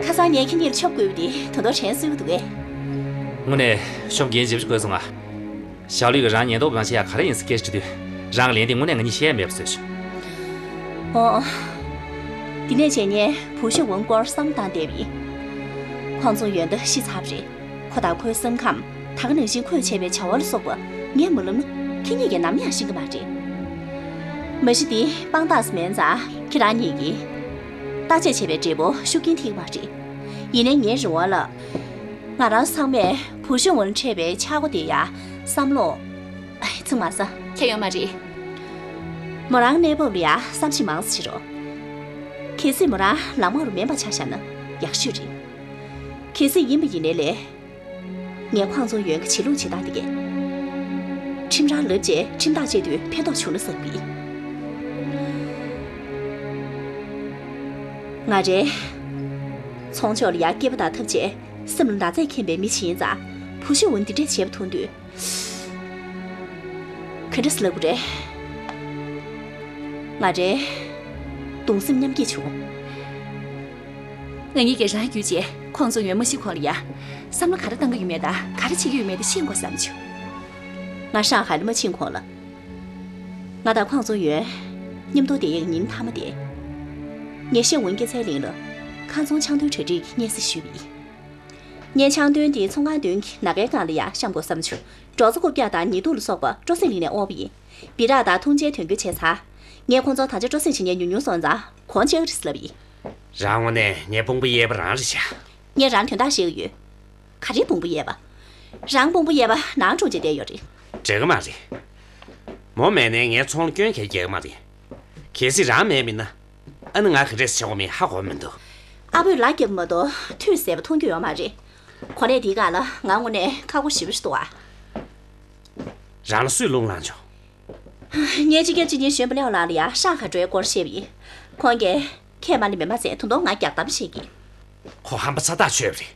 ཁ་སང་ངས་ཁྱེད་གཉིས་ལ་ཤོབ་བསྐུར་བ་དེ་ད་དུང་དྲན་གསོས་ཀྱི་འདུག་གས། དངོས་གནས་ཤོབ་འགན་ལྗིད་པོ་ཞིག་བསྐུར་སོང་ང་། ཞའོ་ལུའི་གིས་རང་ཉེན་རྟོག་པའི་ནང་བཞིན་ཡ་ག་རེ་ཡིན་ཟེར་སྐད་ཆ་དྲིས་དུས། རང་གི་ལན་དེ་དངོས་གནས་ང་གཉིས་བཤད་ཡ་མེད་པ་བཟོས་བྱུང་། ཨོ། འདི་ནས་བྱས་ངས་བུ་ཤུག་ཝུན་སྐོར་བསམ་བློ་བཏང་བསྡད་པ་ཡིན། ཁོང་ཚོང་ཡོན་ད་ཤི་ཚར་བ་རེད། ཁོ་དང་ཁོའི་སེམས་ཁམས། ད་ག་ནང་བཞིན་ཁོས་བྱས་པའི་བྱ་བ་ལ་སོགས་པ་ངས་མ་ལབ་ན་ཁྱེད་གཉིས་ཀྱིས་ནམ་ཡང་ཤེས་ཀྱི་མ་རེད། མ་གཞི་འདི་དཔང་རྟགས་མིན་ཙང་ཁྱེད་རང་གཉིས་ཀྱིས་བརྟག་དཔྱད་བྱས་པའི་འབྲས་བུ་ཤུགས་རྐྱེན་ཐེབས་ཀྱི་མ་རེད། ཡིན་ནའི་ངའི་རེ་བ་ལ། ང་རང་ཚང་མས་བུ་ཤུག་ཝུན་འཕྲད་པའི་ཆག་སྒོ་དེ་ཡ་བསམ་བློ། ཨ། ཚིག་མ་ཟ། ཁྱད་ཡོད་མ་རེད། མོ་རང་གནས་བབ་ལ་ཡ་བསམ་གཞིག་མང་ཙམ་བྱེད་རོགས། གལ་སྲིད་མོ་རང་ལམ་ཁ་རུ་མེད་པ་ཆ་བཞག་ན་ཡག་ཤོས་རེད། གལ་སྲིད་ཡིན་པ་ཡིན་ནའི་ལས། ངས་ཁོང་ཚོང་ཡོན་གྱི་བྱེད་ལུགས་བྱེད་སྟངས་དེ་གས། ཁྲིམས་རར་ལབ་རྗེས་ཁྲིམས་ཐག་བཅད་དུས་ཕན་ཐོགས་བྱུང་ན་བསམ་གི། ང་རེད། ཚོང་ཕྱོགས་ལ་ཡ་སྐྱེས་པ་དང་འཐབ་བྱས་སེམས་ལ་ན་ཚས་འཁྱེར་བའི་མི་ཞིག་ཡིན་ཙང་བུ་ཤུག་ཝུན་འདི་འདྲས་བྱེད་པ་མཐོང་དུས། ག་འདྲས་ལབ་དགོས་རེད། ང་རེད། གདུང་སེམས་མཉམ་སྐྱེད་བྱུང་། ང་གཉིས་ཀྱིས་རང་བརྒྱུད་བྱས་ཁོང་ཚོང་ཡོན་མ་ཤི་གོང་ལ་ཡ། བསམ་བློ་ག་རེ་བཏང་གི་ཡོད་མེད་དང་ག་རེ་བྱེད་ཀྱི་ཡོད་མེད་དེ་ཤེས་དགོས་བསམ་བྱུང་། ང་ཧྲང་ཧའེ་ལ་མ་ཕྱིན་གོང་ལ། ང་དང་ཁོང་ཚོང་ཡོན་མཉམ་དུ་བསྡད་ཡག་ཉིན་མཐའ་མ་དེ། ངས་ཤེས་ཝུན་སྐྱེད་ཚལ་གླིང་ལ་ཁང་ཚོང་ཆང་འཐུང་གྲ་སྒྲིག་གི་སྙན་སེང་ཞུས་པ་ཡིན། ངས་ཆང་འཐུང་དེ་ཚོང་ཁང་མདུན་གྱི་ན་གའི་སྒང་ལ་ཡ་བཤམས་དགོས་བསམ་བྱུང་། སྒྲོག་ཙེ་རྐུབ་བཀྱག་དང་ཉི་གདུགས་ལ་སོགས་པ་སྤྲོ་གསེང་གླིང་ནས་དབོར་བ་ཡིན། སྦི་རག་དང་འཐུང་ཆའི་དོན་འཁྱོལ་བྱས་ཚར། ངས་ཁོང་ཚོ་ད་ཆ་སྤྲོ་གསེང་བྱེད་མཁན་ཉུང་ཉུང་སོང་ཙང་གོང་ཆེ་གི་རེད་ཟེར་ལབ་ཡིན། རང་དངོས་གནས་ངའི་དཔུང་པ་གཡས་པ་རང་རེད་ཤག་ངས་རང་དོན་དག་བཤད་ཀྱི་ཡོད། ག་རེའི་དཔུང་པ་གཡས་པ། རང་དཔུང་པ་གཡས་པ་ནང་དཀྲུགས་བྱས་བསྡད་ཡོད་རེད། འགྲིག་གི་མ་རེད། མོ་མེད་ནའི་ངའི་ཚོང་ལ་སྐྱོན་གང་ཡང་རྒྱག་གི་མ་རེད། གལ་སྲིད་རང་མེད་མིན་ན། ཨ་ནི་ང་ག་འདྲས་བྱེད་དགོས་མིན་ཧ་གོ་མི་འདུག་ཨ་བོས་ལག་བརྒྱབ་མ་གཏོགས་དུས་ཟད་པ་མཐོང་རྒྱུ་ཡོད་མ་རེད། གོ་གནས་འདིའི་སྒང་ལ་ང་དངོས་གནས་ཁག་པོ་ཞེ་པོ་ཞིག་འདུག་ཨ། རང་ལ་སུས་རླུང་ལངས་བྱུང་། ངས་སྤྱི་ཁྱབ་སྤྱི་གཉེར་གཞོན་པ་ལེའོ་ལགས་ལ་ཡ་ཧྲང་ཧའེ་འགྲོ་ཡའི་སྐོར་བཤད་པ་ཡིན། ཁོང་གིས་ཁས་མ་ལེན་པས་མ་ཚད་ད་དུང་ང་རྒྱག་གཏམ་བཤད་ཀྱིས། ཁོ་ཧམ་པ་ཚ་ཐག་ཆོད་པ་རེད།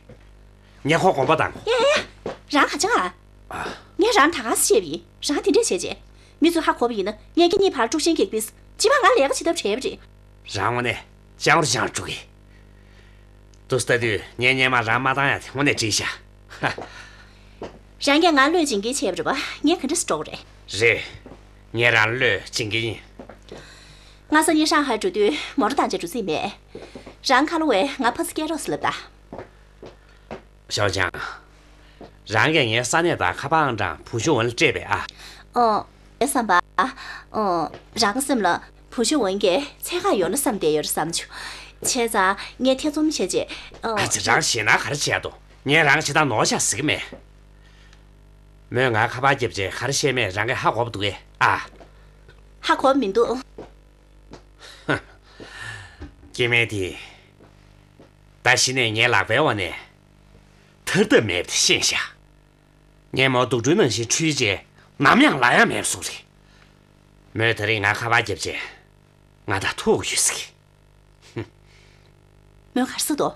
ངས་ཁོ་དགོངས་པ་དང་། ཡ་ཡ་ཡ། རང་ག་ཅང་ཨ། ཨ། ངས་རང་ད་ག་སེ་བཤད་པ་ཡིན། རང་དེ་འདྲས་བྱས་རྗེས། མི་ཚོས་ཧ་གོ་བ་ཡིན་ན་ངས་ཁྱེད་གཉིས་བར་དཀྲུག་ཤིང་གེགས་པས། སྤྱི་པ་ང་ལས་ཀ་བྱེད་ཐབས་བྲལ་བ་རེད། རང་དངོས་གནས་སྤྱང་རུ་སྤྱང་རུ་འགྲོ་གི། དུ་ལྟ་དུས་ངས་སྔོན་མ་རང་མ་བཏང་ཡ་དེ་དངོས་གནས་འགྲིག་ཤག་ཧ། རང་གིས་ང་བློས་འཛིན་གྱིན་བྱས་པ་རེད་པ། ངས་ག་འདྲས་སེ་འགྲོ་གི་རེད། རེད། ངས་རང་བློས་འཛིན་གྱི་ཡིན། ང་སང་ཉིན་ཧྲང་ཧའེ་འགྲོ་དུས་མོ་ཊ་བཏང་བྱས་འགྲོ་རྩིས་མེད། རང་ཁ་ལོ་བས་ང་ཕར་ཚུར་སྐྱེལ་རོགས་ཟེར་ལབ་ད། ཞའོ་ཅང་། རང་གིས་ངའི་ས་གནས་དང་ཁ་པར་ཨང་གྲངས་བུ་ཤུག་ཝུན་ལ་སྤྲད་པས་ཨ། ཨོ། ངའི་བསམ་པ། ཨོ། རང་གི་སེམས་ལ་བུ་ཤུག་ཝུན་གྱིས་འཚོལ་ག་ཡོང་ན་བསམ་བསྡད་ཡོད་རེད་བསམ་བྱུང་། བྱས་ཙང་ངས་ཐེ་ཚོམ་བྱས་རྗེས། ཨོ། ཨ་ཙི། རང་ཞེད་སྣང་ག་རེ་བྱས་འདུག་ངས་རང་ཇི་ལྟར་ནོར་བཞག་ཟེར་གྱི་མེད། མོས་ང་ཁ་པར་བརྒྱབ་རྗེས་ག་རེ་བཤད་མེད་རང་གིས་ཧ་གོ་བ་འདུག་གས་ཨ། ཧ་གོ་བ་མི་འདུག་སྐྱེ་དམན་དེས་ད་གཞི་ནས་ངའི་ལག་པའི་འོག་ནས་ཐར་ཐབས་མེད་པ་དེ་ཤེས་ཤག་ངས་མོ་དུག་སྦྲུལ་ནང་བཞིན་འཁྲུད་རྗེས་ནམ་ཡང་ལབ་ཡ་མེད་པ་བཟོ་རེད། མོས་ད་རེས་ང་ཁ་པར་བརྒྱབ་རྗེས་ང་དང་ཐུག་ཡོད་ཟེར་གི། མོས་ག་རེ་ཟེར་འདུག་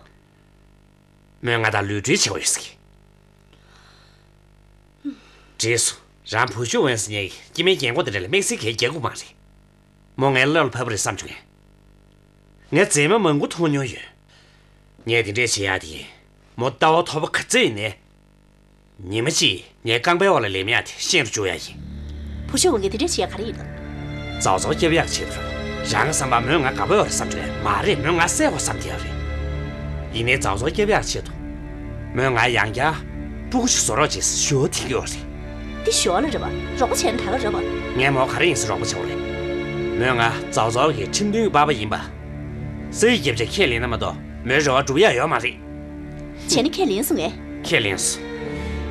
མོས་ང་དང་ལུས་འབྲེལ་བྱེད་དགོས་ཡོད་ཟེར་གི། འགྲིག་སོང་། རང་བུ་ཆུང་འོན་ཟེར་མཁན་གྱི་སྐྱེ་དམན་རྒན་གོག་དེ་འདྲ་ལ་དམིགས་བསལ་གྱི་རྒྱག་དགོས་མ་རེད། མོ་ངའི་བློ་ལ་བབས་པ་རེད་བསམ་བྱུང་ངས། ངས་མཛེས་མ་མང་པོ་མཐོང་མྱོང་ཡོད། ངས་དེ་འདྲས་བྱེད་ཡག་དེ་ཡིན། མོ་ལྟ་བ་མཐོ་པོ་ག་ཚོད་ཡིན་ནའི། ཉི་མ་གཅིག་ངའི་རྐང་པའི་འོག་ལ་ལེན་ཡག་དེ་ཤེས་རུ་བཅུག་ཡག་ཡིན། བུ་ཆུང་ངས་དེ་འདྲས་བྱེད་ཡག་ག་རེ་ཡིན་ནམ། ཙོག་ཙོག་སྐྱོབ་ཡག་ཆེད་དུ་རེད། རང་གི་བསམ་པར་མོས་ང་དགའ་པོ་ཡོད་རེད་བསམ་གྱི་རེད་མ་རེད། མོས་ང་བསད་དགོས་བསམ་གྱི་ཡོད་རེད། ཡིན་ནའི་ཙོག་ཙོག་སྐྱོབ་ཡག་ཆེད་དུ། མོས་ང་ཡང་བསྐྱར་སྤུ་གུ་ཞིག་བཟོ་རོགས་བྱེད་ཟེར་ཞུ་བ་འཐེན་གྱི་ཡོད་རེད། འདི་ཞོར་ལ་རེད་པ། རོགས་པ་བྱས་ན་ད་ག་རེད་པ། ངས་མོ་ག་རེ་ཡིན་ཟེར་རོགས་པ་བྱེད་དགོས་རེད། མོས་ང་ཙོག་ཙོག་གི་ཁྲིམས་མཐུན་གྱི་པ་ཕ་ཡིན་པ། སའི་རྒྱབ་ཆ་ཁས་ལེན་ན་མ་གཏོགས་མོའི་རེ་བ་སྒྲུབ་ཡག་ཡོད་མ་རེད། བྱས་ན་ཁས་ལེན་སོང་ངས། ཁས་ལེན་སོང་།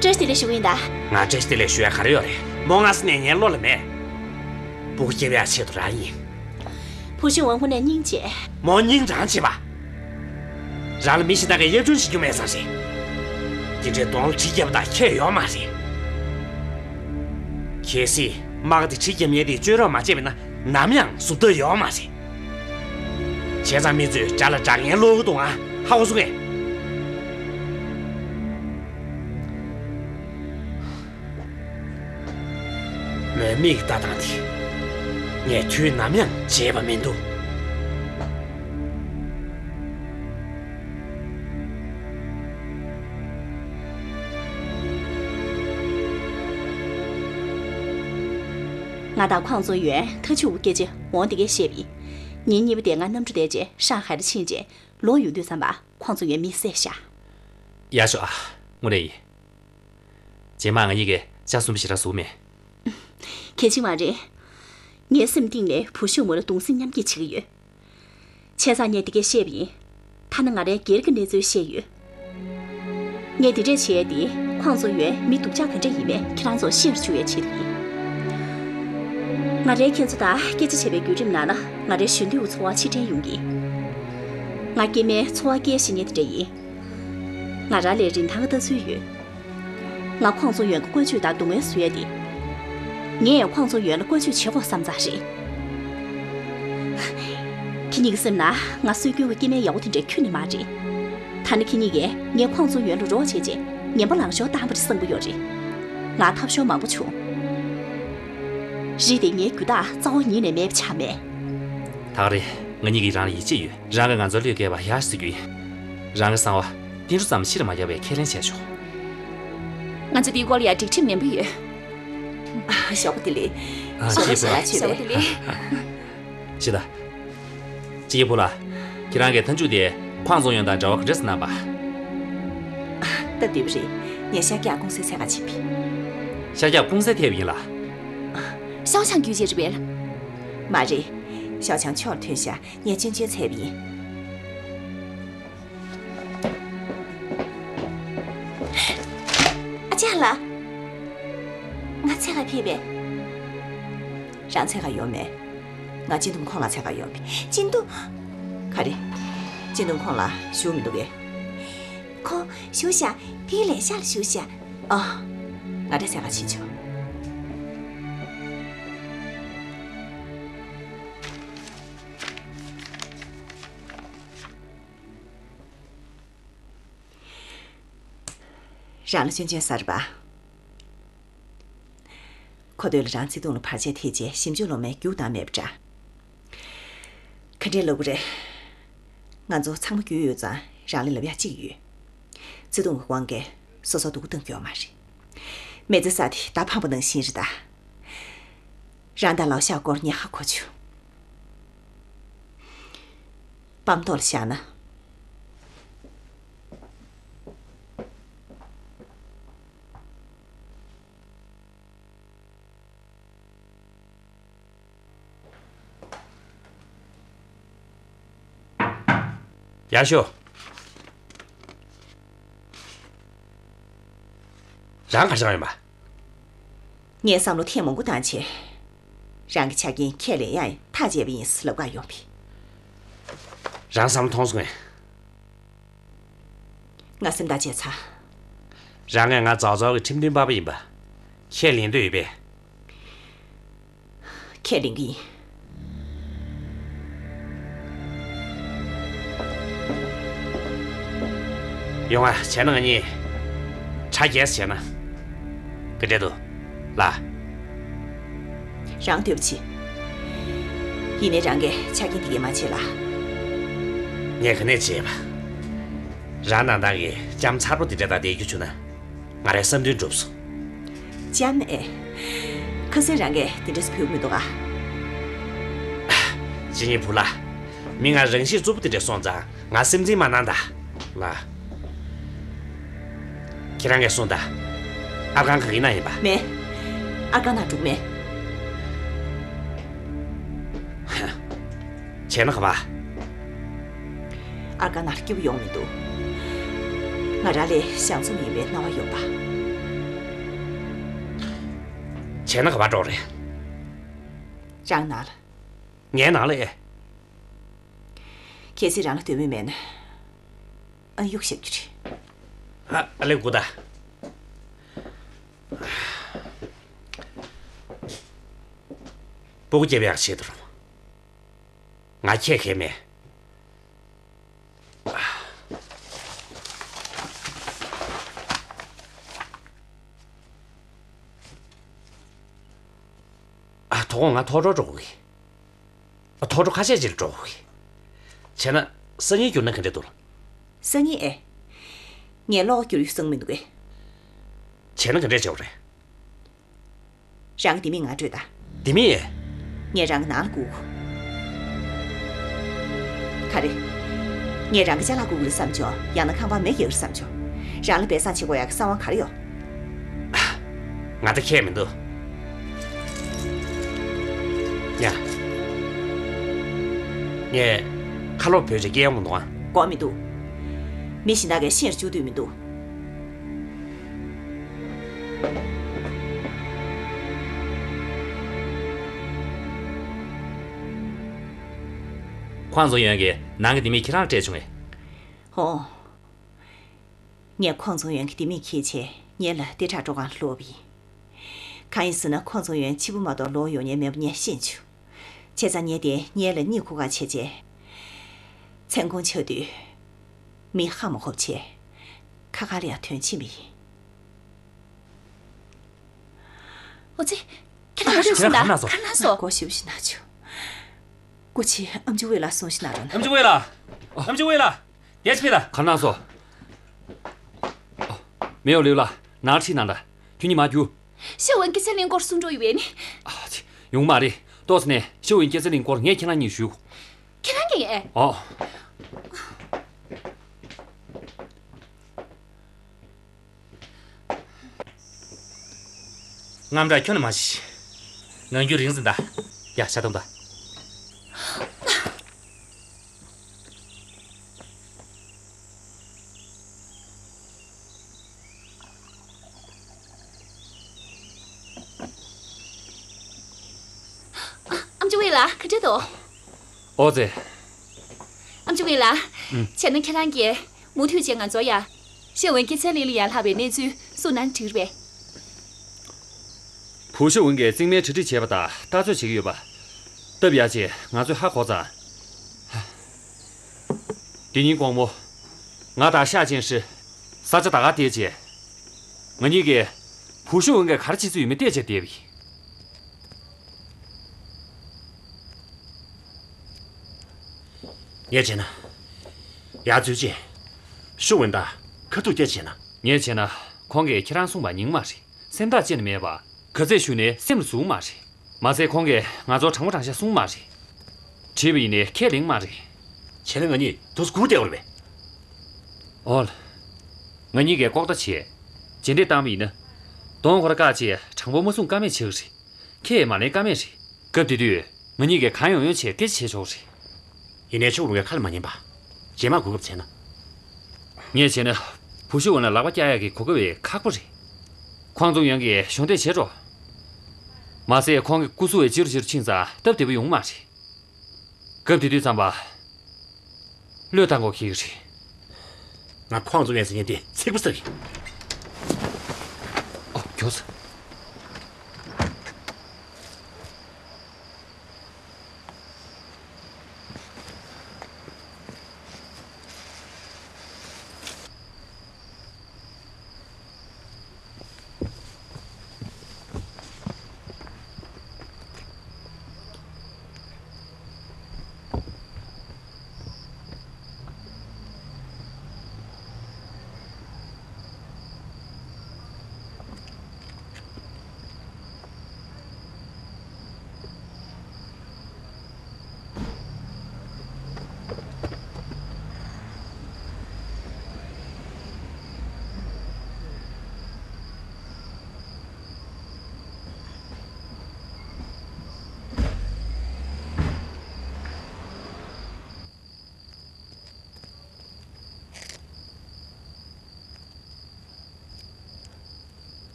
བཀྲ་ཤིས་བདེ་ལེགས་ཞུ་གི་ཡིན་ད། ང་བཀྲ་ཤིས་བདེ་ལེགས་ཞུ་ཡག་ག་རེ་ཡོད་རེད། མོ་སྔ་ས་ནས་ངའི་བློ་ལ་མེད། སྤུ་གུ་སྐྱོབ་ཡག་ཆེད་དུ་རང་ཡིན། བུ་ཆུང་ཝང་ཧུ་ནས་སྙིང་རྗེ། མོ་སྙིང་རང་རྗེ་བ། རང་ལ་མི་གཞན་དག་གིས་གཡབ་ཆུང་བྱེད་རྒྱུ་མེད་ས་རེད། དེ་འདྲའི་གདོང་ལ་གྲི་བརྒྱབ་པ་དང་ཁྱད་ཡོད་མ་རེད། གལ་སྲིད་དམག་དེ་གྲི་བརྒྱབ་མཁན་དེ་བཅོས་རོགས་མ་བྱས་པ་ཡིན་ན་ནམ་ཡང་བཟོ་ཐབས་ཡོད་མ་རེད། བྱས་ཙང་མི་ཚོས་དགྲ་ལ་དགྲ་གཉེན་སློང་གི་འདུག་ཨ། ཧ་གོ་སོང་ངས། མོའི་མིག་ལྟ་སྟངས་དེ་ངས་དུས་ནམ་ཡང་བརྗེད་པ་མི་འདུག་ང་དང་ཁོང་ཚོ་ཡོན་ཐ་ཆུ་བོ་སྐད་ཆ་འོང་དེ་གས་བཤད་པ་ཡིན། ཉིན་གཉིས་པ་དེ་ང་གནམ་གྲུ་བསྡད་རྗེས་ཧྲང་ཧའེ་ལ་ཕྱིན་རྗེས་ལོག་ཡོང་དུས་ཙམ་པ་ཁོང་ཚོ་ཡོན་མི་བསད་ཤག་ཡག་ཤོག་ཨ། དངོས་གནས་ཡིན། རྗེས་མ་ང་གཉིས་ཀས་ལྕགས་ཟམ་པ་ཞེ་དྲག་བཟོ་གི་མེད། གལ་ཆེན་མ་རེད། ངའི་སེམས་གཏིང་ནས་བུ་ཆུང་མོ་ལ་གདུང་སེམས་མཉམ་སྐྱེད་བྱེད་ཀྱི་ཡོད། བྱས་ཙང་ངས་འདི་སྐད་བཤད་པ་ཡིན། ཐ་ན་ང་རའི་སྒེར་གྱི་གནས་ཚུལ་བཤད་ཡོད། ངས་འདི་འདྲས་བྱས་ཏེ་ཁོང་ཚོ་ཡོད་མི་སྡུག་ཅག་ག་འདྲ་ཡིན་མིན་ཁྱེད་རང་ཚོར་ཤེས་རུ་བཅུག་ཡའི་ཆེད་དུ་ཡིན། ང་རའི་ཁྱེད་ཚོ་དང་སྐད་ཆ་བྱས་པའི་བརྒྱུད་རིམ་ནང་ན་ང་རའི་གཞོན་དུས་ཀྱི་ཚོར་བ་ཕྱིར་དྲན་ཡོང་གི། ང་སྐྱེ་དམན་ཚོར་བ་སྐྱེ་ཤེས་མཁན་དེ་འདྲ་ཡིན། ང་རང་ལས་རིན་ཐང་གི་ལྟ་ཚུལ་ཡོད། ང་ཁོང་ཚོ་ཡོན་གྱི་བཀོལ་སྤྱོད་དང་སྡུག་བསྔལ་བཟོ་ཡ་དེ། ངས་ཁོང་ཚོ་ཡོན་ལ་བཀོལ་སྤྱོད་བྱེད་དགོས་བསམ་ཙང་རེད། ཁྱེད་གཉིས་ཀྱི་སེམས་ན་ང་སྲོལ་རྒྱུན་གྱི་སྐྱེ་དམན་ཡག་པོ་དེ་འདྲ་ཁྱོན་ནས་མ་རེད། ཐ་ན་ཁྱེད་གཉིས་ཀས་ངས་ཁོང་ཚོ་ཡོན་ལ་རོགས་བྱས་རྗེས་ངན་པ་ལངས་ཤོར་བཏང་བ་རེད་བསམ་གྱི་ཡོད་རེད། ང་ཐབས་ཤོར་མང་པོ་བྱུང་། རེད་དེ་ངའི་རྒྱུ་དག་རྩ་བ་ཉིད་ནས་མེད་པ་ཆགས་མེད། ད་ག་རེད། ང་གཉིས་ཀྱིས་རང་ལ་ཡིད་ཆེས་ཡོད། རང་གིས་ང་ཚོར་བློས་འགེལ་བ་ཡག་ཞིག་བཟོ་རྒྱུ་ཡིན། རང་གི་གསང་བ་ཏིལ་འབྲུ་ཙམ་ཕྱིར་མ་བཀྱག་པའི་ཁས་ལེན་བྱས་ཆོག་ང་ཚོ་འདིའི་སྐོར་ལ་ཡང་སྒྲིག་ཁྲིམས་ནན་པོ་ཡོད། ཞོགས་པ་བདེ་ལེགས། ཨ། ཞོགས་པ་བདེ་ལེགས། ཞོགས་པ་བདེ་ལེགས། ཤི་ད། ཅི་ཡེ་བུ་ལ། ཁྱེད་རང་གི་ཐན་ཅུ་དེ་ཁོང་ཚོ་ཡོན་དང་འབྲེལ་བ་ག་འདྲས་སུ་གནང་པ། སྟབས་བདེ་པོ་རེད། ངས་ཤར་རྒྱག་ཀུང་སིའི་ཚད་ག་ཆེད་ཕེབས། ཤར་རྒྱག་ཀུང་སིར་ཐེབས་ཡིན་ལ། ཤའོ་ཆང་རྒྱུ་ཆེད་རེད་པས། མ་རེད། ཤའོ་ཆང་ཕྱོགས་ཐོན་ཤག་ངས་ཅོན་ཅོན་འཚོལ་བ་ཡིན། ཨ་ཅག་ལགས། ང་འཚོལ་ག་ཕེབས་པས། རང་འཚོལ་ག་ཡོང་མེད། ང་སྤྱི་འདོམས་ཁོང་ལ་འཚོལ་ག་ཡོང་བས། སྤྱི་འདོམས། ག་རེ། སྤྱི་འདོམས་ཁོང་ལ་བཞུགས་མི་འདུག་གས། ཁོང་བཞུགས་ཤག་དེའི་ལས་ཤག་ལ་བཞུགས་ཤག་ཨ། ང་འདྲ་འཚོལ་ག་ཕྱིན་ཆོག་རང་ལ་ཅོན་ཅོན་ཟེར་བ། ཁོ་ཐོག་ལ་རང་བརྩེ་དུང་ལ་བར་ཆད་ཐེབས་རྗེས་ཞིབ་འཇུག་སློབ་མའི་རྒྱུགས་བཏང་མེད་པ་འདྲ། ག་འདྲས་ལབ་དགོས་རེད། ང་ཚོ་ཚང་མ་རྒྱུས་ཡོད་ཙང་རང་ལ་ལབ་ཡག་གཅིག་ཡོད། བརྩེ་དུང་གི་དབང་གིས་སོ་སོ་སྡུག་པོ་བཏང་རྒྱུ་ཡོད་མ་རེད། མི་ཚེ་ས་དེ་མདའ་འཕངས་པ་ནང་བཞིན་རེད་ད། རང་དང་ལའོ་ཞའོ་སྐོར་ཉེན་ཁ་གོ་བྱུང་། པམ་ཏོག་ལ་བཞག་ན། ཡར་ཤོག་རང་ག་རེ་བྱེད་ཡོད་པ། ངས་བསམ་བློ་ཐེངས་མང་པོ་བཏང་རྗེས། རང་གི་ཆ་རྐྱེན་ཁས་ལེན་ཡག་ཐག་བཅད་པ་ཡིན་ལབ་ག་ཡོང་བས། རང་བསམ་བློ་ཐོངས་སོང་ངས། ང་སེམས་ཐག་བཅད་ཚར། རང་ངས་ང་ཙའོ་ཙའོ་གི་ཁྲིམས་མཐུན་པ་ཕ་ཡིན་པ། ཁས་ལེན་འདོད་ཡོད་པས། ཁས་ལེན་གྱི་ཡིན། ཡོང་ང་། བྱས་ན་ང་གཉིས་ཆ་རྒྱས་སུ་བྱས་ན་ག་འདྲ་འདུག་ལགས། རང་འདོད་པ་བྱེད། ཡིན་ནའི་རང་གིས་ཆ་རྐྱེན་འདི་གས་མ་བྱེད་ལ། ངས་ག་ནས་བྱེད་པ། རང་ནང་བདག་གིས་ལྕམ་མཚར་པོ་འདི་འདྲ་དང་བསྡད་རྒྱུ་བྱུང་ན། ང་རའི་བསམ་འདུན་འགྲུབ་སོང་། ལྕམ་ཨེ། ཁ་སང་རང་གིས་དེ་འདྲས་བོས་མི་འདུག་ག་ཇི་སྙེད་བུ་ལ། མི་ང་རང་ཤེད་རྩུབ་པོ་དེ་འདྲས་སོང་ཙང་ང་སེམས་འཛིན་མ་གནང་ད། ལ། ཁྱེད་རང་གིས་གསུངས་ད། ཨར་ཁང་ག་གི་ན་ཡིན་པ། མེད། ཨར་ཁང་ནང་འགྲོ་མེད། བྱས་ན་ག་པ། ཨར་ཁང་ནང་སྐྱིད་པོ་ཡོང་མི་འདུག་ང་རང་ལས་ཞང་ཚོ་མི་ཡིན་པའི་སྣང་བ་ཡོད་པ། བྱས་ན་ག་པ་འགྲོ་རེད། རང་ནང་ལ། ངའི་ནང་ལ་ཨེ། གལ་སྲིད་རང་ལ་འདོད་མོས་མེད་ན། ཨ་གཡུག་བཞག་རྒྱུ་རེད། ཨ་ཨ་ལེ་སྒུག་ད། སྤུ་གུ་སྐྱེ་བའི་ཡག་བྱེད་དུ་རུང་། ང་ཁྱད་ཁྱད་མེད། ཨ་དོ་དགོང་ང་ཐོག་འགྲོ་འགྲོ་དགོས་ཀྱི། ཨ་ཐོག་འགྲོ་ཁ་ཤས་ཅིག་ལ་འགྲོ་དགོས་ཀྱི། བྱས་ན་སང་ཉིན་བསྒྱུར་ན་ག་འདྲ་འདུག་སང་ཉིན་ཨེ། ངས་ལོག་བསྒྱུར་ཡོད་བསམ་མི་འདུག་གས། བྱས་ན་ག་འདྲ་བྱེད་དགོས་རེད། རང་གི་ལྡེ་མིག་ང་སྤྲོད་དང་། ལྡེ་མིག་ཨེ། ངས་རང་གི་ནང་ལ་སྒུག་ག་རེ། ངས་རང་གི་ཅ་ལག་སྒུག་གི་རེད་བསམ་བྱུང་། ཡང་ན་ཁང་པར་མེ་བརྒྱབ་ཀྱི་རེད་བསམ་བྱུང་། རང་ལ་སྦས་གསང་བྱེད་དགོས་ཡག་གི་གསང་བ་ག་རེ་ཡོད། ང་ད་ཁྱད་མི་འདུག་ཡ། ངས་ཁ་ལོག་བོད་ཆས་སྐྱེལ་ཡོང་མི་འདུག་ཨ། དགོས་མི་འདུག་མི་གཞན་དག་གིས་ཤེས་རུ་བཅུག་འདོད་མི་འདུག་ཁོང་ཚོ་ཡོན་གྱིས་ནང་གི་ལྡེ་མིག་ཁྱེད་རང་ལ་སྤྲད་བྱུང་ངས། ཨོ། ངས་ཁོང་ཚོ་ཡོན་གྱི་ལྡེ་མིག་ཁྱེར་བྱས་ངེད་ལ་ལྟེ་ཁྲག་སྤྲོ་ཁང་སློབ་ཡིན། གང་ཡིན་ཟེར་ན་ཁོང་ཚོ་ཡོན་ཕྱི་པོ་མ་གཏོགས་ལོག་ཡོང་མྱོང་མེད་པ་ངས་ཤེས་བྱུང་། བྱས་ཙང་ངས་དེ་ངེད་ལ་གཉིད་ཁུག་ག་བྱས་རྗེས། མཚན་གུང་ཆགས་དུས། མི་ཧ་མ་གོ་བྱས། ཁ་ཁ་ལ་ཡང་དོན་ཆེན་པ་ཡིན། ཨོ་ཙི། ཁྱེད་རང་ཁྱེད་རང་སོང་ད། ག་ན་སོང་། སྒོ་ཞིབ་ཞིག་ན་ཆུ། སྐུ་མཁྱེན། ཨམ་ཆི་ཝེ་ལགས་སོང་ཞིག་ན་རོ་ན། ཨམ་ཆི་ཝེ་ལགས། ཨམ་ཆི་ཝེ་ལགས། དེ་ཕྱི་ལ། ག་ན་སོང་། མེའོ་ལིའུ་ལགས། ནང་ཁྲིད་གནང་དང་། ཁྱོད་གཉིས་མ་རྒྱུགས། ཤེ་ཝུན་སྐྱེད་ཚལ་གླིང་སྐོར་གསུང་འགྲོ་ཡོད་པས་ནི། ཨ་ཙི། ཡོང་མ་རེད། ཏོག་ཙམ་ནས་ཤེ་ཝུན་སྐྱེད་ཚལ་གླིང་སྐོར་ངས་ཁྱེད་རང་གཉིས་ཞུ། ཁྱེད་རང་གིས་ཨེ། ཨོ། རྔམ་དྲག་ཁྱོན་ནས་མ་བྱེད། ངང་རྒྱུད་རིང་ཟིན་ད། ཡ་ཤ་དོམ་ད། ཨམ་ཅོག་ཝེ་ལགས་ག་འདྲ་འདུག་ཨོ་ཙི། ཨམ་ཅོག་ཝེ་ལགས། ཨུམ། བྱས་ན་ཁྱེད་རང་གིས་མུ་མཐུད་བྱས་ང་ཚོར་ཡ། ཤེ་ཝུན་སྐྱེད་ཚལ་གླིང་ལ་ཡར་ལྷག་པའི་གནས་ཚུལ་གསུངས་གནང་འགྲིག་རེད་པས། བུ་ཤེ་ཝུན་གྱིས་རྩིང་མའི་གྲ་སྒྲིག་བྱས་པ་དང་ལྟ་ཚོད་བྱེད་ཀྱི་ཡོད་པ། སྟབས་ཡག་ཅིག་ང་ཚོས་ཧ་གོ་ཙང་། དེ་ཉིན་དགོང་མོ། ང་དང་ཤ་ཅན་ཧྲི། ས་ཆ་ད་ག་བལྟས་རྗེས། ང་གཉིས་ཀྱིས། བུ་ཤེ་ཝུན་གྱིས་ག་རེ་བྱེད་ཚུལ་ཡོད་མེད་བལྟས་བྱས་བསྡད་པ་ཡིན། ངས་བྱས་ན། ཡར་འཛུལ་རྗེས། ཤེ་ཝུན་དང་ཁ་ཐུག་བསྐྱར་བྱས་ན། ངས་བྱས་ན། ཁོང་གིས་ཁྱེད་རང་གསུངས་པ་ཉན་མ་རེད། སེམས་ཐག་བཅད་ནས་མེད་པ། ག་ཚོད་ཞུས་ནའི་སེམས་ལ་ཟུག་མ་རེད། མ་ཟད་ཁོང་གིས་ང་ཚོར་དྲང་པོ་དྲང་བཞག་གསུངས་མ་རེད། དྲིས་པ་ཡིན་ནའི་ཁས་ལེན་མ་རེད། བྱས་ན་ང་གཉིས་དུས་སུ་སྒུག་བསྡད་དགོས་རེད་པས། ཨོ་ལ། ང་གཉིས་ཀས་ལྐོག་ལྟ་བྱས། རྗེས་འདེད་བཏང་བ་ཡིན་ན། གདོང་ཁོ་ར་བཀག་བྱས་དྲང་པོ་མ་གསུང་ཀ་མེད་བྱེད་ཀྱི་རེད། ཁས་མ་ལེན་ཀ་མེད་རེད། སྐབས་དེ་དུས་ང་གཉིས་ཀས་གང་ཡོང་ཡོང་བྱས་སྐད་ཆ་བྱས་ཆོག་རེད། ཡིན་ནའི་ཤེ་ཝུན་གྱིས་ཁ་ལ་མ་ཉན་པ། རྗེས་མ་གོ་སྐབས་བཙལ་ན། ངས་བྱས་ན། བུ་ཤེ་ཝུན་ལ་ལག་པ་བཀྱག་ཡག་གི་གོ་སྐབས་ཁག་པོ་རེད། ཁོང་ཚོ་ཡོན་གྱིས་གཞོགས་འདེགས་བྱེད་འགྲོ། མ་ཟད་ཁོང་གི་སྐུ་གཟུགས་ཅི་རུ་ཅི་རུ་ཕྱིན་ཙང་སྟབས་བདེ་པོ་ཡོང་མ་རེད། སྐབས་དེ་དུས་ཙམ་པ། བློས་བཏང་དགོས་ཀྱི་རེད། ང་ཁོང་ཚོ་ཡོན་ཟེར་མཁན་དེ་ཚིག་པ་ཟེར་གི། མགྱོགས་སེ།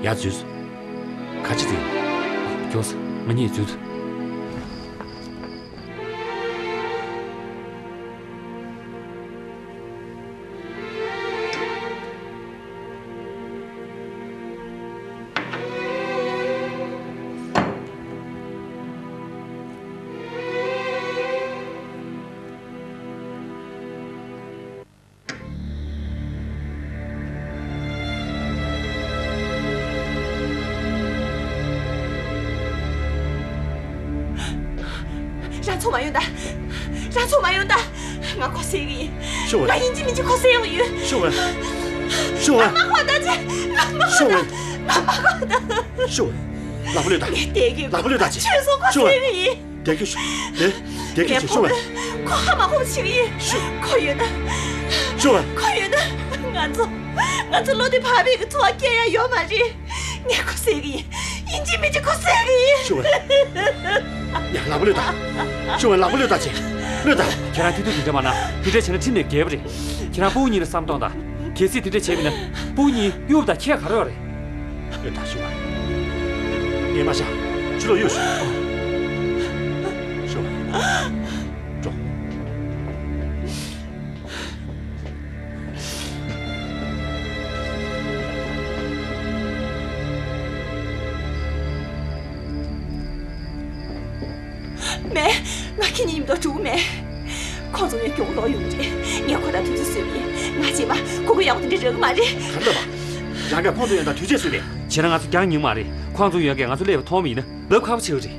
ཡར་འཛུལ། ག་ཅི་དེ། མགྱོགས་སེ། ང་གཉིས་འཛུལ། རང་ཚུར་མ་ཡོང་ད། རང་ཚུར་མ་ཡོང་ད། ང་ཁོ་བསད་ཀྱི་ཡིན། ཤོག་ཨ། ང་ཡིན་གཅིག་མིན་གཅིག་ཁོ་བསད་ཡོང་གི་ཡོད། ཤོག་ཨ། ཤོག་ཨ། ང་མ་ཁོ་ད་ཅི། ང་མ་ཁོ་ཤོག་ཨ། ད། ང་མ་ཁོ་ད། ཤོག་ཨ། ལག་པ་གློད་ད། ངས་བསྡད་ཀྱི། ལག་པ་གློད་ད་ཅི། ཁྱོད་ཚོ་ཁོ་ཤོག་ཨ། བསད་ཀྱི་ཡིན། བསྡད་ཀྱི་ཤོག་ཨ། བསྡད་ཀྱི་ངས་ཤོག་ཨ། ཁོ་ཧ་མ་གོ་བ་བྱེད་ཀྱི་ཡིན། ཤོག་ཁོ་ཡོད་ན། ཤོག་ཨ། ཁོ་ཡོད་ན། ང་ཚོ། ང་ཚོ་བློ་བདེ་བག་ཕེབས་ཀྱི་འཚོ་བ་སྐྱེལ་ཡ་ཡོད་མ་རེད། ངས་ཁོ་བསད་ཀྱི་ཡིན། ཡིན་གཅིག་མིན་གཅིག་ཁོ་བསད་ཀྱི་ཡིན། ཤོག་ཨ། ཡ། ལག་པ་གློད་ད། ཤོག་ཨ། ལག་པ་གློད་ད་ཅི། གློད་ད། ཁྱེད་རང་ཐུག་དུས་དེ་འདྲ་མ་གནང་། དེ་འདྲ་བྱས་ན་ཁྲིམས་ནས་འགལ་བ་རེད། ཁྱེད་རང་སྤུ་གུ་གཉིས་ལ་བསམ་གཏོང་དང་། གལ་སྲིད་དེ་འདྲ་བྱས་པ་ཡིན་ན། སྤུ་གུ་གཉིས་གཡུག་པ་དང་ཁྱད་ག་རེ་ཡོད་རེད། ཨེ་ད་ཤི་བ། ངས་མ་བྱ། ཆུ་ལོག་གཡུག་ཤོག་ཤི་བ། འགྲོ། མེད། ང་ཁྱེད་གཉིས་མཉམ་དུ་འགྲོ་གི་མེད། ཁོང་ཚོ་ངའི་མགྱོགས་ལོག་ཡོང་གི་རེད། ངས་ཁོ་དང་དུས་ཚོད་བཟོས་པ་ཡིན། ང་རྗེས་མ་ཁོ་ཁོ་ཡག་པོ་དེ་འདྲ་རག་གི་མ་རེད། ག་རེ་ལབ་པ། རང་གིས་ཁོང་ཚོ་ཡོང་དང་དུས་ཚོད་བཟོས་པས། བྱས་ན་ང་ཚོ་རྒྱང་རྙིང་མ་རེད། ཁོང་ཚོ་ཡོང་གིས་ང་ཚོ་སླེབས་པ་མཐོང་བ་ཡིན་ན་ལབ་ཁག་པོ་ཆགས་ཀྱི་རེད།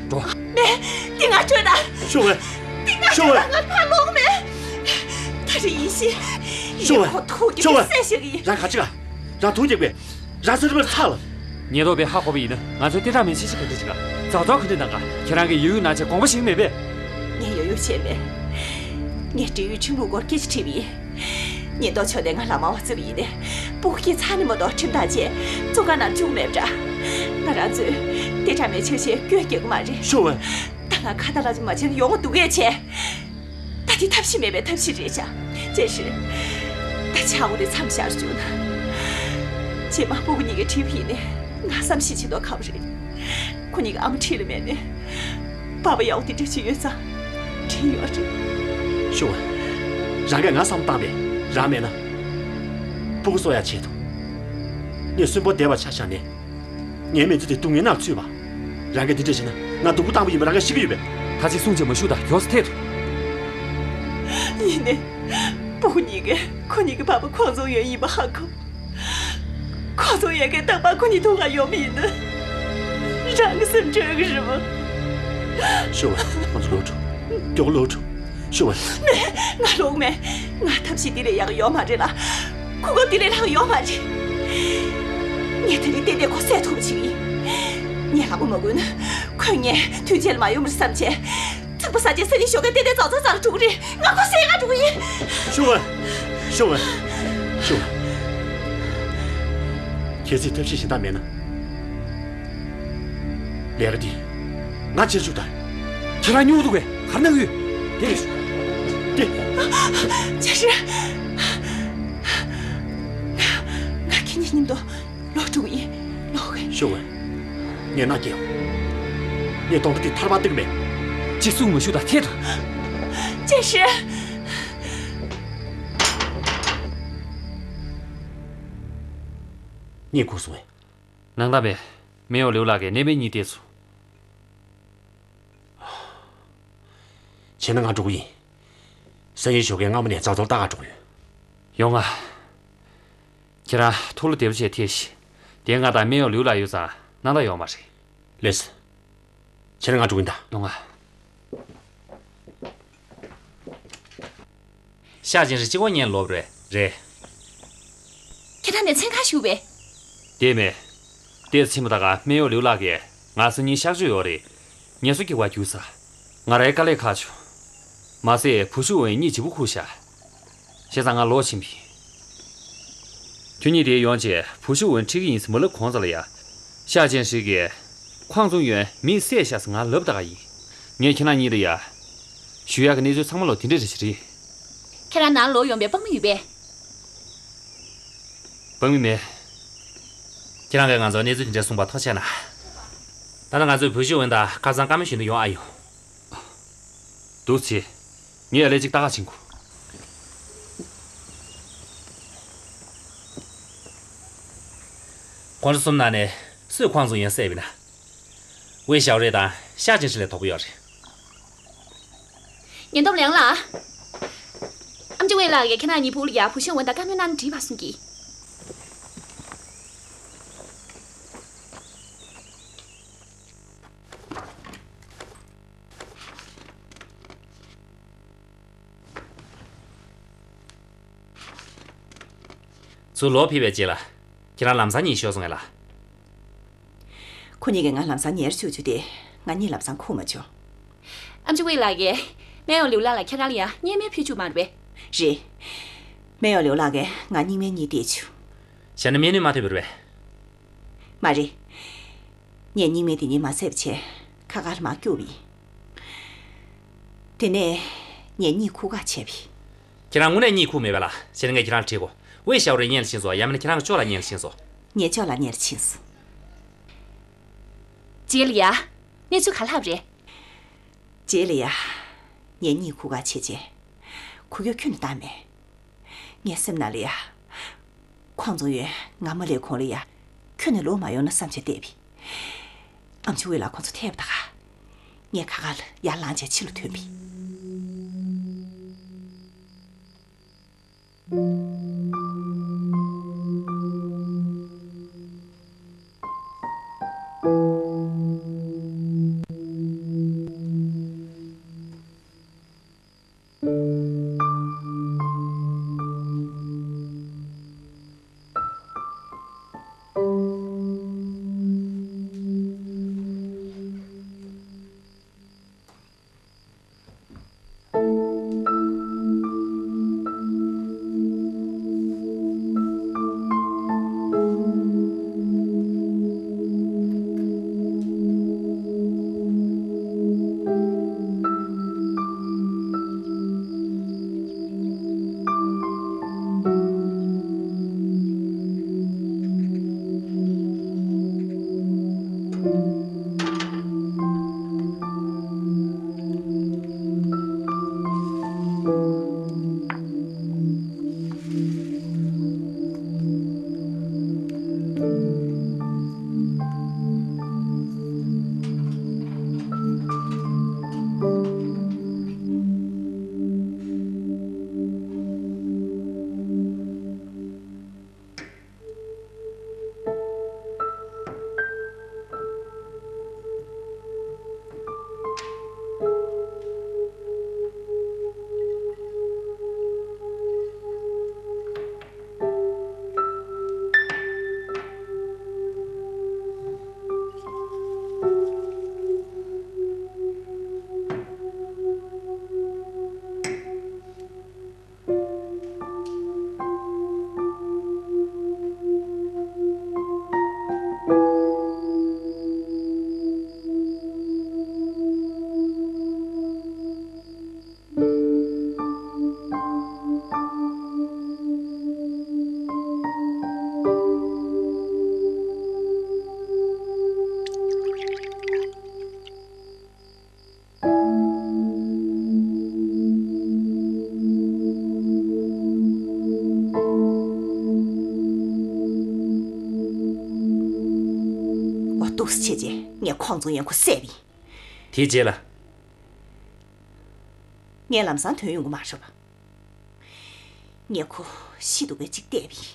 འགྲོ། མེད། འདི་ང་སྤྲོད་དང་། ཤོག་ཨ། འདི་ང་ཤོག་ཨ། སྤྲོད་དང་། ང་ཕར་ལོག་མེད། ད་རེས་ཡིན་ཤི། ཤོག་ཨ། ཡིན་ཁོ་ཐུག་གི། ཤོག་ཨ། སེ་ཤེ་གི། རང་ག་ཅི་ག་རང་ཐུག་རྒྱག་པས། རང་སེམས་པར་ཚ་ལ། ཉེན་རྟོག་པས་ཧ་གོ་བ་ཡིན་ན་ང་ཚོའི་ལྟེ་ཁྲག་མེ་ཤེས་ཤིག་ག་འདྲ་ཞིག་ག་རྫོགས་རྫོགས་ག་འདྲ་གནང་ག་ཁྱེད་རང་གིས་ཡོད་ཡོད་ནང་བྱས་དགོངས་པ་བཞེས་མེད་པས། ངས་ཡོད་ཡོད་བྱས་མེད། ངས་འབྲེལ་ཡོད་ཁྲིམས་ལུགས་སྐོར་སྐད་ཆ་དྲིས་པ་ཡིན། ཉེན་རྟོག་ཕྱོགས་ནས་ང་ལ་མ་བ་བརྩི་བ་ཡིན་ཏེ། སྤུ་གུ་སྐྱེས་ཚར་ནས་མ་གཏོགས་ཁྲིམས་ཐག་བཅད་བཙོན་ཁང་ནང་བཅུག་མེད་པ་འདྲ། ང་རང་ཚོས་ལྟེ་ཁྲག་མེ་ཆག་ཆེད་སྐྱོན་རྒྱག་གི་མ་རེད། ཤོག་ཨ། ད་ང་ཁ་ཏ་ལག་ཅིག་མ་བྱས་ན་ཡོང་བ་སྡུག་ཡས་བྱས། ད་དེ་ཐབས་ཤེས་མེད་པའི་ཐབས་ཤེས་རེད་བྱ། བྱས་ཤིག་ད་ཆ་བོ་དེ་མཚམས་བཞག་བཅུག་ན། རྗེས་མ་སྤུ་གུ་གཉིས་ཀའི་ཁྲིམས་ཡིན་ནས་ང་བསམ་ཤེས་བྱེད་མདོག་ཁ་པོ་རེད། ཁོ་གཉིས་ཀྱི་ཨ་མ་འཁྲིས་ལ་མེད་ནས། པ་ཕ་ཡག་པོ་དེ་འདྲ་ཞིག་ཡོད་ཙང་དྲིན་ཡོད་རེད། ཤོག་ཨ། རང་གིས་ང་བསམ་བཏང་བས་རང་མེད་ན། སྤུ་གུ་གསོ་ཡག་ཆེད་དུ། ངས་གསོན་པོ་བསྡད་པ་ཆ་བཞག་ནས། ངའི་མི་ཚེ་དེ་སྡུག་བསྔལ་ནང་ཚུད་པ། རང་གིས་འདི་འདྲ་བྱས་ན་ང་སྡུག་པོ་བཏང་པ་ཡིན་པ་རང་གིས་ཤེས་ཀྱི་ཡོད་པས། ད་ཅི་གསུང་ཆེན་མ་ཞུ་དང་མགྱོགས་སེ་ཐད་དོ། ཡིན་ནའི། སྤུ་གུ་གཉིས་ཀས་ཁོ་གཉིས་ཀྱི་པ་ཕ་ཁོང་ཚོ་ཡོད་ཡིན་པ་ཧ་གོ། ཁོང་ཚོ་ཡོད་མཁན་རྟག་པར་ཁོ་གཉིས་ཐུག་ག་ཡོང་བ་ཡིན་ན། རང་གི་སེམས་སྐྱོ་གི་རེད་པ། ཤོག་ཨ། ཁོང་ཚོ་ལོག་འགྲོ། མགྱོགས་ལོག་འགྲོ། ཤོག་ཨ། མེད། ང་ལོག་མེད། ང་ཐབས་ཤེས་འདི་ལས་ཡག་ཡོད་མ་རེད་ལ། གོ་སྐབས་འདི་ལས་ལྷག་ཡོད་མ་རེད། ངས་ད་རེས་ཏན་ཏན་ཁོ་བསད་ཐུབ་པ་བྱེད་ཀྱི་ཡིན། ངས་ལག་པ་མ་འགུལ་ན་ཁོས་ངས་དུས་ཆེན་ལ་མ་ཡོང་བར་བསམ་བྱས། ཚིག་པ་ཟ་བྱས་ས་ནས་ཞོགས་ཀས་ཏན་ཏན་རྫོགས་རྫོགས་ཚར་འགྲོ་གི་རེད། ང་ཁོ་བསད་ང་འགྲོ་གི་ཡིན། ཤོག་ཨ། ཤོག་ཨ། ཤོག་ཨ། གལ་སྲིད་ཐབས་ཤེས་གཞན་དག་མེད་ན། ལས་ཀ་འདི། ང་ཕྱིར་ཞུགས་དང་། ཁྱེད་རང་སྨྱོ་འདུག་གས། གར་ནང་ཡོད། དེ་རེད། དེ། ཅེ་ཧྲི། ང་ང་ཁྱེད་གཉིས་མཉམ་དུ་ལོག་འགྲོ་གི་ཡིན། ལོག་གི། ཤོག་ཝེ། ངས་མནའ་སྐྱེལ། ངས་དོན་དག་དེ་ཐར་པ་སྟེར་གི་མེད། ཅི་གསུང་མི་ཞུ་དང་ཐད་དུ། ཅེ་ཧྲི། གཉིད་ཁུག་སོང་ངས། ནང་ལྟ་བས། སྨན་གཡོག་ལིའུ་ལགས་ཀྱིས་གནས་མལ་གཉིས་བལྟས་སོང་། བྱས་ན་ང་འགྲོ་གི་ཡིན། སང་ཉིན་ཞོགས་ཀས་སྔ་མོ་ནས་རྫ་ཐོག་ལྟ་ག་འགྲོ་གི་ཡོད། ཡོང་ང་། ཁྱེད་རང་ཐུགས་བློ་བདེ་པོ་བྱས་ཐེག་ཤིག་དེ་ང་དང་སྨན་གཡོག་ལིའུ་ལགས་ཡོད་ཙང་སྣང་དག་ཡོད་མ་རེད། ལེས། བྱས་ན་ང་འགྲོ་གི་ཡིན་ད། ཡོང་ང་། ཤ་ཅན་ཧྲི་གཅིག་པོ་ཉལ་ལོབ་རེད། རེད། ཁྱེད་རང་ནས་མཚན་གང་ཞུ་བས། དེ་མེད། ལྟས་ཚིམ་པ་དག་ག་སྨན་གཡོག་ལིའུ་ལགས་ཀྱིས་ང་སང་ཉིན་གཤག་བཅོས་ཡོད་རེད། ངལ་གསོ་སྐྱེལ་བར་རྒྱུགས་ས། ང་རའི་དཀའ་ལས་ཁག་བྱུང་། མ་ཟད་བུ་ཤུ་ཝེན་གཉིད་ལྗིད་པོ་ཁུག་ཤག་བྱས་ཙང་ང་ལོག་ཕྱིན་པ་ཡིན། ཁྱོད་གཉིས་དེར་ཡོང་རྗེས་བུ་ཤུ་ཝེན་ཁྲིད་ཀྱི་ཡིན་ཟེར་མ་ལབ་གོང་ཙམ་ལ་ཡ། ཤ་ཅན་ཧྲི་གིས། ཁོང་ཙུང་ཡོན་མི་བསད་ཤག་ཟེར་ང་ལབ་ད་ག་ཡིན། ངས་ཁྱེད་རང་གཉིས་ལ་ཡ། ཞུ་ཡག་གི་གནས་ཚུལ་ཚང་མ་ལོ་དེ་འདྲ་རེ་ཞིག་རེད། ཁྱེད་རང་ནང་ལོག་ཡོང་བའི་དཔང་མི་ཡོད་པས། དཔང་མི་མེད། ཁྱེད་རང་གིས་ང་ཚོར་གནས་ཚུལ་དེ་འདྲ་གསུངས་པར་ཐུགས་རྗེ་གནང་། ད་ལྟ་ང་ཚོས་བུ་ཤུ་ཝེན་དང་ཁ་སང་བཀའ་མོལ་ཞུ་འདོད་ཡོང་ཨ་ཡོང་། འདུག་སེ། ངས་ཨ་ལས་ཅིག་ལྟ་ག་ཕྱིན་གོ། ཁོང་ཚོ་གསུམ་ནང་ནས་སུས་ཁོང་ཚོ་ཡོན་བསད་པ་ཡིན་ན། ཝེ་ཞའོ་རེ་དང་ཤ་ཅན་ཧྲི་ལས་དོག་པོ་ཡོད་རེད། ཉེན་རྟོག་ལེང་ལགས། ཨམ་ཅི་ཝེ་ལགས་ཀྱིས་ཁྱེད་རང་གཉིས་ཕུག་ལ་ཡ་བུ་ཤུ་ཝེན་དང་བཀའ་མོལ་གནང་ན་འགྲིག་པ་གསུང་གི། ཚུར་ལོག་ཕེབས་པའི་རྗེས་ལ། ཁྱེད་རང་ལམ་སང་གཉིད་ཤོར་སོང་ངས་ལ། ཁོ་གཉིས་ཀྱིས་ང་ལམ་སང་ཉལ་བཅུག་བཅུག་སྟེ་ང་གཉིད་ལམ་སང་ཁུག་མ་བྱུང་། ཨམ་ཅི་ཝེ་ལགས་ཀྱིས་སྨན་གཡོག་ལིའུ་ལགས་ལ་ཁྱེད་རང་ལ་ཡང་གཉན་སྨན་ཕུལ་བཅུག་མ་རེད་པས། རེད། སྨན་གཡོག་ལིའུ་ལགས་ཀྱིས་ང་གཉིད་སྨན་གཉིས་སྟེར་བཅུག་བྱས་ན་སྨན་སྣོད་མ་ཐེབས་པ་རེད་པས། མ་རེད། ངས་གཉིད་སྨན་དེ་གཉིས་མ་བཟས་པ་བྱས་ཁ་ཁར་མར་བསྐྱུར་བ་ཡིན། དེ་ནས་ངས་གཉིད་ཁུག་ཁ་བྱས་པ་ཡིན། ཁྱེད་རང་དངོས་གནས་གཉིད་ཁུག་མེད་པས་ལ། བྱས་ན་ངས་ཁྱེད་རང་ལ་དྲིས་གོ། ཝེ་ཞའོ་རེ་སྔོན་ལ་ཕྱིན་སོང་ཡང་མིན་ན་ཁྱེད་རང་གི་ཅོ་ལགས་སྔོན་ལ་ཕྱིན་སོང་། ངའི་ཅོ་ལགས་སྔོན་ལ་ཕྱིན་སོང་། རྗེས་ལ་ཡ། གནས་ཚུལ་ག་ལྷག་རེད། རྗེས་ལ་ཡ། ངས་གཉིད་ཁུག་ཁ་བྱས་རྗེས། ཁོ་ཡོད་ཁྱོན་ནས་བཏང་མེད། ངའི་སེམས་ནང་ལ་ཡ། ཁོང་ཚོ་ཡོད་ང་མ་ལས་གོང་ལ་ཡ། ཁྱོན་ནས་ལོག་མ་ཡོང་ན་བསམ་བྱས་བསྡད་པས། ཨམ་ཆི་ཝེ་ལགས་ཁོང་ཚོ་ཐད་པ་ད་ག་ངས་ཁ་ཁ་ལ་ཡར་ལངས་བྱས་ཕྱི་ལ་ཐོན་པས། འདུག་སེ་བྱས་རྗེས་ངས་ཁོང་ཚོ་ཡོང་ཁོ་བསད་པ་ཡིན། དེའི་རྗེས་ལ། ངས་ལམ་སང་ཐོན་ཡོང་གི་མ་རེད་པ། ངས་ཁོ་ཤི་སྡུག་པའི་གཅིག་བལྟས་པ་ཡིན།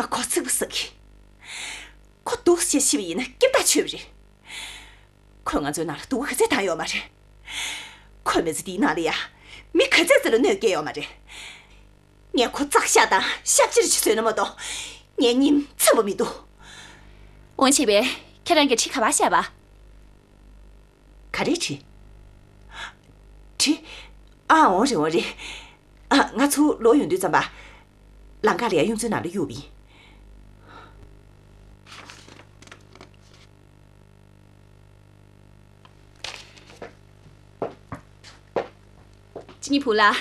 ང་ཁོ་ཚིག་པ་ཟ་གི། ཁོ་འདུག་སེ་ཤི་བ་ཡིན་ན་སྐྱིད་པ་ཐག་ཆོད་པ་རེད། ཁོས་ང་ཚོའི་ནང་ལ་སྡུག་པོ་ག་ཚད་བཏང་ཡོད་མ་རེད། ཁོས་མི་ཚེ་འདིའི་ནང་ལ་ཡ། མི་ག་ཚད་ཅིག་ལ་གནོད་སྐྱེལ་ཡོད་མ་རེད། ངས་ཁོ་བཙག་བཞག་དང་ཤབ་སྤྱི་རེ་ཅིག་བཟོས་ན་མ་གཏོགས་ངའི་སྙིང་ཚིམ་པ་མི་འདུག་འོང་བྱས་པས། ཁྱེད་རང་གིས་གྲི་ག་པར་བཞག་པ། ག་རེ་གྲི། གྲི། ཨ། འོང་རེད་འོང་རེད། ཨ། ང་ཚུར་ལོག་ཡོང་དུས་ཙམ་པ། ལམ་ཁ་ལ་ཡ་གཡུ་མཚོའི་ནང་ལ་གཡུགས་པ་ཡིན། ཅི་ཉི་ཕུ་ལགས།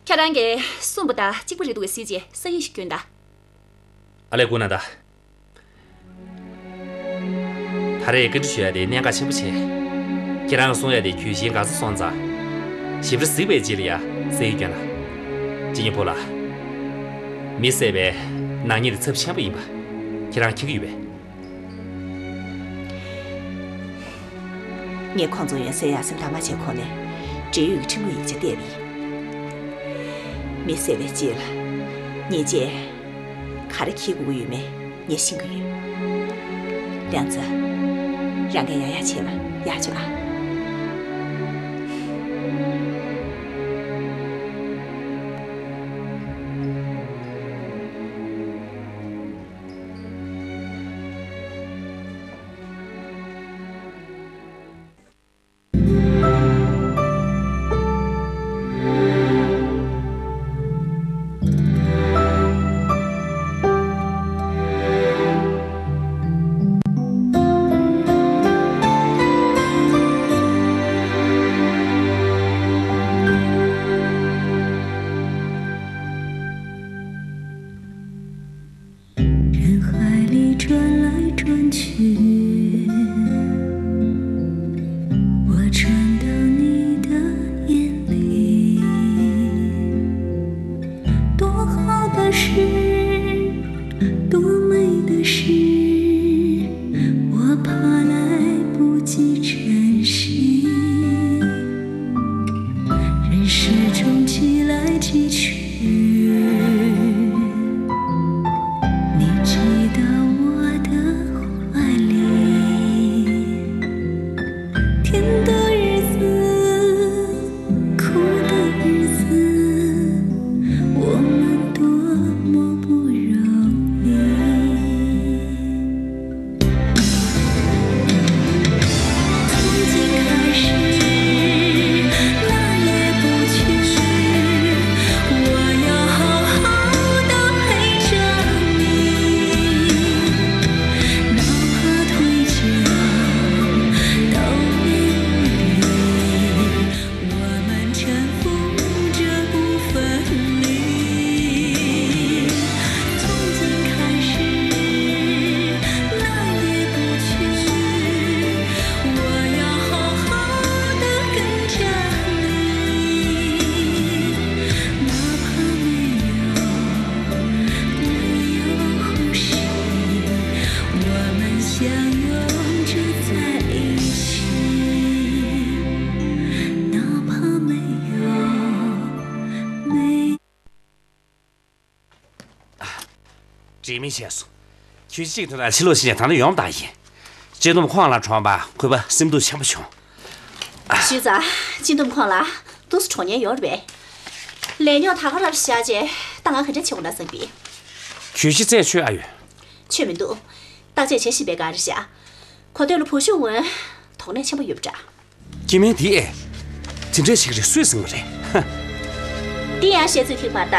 ཁྱེད་རང་གིས་གསུངས་པ་དང་གཅིག་པ་རེད་འདུག་གས། ཟེར་བྱས་སང་ཉིན་ཞིག་སྐྱོན་དང་། ཨ་ལས། སྐུ་ན་ད། ད་རེས་བཀའ་འདྲི་ཞུ་ཡ་དེ་གནད་འགག་ཆེན་པོ་བྱས། ཁྱེད་རང་གསུང་ཡ་དེ་གྱོད་གཞི་འགག་རྩ་སོང་ཙང་། ཞིབ་ཕྲ་གཟིགས་པའི་རྗེས་ལ་ཡ་གསལ་བཤད་སྐྱོན་ན། ཅི་ཉི་ཕུ་ལགས། མི་བསད་པའི་ནག་ཉེས་དེ་ཚབས་ཆེན་པོ་ཡིན་པ་ཁྱེད་རང་མཁྱེན་གྱི་ཡོད་པས། ངས་ཁོང་ཚོ་ཡོང་སའི་ཡ་སེམས་ཐག་མ་ཆད་གོང་ནས་འབྲེལ་ཡོད་ཀྱི་ཁྲིམས་ལུགས་ཡིག་ཆ་བལྟས་པ་ཡིན། མི་བསད་པའི་རྗེས་ལ་ཉེས་ཆད་ག་རེ་འཁྱེར་དགོས་ཀྱི་ཡོད་མེད་ངས་ཤེས་ཀྱི་ཡོད། ལིའང་ཙི། རང་གིས་ཡག་ཡག་བྱས་པ་ཡག་བྱུང་ཨ། འགྲིག་མིན་བྱས་སོང་། ཁྱོད་གཅིག་ཐོན་ན་ཕྱི་ལོགས་ཕྱིན་ནས་ད་ནི་ཡོང་བཏང་ཡིན། སྤྱི་འདོམས་ཁོང་ལ་གྲོངས་པ་ཁོས་པ་སེམས་སྡུག་ཆེན་པོ་བྱུང་། ཞུས་ཙང་སྤྱི་འདོམས་ཁོང་ལ་འདུག་སེ་གྲོངས་ཉེན་ཡོད་རེད་པས། ལས་རྙོག་ད་ག་རང་བཞག་རྗེས་ད་ང་ག་འདྲ་བྱེད་དགོས་ན་བསམ་གི། གྱོད་གཞི་རྩད་ཆོད་ཨ་ཡོད། ཆོད་མི་འདུག་བརྟག་དཔྱད་བྱེད་བཞིན་པའི་སྒང་རེད་ཤག་གོ་ཐོས་ལ་བུ་ཤུག་འོན་དོགས་གནད་ཆེན་པོ་ཡོད་པ་འདྲ། སྐྱེ་དམན་དེ་ཨེ། དེ་འདྲ་ཞིག་རེད་སུས་ཟིན་པ་རེད། ཧ། འདི་ཡང་བཤད་ཚོད་ཐིག་མ་ལྟ།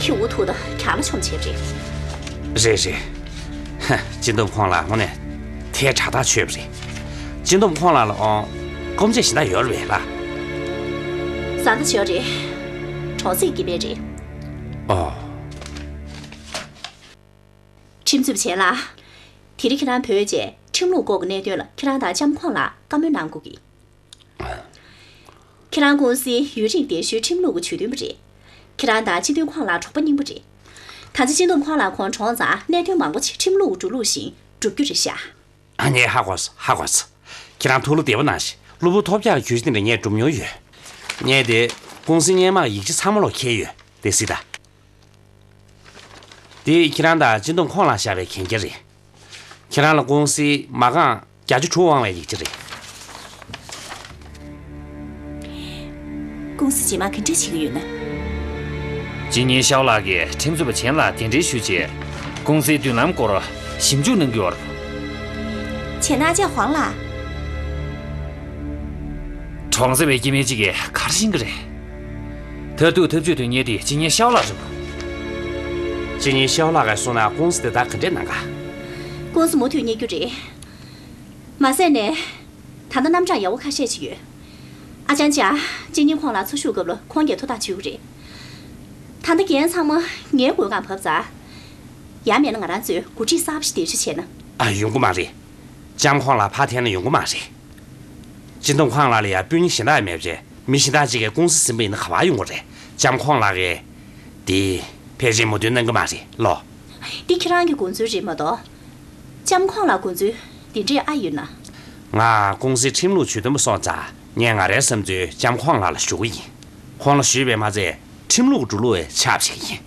ཁྱི་འུ་ཐུག་དང་གྱང་ལ་མཆོངས་བྱས་པ་རེད། རེད་རེད། ཧ། སྤྱི་འདོམས་ཁོང་ལ་དངོས་གནས་དེ་དྲག་ཐག་ཆོད་པ་རེད། སྤྱི་འདོམས་ཁོང་ལ་ལ་ཨོ། སྐོམ་ཆས་གཞན་དག་ཡོད་རེད་པས་ལ། བཟའ་ཟླ་ཡོད་རེད། གྲོང་གསེབ་ཀྱི་དཔེ་རེད། ཨོ། ཁྲིམས་རྩོད་པ་བྱས་ལ། དེ་རིང་ཁྱེད་རང་བོད་ཅེས་ཁྲིམས་ལུགས་སྐོར་གྱི་གནད་དོན་ལ་ཁྱེད་རང་དང་ལྕམ་ཁོང་ལ་བཀའ་མོལ་གནང་དགོས་ཀྱི། ཁྱེད་རང་ཀུང་སིའི་ཡུན་རིང་གདན་ཞུའི་ཁྲིམས་ལུགས་ཀྱི་ཇུས་འདོན་པ་རེད། ཁྱེད་རང་དང་སྤྱི་འཐུས་ཁོང་ལ་གྲོགས་པོ་རྙིང་པ་རེད། ད་ཆ་སྤྱི་འདོམས་ཁོང་ལ་ཁོང་གྲོངས་ཙང་གནད་དོན་མང་པོ་ཅིག་ཁྲིམས་ལུགས་འགྲོ་ལུགས་བཞིན་ སྒྲུབ་རྒྱུ་རེད་ཤག་ཨ་ནི་ཧ་གོ་སོང་། ཧ་གོ་སོང་། ཁྱེད་རང་ཐུགས་བློ་བདེ་པོ་གནང་ཞིག་གློ་བུར་ཐོལ་རྒྱག་གི་གྱོད་གཞི་དེ་འདྲ་ངས་སྒྲུབ་མྱོང་ཡོད། ངས་དེ་ཀུང་སིའི་སྔོན་མ་གི་ཡིག་ཆ་ཚང་མ་ལོག་འཁྱེར་ཡོད། དེ་གཟིགས་དང་། དེ་ཁྱེད་རང་དང་སྤྱི་འདོམས་ཁོང་ལ་བཞག་པའི་གན་རྒྱ་རེད། ཁྱེད་རང་ལ་ཀུང་སིའི་མ་རྐང་བརྒྱད་ཅུ་དྲུག་དབང་བའི་ཡིག་ཆ་རེད། ཀུང་སི་རྗེས་མ་ག་འདྲ་བྱེད་ཀྱི་ཡོད་ན། ཇི་ཉིན་ཤའོ་ལགས་ཀྱིས་ཁྲིམས་རྩོད་པ་ཆན་ལ་གདན་འདྲེན་ཞུས་རྗེས། ཀུང་སིའི་མདུན་ལམ་སྐོར་ཞིབ་འཇུག་གནང་གི་ཡོད་རེད། བྱས་ན་ཨ་ཅག་ཧུང་ལགས། གྲོང་གསེབ་པའི་སྐྱེ་དམན་གཅིག་གིས་ག་རེ་ཤེས་ཀྱི་རེད། མཐར་ཐུག་འཐབ་ཇུས་དོན་གཉེར་དེ་ཇི་ཉིན་ཤའོ་ལགས་རེད་པ། ཇི་ཉིན་ཤའོ་ལགས་ཀྱིས་གསུངས་ན་ཀུང་སི་དེ་དག་ག་འདྲས་གནང་ག་ཀུང་སི་མུ་མཐུད་གཉེར་རྒྱུ་རེད། མ་ཟད་ནས། ད་ལྟ་རྣམ་གྲངས་ཡག་པོ་ཁ་ཤས་ཤིག་ཡོད། ཨ་ཅང་ཅག་ཇི་ཉིན་ཁོང་ལ་འཚོ་བཞུགས་སྐབས་ལ་ཁོང་གིས་ཐོ་བདག་བྱེད་ཀྱི་རེད། ད་ལྟ་འགན་ཚང་མ་ངའི་མགོའི་སྒང་བབས་ཙང་། ཡང་མིན་ན་ང་རང་ཚོས་འགོ་ཁྲིད་གསར་པ་ཞིག་འདེམས་ཞིབ་བྱས་ན། ཨ། ཡོང་གི་མ་རེད། ལྕམ་ཁོང་ལགས་ཕར་འཐེན་ན་ཡོང་གི་མ་རེད། སྤྱི་འདོམས་ཁོང་ལགས་ལ་ཡང་དཔོན་གཉེར་གཞན་དག་མེད་པ་བྱས། མི་གཞན་དག་ཅིག་གིས་ཀུང་སི་ཟིན་པ་ཡིན་ན་ག་པར་ཡོང་གི་རེད། ལྕམ་ཁོང་ལགས་ཀྱིས་དེ་ཕལ་ཆེར་མོས་མཐུན་གནང་གི་མ་རེད་ལོ། འདི་ཁྱེད་རང་གི་དགོངས་ཚུལ་རེད་མ་གཏོགས། ལྕམ་ཁོང་ལ་དགོངས་ཚུལ་འདི་འདྲས་ཨ་ཡོད་ན། ང་ཀུང་སིའི་ཁྲིམས་ལུགས་ཇུས་འདོན་པ་སོང་ཙང་། ངས་ང་རའི་བསམ་ཚུལ་ལྕམ་ཁོང་ལགས་ལ་ཞུ་གི་ཡིན། ཁོང་ལ་ཞུས་པས་མ་ཚད་ཁྲིམས་ལུགས་འགྲོ་ལུགས་ཆགས་པ་ཞིག་ཡིན།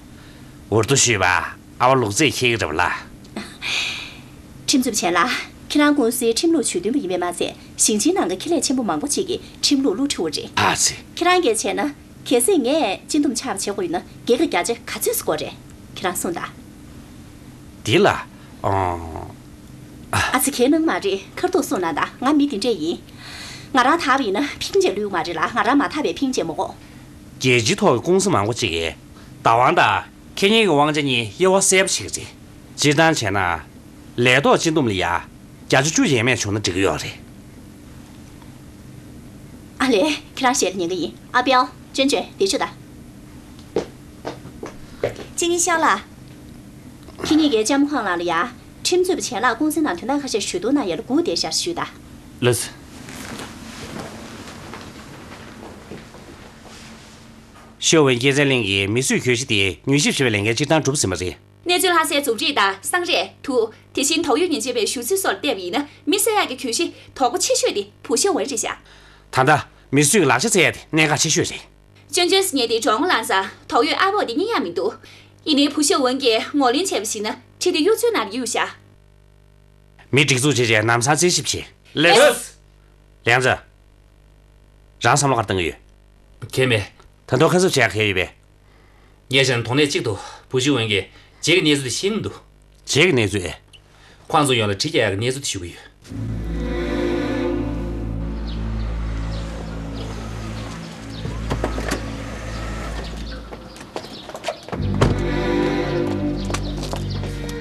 འུར་རྡོ་ཞུས་པ། ཨ་བ་ལུག་རྫིས་འཁྱེར་གྱི་རེད་པ་ལགས། ཁྲིམས་རྩོད་པ་ཆན་ལགས། ཁྱེད་རང་ཀུང་སིའི་ཁྲིམས་ལུགས་ཇུས་འདོན་པ་ཡིན་པས་མ་ཚད། ཞིང་ཆེན་ནང་གི་ཁེ་ལས་ཆེན་པོ་མང་པོ་ཅིག་གི་ཁྲིམས་ལུགས་བསླུ་བྲིད་པ་རེད། ཨ་ཙི། ཁྱེད་རང་གིས་བྱས་ན། གལ་སྲིད་ངས་སྤྱི་འདོམས་ཆགས་པ་བྱེད་དགོས་ཡོད་ན། རྒྱལ་ཁབ་བརྒྱ་ཆ་ག་ཚོད་ཙམ་དགོས་རེད། ཁྱེད་རང་གསུངས་དང་། འདི་ལ། ཨང་། ཨ་ཙི། གའི་གནང་མ་རེད། ཁ་ཐུག་གསུངས་གནང་དང་། ང་མི་འདི་འདྲས་ཡིན། ང་རང་དག་པ་ཡིན་ན་ཕིང་ཅེ་ལུས་མ་རེད་ལ། ང་རང་མ་དག་པའི་ཕིང་ཅེ་མོ་གོ། རྒྱལ་སྤྱིའི་ཐོག་གི་ཀུང་སི་མང་པོ་ཅིག་གིས་བདག་དབང་དང་། ཁེ་གཉེར་གྱི་དབང་ཆ་གཉིས་དབྱེ་བ་གསལ་པོ་ཕྱེ་གི་རེད། སྤྱིར་བཏང་བྱས་ན། ལས་ཐོག་སྤྱི་འདོམས་ལ་ཡ། བརྒྱ་ཆ་བཅུ་ཡས་མས་བྱུང་ན་འགྲིག་གི་ཡོད་རེད། ཨ་ལས། ཁྱེད་རང་ཞལ་ཉན་གི་ཡིན། ཨ་པའོ། ཅོན་ཅོན། འདིར་ཤོག་དང་། ཅི་ཉིན་ཤའོ་ལགས། ཁྱེད་གཉིས་ཀྱིས་ལྕམ་ཁོང་ལགས་ལ་ཡ། ཁྲིམས་རྩོད་པ་ཆན་ལགས་ཀུང་སིའི་ནང་དོན་དག་ཁ་ཤས་ཞུ་གཏུག་གནང་ཡས་ལ་སྒུག་བསྡད་ཤག་ཞུས་དང་། ལགས་སོ། ཤོ་ཝེན་སྐྱེད་ཚལ་གླིང་གི་མི་གསོད་གྱོད་གཞི་དེ་མྱུལ་ཞིབ་བྱེད་པའི་ལས་འགན་སྤྱིར་བཏང་གྲུབ་ཟིན་པ་རེད། གནས་ཚུལ་ལྷག་སའི་མཛུབ་རིས་དང་། སྲང་རས། དུག་དེ་བཞིན་དོགས་ཡོད་ཉེན་བྱེད་པའི་ཞུ་ཚིག་སོགས་ལ་བལྟས་པ་ཡིན་ན། མི་བསད་ཡག་གི་གྱོད་གཞི་དོག་པོ་ཆེ་ཤོས་དེ་བུ་ཤོ་ཝན་རེད་ཤག་ད་ལྟ་མི་གསོད་ཀྱི་ལག་ཆ་འཚོལ་ཡག་དེ་གནད་འགག་ཆེ་ཤོས་རེད། ཅོན་ཅོན་སི་ཉལ་ཏེ་གྲོངས་ལངས་ཙང་དོགས་ཡོད་ཨ་བོ་དེ་རྙེད་ཡག་མི་འདུག་ཡིན་ནའི་བུ་ཤོ་ཝན་གྱིས་ངོས་ལེན་བྱས་པ་ཡིན་ན་ཁྲིད་དེ་གཡུ་མཚོའི་ནང་ལ་གཡུགས་ཤག་མི་སྒྲིག་འཛུགས་བྱས་རྗེས་ལམ་སང་རྩད་ཞིབ་བྱེད། ལགས་སོ། ལན་ཙེ། རང་བསམ་བློ་ག་རེ་བཏང་གི་ཡོད། གང་ཡང་མེད། ད་དུང་ཁ་གསབ་བྱེད་ཡག་གང་ཡོད་པས། ངས་བྱས་ན་དོགས་གནད་གཅིག་ཏུ་བུ་ཤོ་ཝན་གྱིས་རྗེས་ཀྱི་གནས་ཚུལ་དེ་ཤེས་ཀྱི་མི་འདུག་རྗེས་ཀྱི་གནས་ཚུལ། ཁོང་ཚོ་ཡོངས་ལ་གྲི་རྒྱག་ཡག་གི་གནས་ཚུལ་དེ་ཞུ་གི་ཡོད།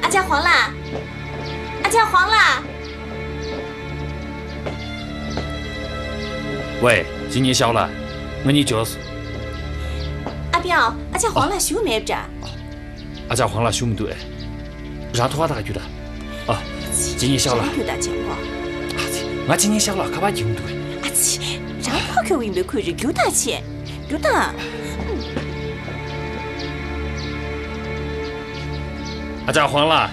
ཨ་ཅག་ཧོང་ལགས། ཨ་ཅག་ཧོང་ལགས། ཝེ། ཇི་ཉིན་ཤའོ་ལགས། ང་གཉིས་འབྱོར་སོང་། ཨ་པའོ། ཨ་ཅག་ཧོང་ལགས་བཞུགས་མེད་པ་འདྲ། ཨ་ཅག་ཧོང་ལགས་བཞུགས་མི་འདུག་ཨེ། རང་ཐོག་ཁ་ཐག་རྒྱུགས་དང་། ཨ། ཇི་ཉིན་ཤའོ་ལགས། རྒྱུགས་དང་ཅང་པོ། ཨ་ཙི། ང་ཇི་ཉིན་ཤའོ་ལགས་ཁ་པར་རྒྱག་གི་འདུག་ཨེ། ཨ་ཙི། རང་ཕར་འཁྱོག་ཡིན་པས་ཁོས་རེ་རྒྱུགས་དང་བྱས། རྒྱུགས་དང་། ཨ་ཅག་ཧོང་ལགས།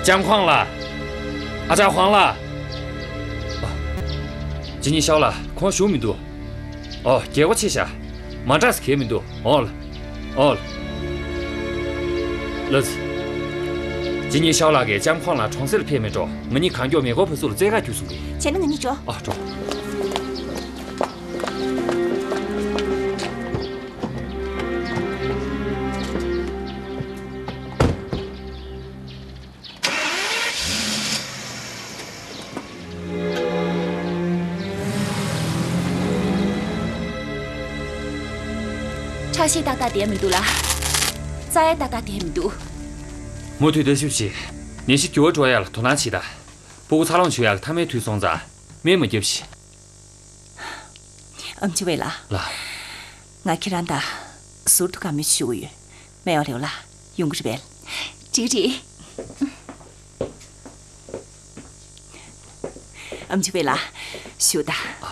ལྕམ་ཁོང་ལགས། ཨ་ཅག་ཧོང་ལགས། ཨ། ཇི་ཉིན་ཤའོ་ལགས་ཁོང་བཞུགས་མི་འདུག་ཨོ། རྒྱལ་སྒོ་ཕྱེ་བཞག་མ་འདྲ་ས་གང་ཡང་མི་འདུག་ཨོ་ལགས། ཨོ་ལགས། ལགས་སོ། ཇི་ཉིན་ཤའོ་ལགས་ཀྱིས་ལྕམ་ཁོང་ལ་གྲོང་གསེབ་ལ་ཕེབས་མེད་འགྲོ། ང་གཉིས་གང་མགྱོགས་མེ་འཁོར་བ་ཚུར་ལ་རྩེད་གར་རྒྱུགས་གསུང་གི། བྱས་ན་ང་གཉིས་འགྲོ། ཨོ། འགྲོ། ཁྲག་ཤེད་ཏག་ཏག་བསྡད་མི་འདུག་ལ། རྩ་ཡ་ཏག་ཏག་བསྡད་མི་འདུག་མུ་མཐུད་ལྟ་ཞིབ་བྱེད། ནད་གཞི་འགྱུར་བ་འགྲོ་ཡག་ལ་དོ་སྣང་བྱེད་དང་། སྤུ་གུ་འཚར་ལོངས་བྱུང་ཡག་ལ་ཐ་མའི་དུས་སོང་ཙང་། སྨན་མ་བརྒྱབ་ཤིག་ཨམ་ཆི་ཝེ་ལགས། ལགས། ང་ཁྱེད་རང་དང་ཟུར་དུ་བཀའ་མོལ་ཞུ་གི་ཡོད། སྨན་པ་རེ་བ་ལགས་ཡོང་གི་རེད་པས། འགྲིག་རེད། ཨམ་ཆི་ཝེ་ལགས། བཞུགས་དང་།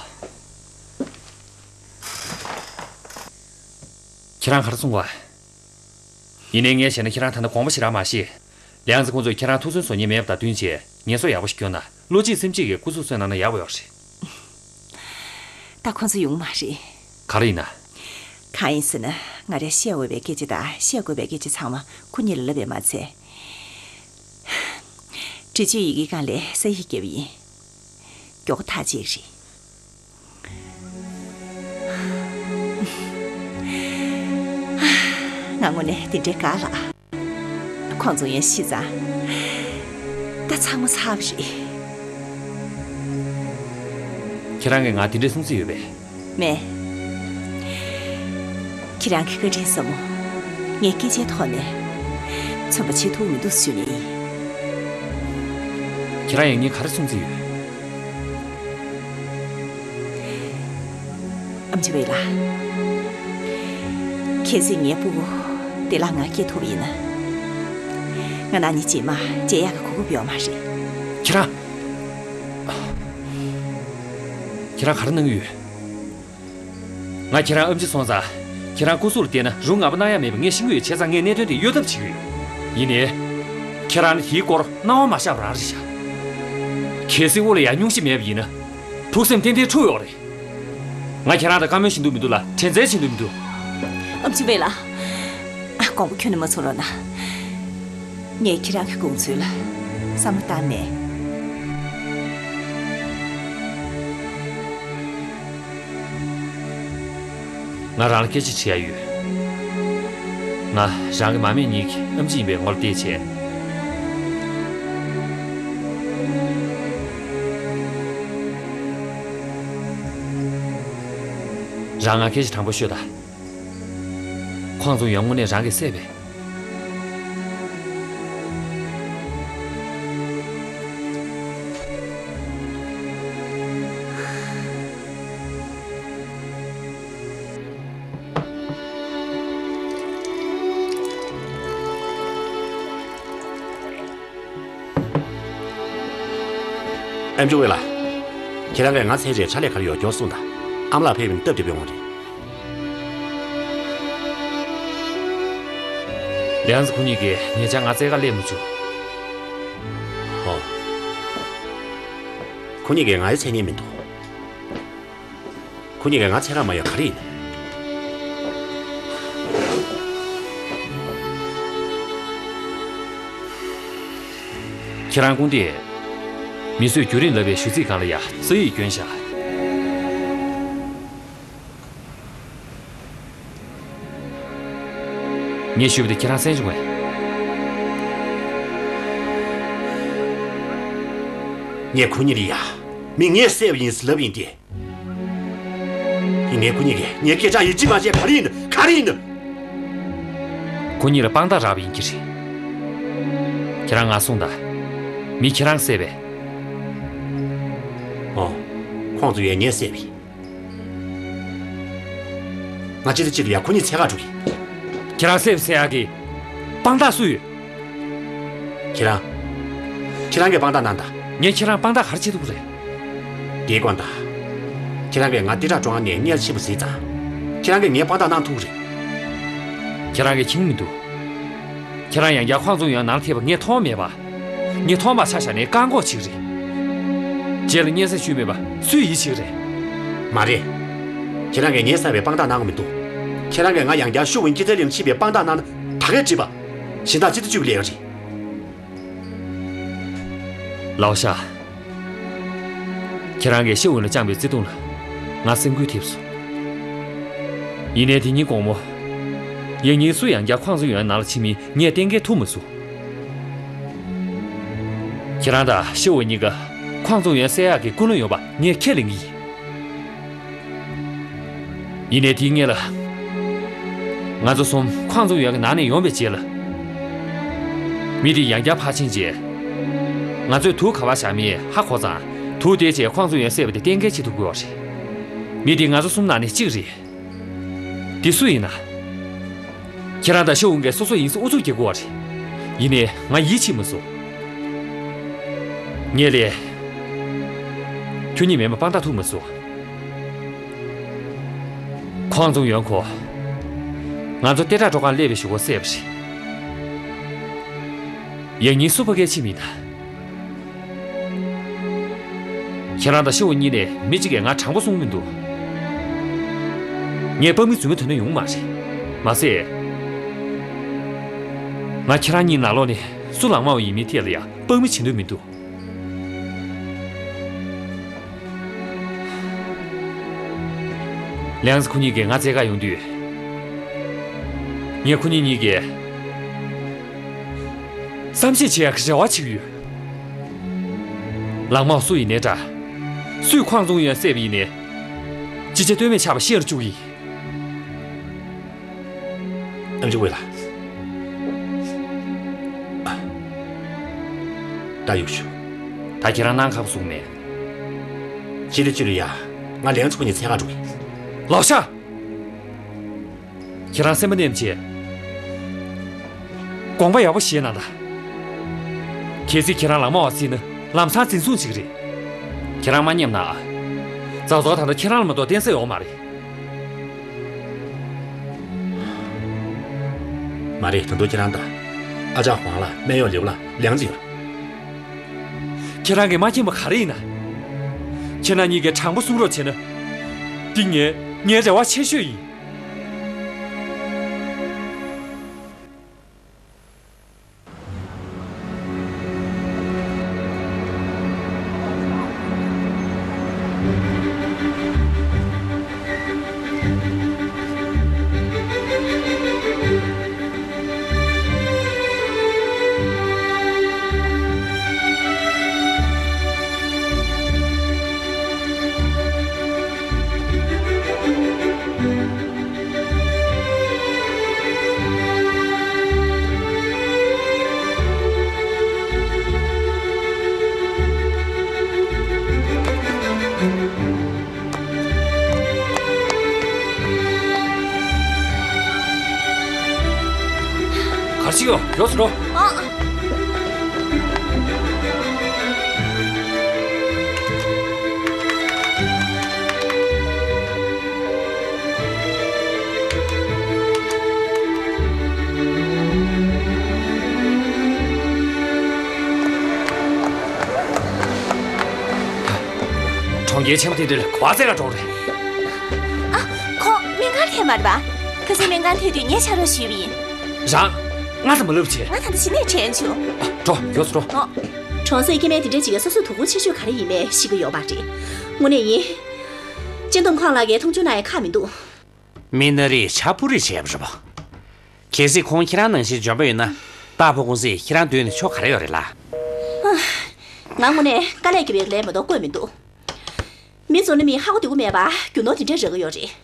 ཁྱེད་རང་ག་རེ་གསུང་བ། ཡིན་ནའི་ངས་བཤད་ན་ཁྱེད་རང་ད་ལྟ་དགོངས་པ་ཞེ་དྲག་མ་བཞེས། ལི་ཨང་ཙི་ཁོང་ཚོས་ཁྱེད་རང་ཐུགས་སུན་གསོ་མཁན་མེད་པ་དང་བསྟུན་བྱས་ངལ་གསོ་ཡག་པོ་ཞིག་སྐྱོན་ན། བློ་གཅིག་སེམས་གཅིག་གིས་སྐུ་གཟུགས་གསོ་གནང་ན་ཡག་པོ་ཡོད་རེད། ད་ཁོང་ཚོ་ཡོང་མ་རེད། ག་རེ་ཡིན་ན། གང་ཡིན་ཟེར་ན། ང་རས་བཤད་འོས་པའི་སྐད་ཆ་དང་བཤད་དགོས་པའི་སྐད་ཆ་ཚང་མ་ཁོ་གཉིས་ལ་ལབ་པས་མ་ཚད། འབྲི་བརྗོད་ཡི་གེའི་སྒང་ལ་ས་ཡིག་བརྒྱབ་པ་ཡིན། མགྱོགས་པོ་ཐག་བཅད་རེད། ང་དངོས་གནས་དེ་འདྲའི་དགའ་ལ། ཁོང་ཚོ་ཡང་ཤི་ཙང་། ད་ཚང་མ་ཚར་བ་རེད། ཁྱེད་རང་གིས་ང་དེ་འདྲའི་གསུང་རྩིས་ཡོད་པས། མེད། ཁྱེད་རང་གི་བཀའ་དྲིན་བསམ་མོ། ངས་སྐད་ཆའི་ཐོག་ནས་མཚོན་པ་བྱེད་ཐུབ་མི་འདུག་ཞུ་ནི་ཡིན། ཁྱེད་རང་ཡང་ངས་ག་རེ་གསུང་རྩིས་ཡོད། ཨམ་ཆི་ཝེ་ལགས། གལ་སྲིད་ངའི་སྤུ་གུ་བདེ་བླག་ངང་སྐྱེ་ཐུབ་པ་ཡིན་ན། ང་རང་ཉིད་རྗེས་མ་མཇལ་ཡག་གི་གོ་སྐབས་ཡོད་མ་རེད། ཁྱེད་རང་། ཁྱེད་རང་ག་རེ་གནང་གི་ཡོད། ང་ཁྱེད་རང་ཨེམ་ཆི་སོང་ཙང་། ཁྱེད་རང་སྐུ་གཟུགས་ལ་བལྟས་ན་རུང་ངང་པ་གནང་ཡ་མེད་པ་ངས་ཤེས་ཀྱི་ཡོད། བྱས་ཙང་ངས་གནད་དོན་དེ་གཡོལ་ཐབས་བྱེད་ཀྱི་ཡོད། ཡིན་ནའི། ཁྱེད་རང་ནི་དེའི་སྐོར་སྣང་བ་མ་བཞག་པ་རང་རེད་ཤག་གལ་སྲིད་དབུ་ལ་ཡ་སྙུང་གཞི་མེད་པ་ཡིན་ན། ཐུགས་སེམས་ཏན་ཏན་འཁྲུག་ཡོད་རེད། ང་ཁྱེད་རང་དང་བཀའ་མོལ་བྱེད་འདོད་མི་འདུག་ལ་དྲན་འཚོལ་བྱེད་འདོད་མི་འདུག་ཨམ་ཆི་ཝེ་ལགས། ཨ། དགོངས་པ་ཁྱོན་ནས་མ་ཚོམ་རོགས་གནང་། ངས་ཁྱེད་རང་གི་དགོངས་ཚུལ་ལ་བསམ་བློ་བཏང་ནས། ང་རང་ལ་སྐད་ཆ་དྲི་ཡ་ཡོད། ང་རང་གི་མ་སྨད་གཉིས་ཀྱི་ཨམ་ཆི་ཡིན་པའི་ངོ་ལ་བལྟས་བྱས། རང་ང་སྐད་ཆ་དྲང་པོ་ཤོད་དང་། ཁོང་ཚོ་ཡང་དངོས་གནས་རང་གིས་བསད་པས། ཨེམ་ཆི་ཝེ་ལགས། ཁྱེད་རང་གིས་ང་འཚོལ་བྱས་ཕྱག་ལས་ག་རེ་ཡོད་མགྱོགས་གསུངས་དང་། ཨ་མ་ལགས་ཕེབས་པ་ཡིན་ན་སྟབས་བདེ་པོ་ཡོང་རེད། ལི་ཨང་ཙི་ཁོ་གཉིས་ཀྱིས་ཉེ་ཆར་ང་བཙལ་ག་སླེབས་མ་བྱུང་། ཨོ། ཁོ་གཉིས་ཀྱིས་ང་ཡང་འཚོལ་མཁན་མི་འདུག་ཁོ་གཉིས་ཀྱིས་ང་འཚོལ་ག་མ་ཡོང་ག་རེ་ཡིན། ཁྱེད་རང་སྐུ་མདུན། མི་གསོད་རྒྱུན་རིང་ལབ་པའི་ཞུ་ཚིག་སྒང་ལ་ཡ་ས་ཡིག་བསྐྱོན་བཞག་ངས་ཞུས་པ་དེ་ཁྱེད་རང་གསན་བྱུང་ངས། ངས་ཁོ་གཉིས་ལ་ཡ་མི་ངས་བསད་པ་ཡིན་ཟེར་ལབ་ཡིན་ཏེ། ཡིན་ནའི་ཁོ་གཉིས་ཀྱིས་ངའི་སྐད་ཆར་ཡིད་ཆེས་མ་བྱས། ག་རེ་ཡིན་ན་ག་རེ་ཡིན་ན། ཁོ་གཉིས་ལ་དཔང་རྟགས་རག་པ་ཡིན་གྱི་རེད། ཁྱེད་རང་ང་གསུངས་དང་། མི་ཁྱེད་རང་བསད་པས། ཨོ། ཁོང་ཚོ་ཡིས་ངས་བསད་པ་ཡིན། ང་ཅི་ཚེ་གཅིག་ལ་ཡ་ཁོ་གཉིས་འཚོལ་ག་འགྲོ་གི། ཁྱེད་རང་བསད་པ་བསད་ཡག་གི་དཔང་རྟགས་སུ་ཡོད། ཁྱེད་རང་། ཁྱེད་རང་གིས་དཔང་རྟགས་གནང་དང་། ངས་ཁྱེད་རང་དཔང་རྟགས་ག་རེ་བྱེད་ཐུབ་ཀྱི་རེད། དེའི་དགོངས་དག་ཁྱེད་རང་གིས་ང་ལྟེ་ཁྲག་བཀྲུ་ཁང་ནས་གཉེར་ཕྱིན་པ་གཟིགས་ཙང་། ཁྱེད་རང་གིས་ངའི་དཔང་རྟགས་གནང་ཐུབ་ཀྱི་རེད། ཁྱེད་རང་གིས་མཁྱེན་མི་འདུག་ཁྱེད་རང་ཡང་བསྐྱར་ཁོང་ཚོ་ཡོང་ནང་ལ་ཐེབས་པ་ངས་མཐོང་མེད་པ། ངས་མཐོང་བ་ཆ་བཞག་ནས་བཀག་འགོག་བྱེད་ཀྱི་རེད། རྗེས་ལ་སྙན་སེང་ཞུས་མེད་པ་སུས་ཡིད་ཆེས་ཀྱི་རེད། མ་རེད། ཁྱེད་རང་གིས་ངས་བསད་པའི་དཔང་རྟགས་གནང་གི་མི་འདུག་ཁྱེད་རང་གིས་ང་ཡང་བསྐྱར་ཤུགས་དབང་སྐྱེད་ཚལ་གླིང་ཕྱིན་པའི་དཔང་རྟགས་གནང་ན་ད་གས་འགྲིག་པ། གཞན་དག་སྤྱི་ཚོགས་བཅུ་གི་ལས་ཀ་རེད། ལའོ་ཤ། ཁྱེད་རང་གིས་ཤེ་ཝུན་ལ་བཅངས་པའི་བརྩེ་དུང་ལ་ང་སེམས་འགུལ་ཐེབས་སོང་། ཡིན་ནའི་དེ་ཉིན་དགོང་མོ། ཡང་སྙིང་སུ་ཡང་བསྐྱར་ཁོང་ཚོ་ཡོང་ནང་ལ་ཕྱིན་མིན་ངས་གཏན་འཁེལ་ཐུབ་མ་སོང་། ཁྱེད་རང་དང་ཤེ་ཝུན་གཉིས་ཀ་ཁོང་ཚོ་ཡོང་བསད་ཡག་གི་ཀུན་སློང་ཡོད་པ་ངས་ཁས་ལེན་གྱི་ཡིན། ཡིན་ནའི་དེའི་སྔོན་ལ། ང་ཚོ་གསུམ་ཁོང་ཚོ་ཡོང་གི་ནང་ནས་ཡོང་བའི་རྗེས་ལ། མི་དེ་ཡང་བསྐྱར་ཕར་ཕྱིན་རྗེས། ང་ཚོས་དུག་ག་པར་བཞག་མིན་ཧ་གོ་ཙང་དུག་དེ་བྱས་ཁོང་ཚོ་ཡོང་བསད་པ་དེ་གཏན་འཁེལ་བྱེད་ཐུབ་དགོས་པ་རེད། མི་དེ་ང་ཚོ་གསུམ་ནང་ནས་གཅིག་རེད། དེ་སུ་ཡིན་ན། ཁྱེད་རང་དང་ཤེ་ཝུན་གྱིས་སོ་སོ་ཡིན་ཟེར་ཨུ་ཚུགས་རྒྱག་དགོས་པ་རེད། ཡིན་ནའི་ང་ཡིད་ཆེས་མ་སོང་། ངས་ལས། ཁྱོད་གཉིས་མེད་པ་དཔང་རྟགས་ཐུབ་མ་སོང་། ཁོང་ཚོ་ཡོང་གོ། ང་ཚོ་ལྟེ་ཁྲག་བཀྲུ་ཁང་སླེབས་པའི་གཞུག་གུ་བསད་པ་རེད། ཡང་སྙིང་སུ་ཕ་གའི་ཕྱི་མིན་ད། ཁྱེད་རང་དང་ཤི་བོ་གཉིས་ནས་མི་གཅིག་གིས་ང་དྲང་པོ་གསུངས་མི་འདུག་ངས་དཔང་མི་རྫུན་མ་དོན་ན་ཡོང་མ་རེད། མ་ཟད། ང་ཁྱེད་རང་གཉིས་ནང་ལོགས་ནས་སུ་ལག་མ་བ་ཡིན་མིན་ཐད་ལ་ཡང་དཔང་མི་བྱེད་འདོད་མི་འདུག་ལིའང་ཙི་ཁོ་གཉིས་ཀྱིས་ང་བཙལ་ག་ཡོང་དུས། ངས་ཁོ་གཉིས་གཉིས་ཀྱིས་བསམ་ཤེས་བྱེད་ཡག་གི་རེ་བ་བྱེད་ཀྱི་ཡོད། ལག་མ་བ་སུ་ཡིན་ནའི་འདྲ། སུས་ཁོང་བཙོང་ཡོད་བསད་པ་ཡིན་ནའི། ཅི་བྱ་གཏོལ་མེད་ཆགས་པ་ཤེས་རུ་བཅུག་གི་ཡིན། ཨེམ་ཆི་ཝེ་ལགས། ད་ཡོད་ཤོག་ད་ཁྱེད་རང་གནང་ཁག་པོ་བཟོ་གི་མེད། ཕྱི་ལོ་ཕྱི་ལོ་ཡ། ང་ལིའང་ཙི་ཁོ་གཉིས་འཚོལ་ག་འགྲོ་གི་ཡིན། ལོ་ཤ། ཁྱེད་རང་སེམས་པ་ནེམ་བྱེད། དགོངས་པ་ཡག་པོ་བཞེས་གནང་དང་། གལ་སྲིད་ཁྱེད་རང་ལག་མ་བ་བརྩིས་ན་ལམ་སང་འཛིན་བཟུང་བྱེད་ཀྱི་རེད། ཁྱེད་རང་མ་སྙེམས་གནང་ཨ། ཙའོ་ཙའོ་ད་ལྟ་ཁྱེད་རང་ལ་མ་གཏོགས་བསྟེན་ས་ཡོད་མ་རེད། མ་རེད། ད་དུང་ཁྱེད་རང་དང་། ཨ་ཅག་ཧོང་ལགས། སྨན་གཡོག་ལིའུ་ལགས། ལིའང་ཙི་ཡོད། ཁྱེད་རང་གིས་མ་མཁྱེན་པ་ག་རེ་ཡིན་ན། ཁྱེད་རང་གཉིས་ཀྱིས་དྲང་པོ་གསུང་རོགས་བྱས་ན། འདི་ངའི་ངའི་རེ་བ་ཆེ་ཤོས་ཡིན། གར་ཞིག་ཡོད། མགྱོགས་སུ་འགྲོ། ཨ། གྲོང་ཁྱེར་ཆེན་པོ་དེ་དུས་ག་པར་བཙལ་ག་འགྲོ་རེད། ཨ། ཁོང་སྨན་ཁང་ཐད་མ་རེད་པ། ཁ་སང་སྨན་ཁང་ཐད་དུས་ངས་ཕྱག་རོགས་ཞུས་པ་ཡིན། རང་། ང་ཚོ་མ་ལབ་བྱེད། ང་ད་ལྟ་ཕྱི་ནས་དྲན་བྱུང་། ཨ། འགྲོ། མགྱོགས་སུ་འགྲོ། ཨོ། གྲོང་གསེབ་སྐྱེ་དམན་དེ་འདྲ་ཅིག་གིས་སོ་སོའི་དོ་ཁུར་ཆེ་ཤོས་ག་རེ་ཡིན་མིན་ཤེས་ཀྱི་ཡོད་མ་རེད། དངོས་གནས་ཡིན། སྤྱི་འདོམས་ཁང་ལགས་ཀྱིས་མཐོང་ཆུང་གནང་ཡ་ཁག་མི་འདུག་མི་སྣ་རིགས་ཆ་པུ་རིགས་བྱས་པ་རེད་པ། གལ་སྲིད་ཁོང་ཁྱེད་རང་ནང་བཞིན་འཇོན་པ་ཡོད་ན། ཏཱ་ཕོ་ཀུང་སིས་ཁྱེད་རང་མདུན་ནས་ཕྱོགས་ག་རེ་ཡོད་རེད་ལ། ང་དངོས་གནས་དཀའ་ལས་རྒྱབ་པའི་ལས་མ་གཏོགས་བཀོད་མི་འདུག་མི་ཚོ་ནི་མི་ཧ་གོ་བདེ་པོ་མེད་པ་རྒྱུ་ནོར་དེ་འདྲ་རག་གི་ཡོད་རེད།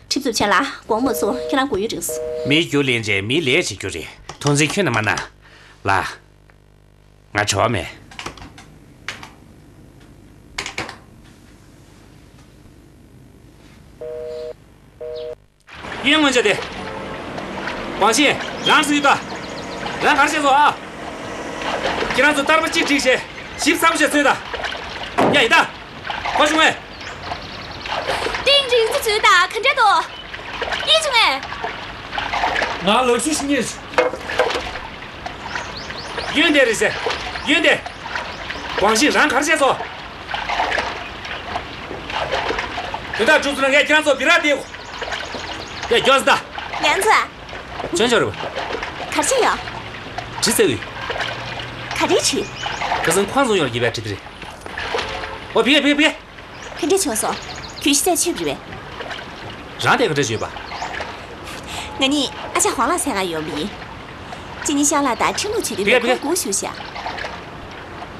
ཁྲི་ཚབ་ཆེན་ལགས། དགོང་མོ་ཚོ་ཁྱེད་རང་མགོ་ཡུ་འགྲིམས། མི་རྒྱུ་ལེན་བྱས་མིའི་ལས་བྱེད་རྒྱུ་རེད། དོགས་འཛིན་ཁྱོན་ནས་མ་གནང་། ལགས། ང་བྲེལ་བ་མེད། གཡོན་སྔོན་ཆད་དེ། ཝང་ཤིན། རང་སུ་ཡིན་ད། རང་ག་རེ་བྱས་སོང་ཨ། ཁྱེད་རང་ཚོ་བསྟར་མ་གཅིག་སྒྲིག་བྱས་ཞིབ་ཚགས་པོ་བྱས་ཚུལ་ད། ཡ་ཡིན་ད། ཁོ་བྱུང་ངས། ཏིང་རིང་ཚུ་ཚུལ་ད་ག་འདྲ་འདུག་ཡིན་བྱུང་ངས། ང་ལག་ཤུབས་ཤིག་རྙེད་བྱུང་། གཡོན་དེ་རེད་ཟེར། གཡོན་དེ། ཝང་ཤིན། རང་ག་རེ་བྱས་སོང་། དོན་དག་འགྲུབ་སོང་ན་ངས་ཁྱེད་རང་ཚོ་སྦི་རག་སྟེར་དགོས། ཡ་མགྱོགས་ཟེར་ད། ཡང་ཚ། ཅོན་ཅོན་རེད་པ། གར་ཆེ་ཡོད། ཇི་ཟེར་ཡོད། ག་རེ་བྱེད། ཁ་སང་ཁོང་ཚོ་ཡོང་ལ་གྱིས་པའི་བྲིས་ཏེ་རེད། ཨོ་བི་གེ་བི་གེ་བི་གེ། ག་འདྲ་བྱུང་སོང་། གྱོད་གཞི་རྩད་ཆོད་པ་རེད་པས། རང་དེ་ག་འདྲ་བྱོས་པ། ང་གཉིས་ཨ་ཅག་ཧོང་ལགས་འཚོལ་ག་ཡོང་བ་ཡིན། གཅིག་གཉིས་ཤར་ལ་དང་ཁྲིམས་ལུགས་བྱེད་དུས་བི་གེ་བི་གེ་ཁོང་སྒུག་བཞུགས་ཤག་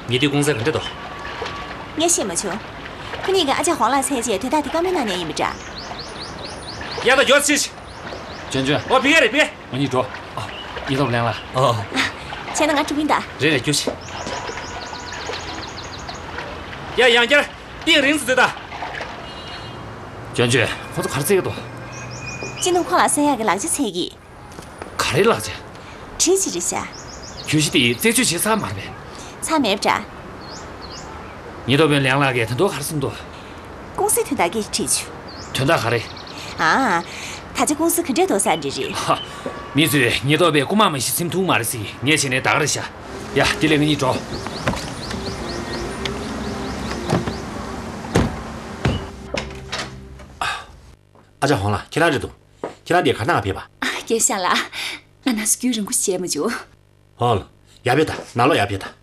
ཉེ་དུས་གུང་སེང་ག་འདྲ་འདུག་ངས་ཤེས་མ་བྱུང་། ཁོ་གཉིས་ཀྱིས་ཨ་ཅག་ཧོང་ལགས་འཚོལ་རྗེས་དོན་དག་དེ་བཀའ་མོལ་གནང་མཁན་ཡིན་པ་འདྲ། ཡ་ད་མགྱོགས་ཤིག་ཅོན་ཅོན། ཨོ་བི་གེ་རེད་བི་གེ། ང་གཉིས་འགྲོ། ཨ། ཉེ་རྡོ་བ་ལེན་ལ། ཨོ། བྱས་ན་ང་འགྲོ་གི་ཡིན་ད། རེད་རེད། རྒྱུགས་ཤིག་ཡ་ཡང་བསྐྱར་ཏིང་རིང་ཙམ་སྡོད་ད། ཅོན་ཅོན། ཁོ་ཚོ་ག་རེ་རྩེད་ཀྱི་འདུག་སྤྱི་འདོམས་ཁོང་ལ་གསན་ཡག་གི་ལག་ཆ་འཚོལ་གྱི། ག་རེ་ལག་ཆ། བྲིས་ཅིག་རེད་ཤག་གྱོད་གཞི་དེ་རྩད་གཅོད་བྱས་ཚར་མ་རེད་པས། ཚར་མེད་པ་འདྲ། ཉེ་རྡོ་བའི་ལེང་ལགས་ཀྱིས་ད་དུང་ག་རེ་གསུངས་འདུག་ཀུང་སིའི་དོན་དག་སྐད་ཆ་དྲིས་བྱུང་། དོན་དག་ག་རེ། ཨ། ད་ཆ་ཀུང་སི་ག་འདྲས་འདུག་ས་འདྲི་རེད། ཧ། མི་ཚོས་ཉེ་རྡོ་བའི་རྐུ་མ་མ་ཤི་ཚིམ་ཐུང་མ་རེད་ཟེར་གྱི། ངས་བྱས་ནས་ད་ག་རེད་ཤག་ཡ། དེ་ལས་ང་གཉིས་འགྲོ། ཨ་ཅག་ཧོང་ལགས། ཁྱེད་རང་རེད་འདུག་ཁྱེད་རང་དེ་ག་ནང་ཕེབས་པ། ཨ། རྒན་ཤང་ལགས། ང་ནང་སུ་རྒྱུན་རིང་པོ་བྱས་མ་བྱུང་། ཧོང་ལགས། ཡར་ཕེབས་དང་། ནང་ལོགས་ཡར་ཕེབས་དང་།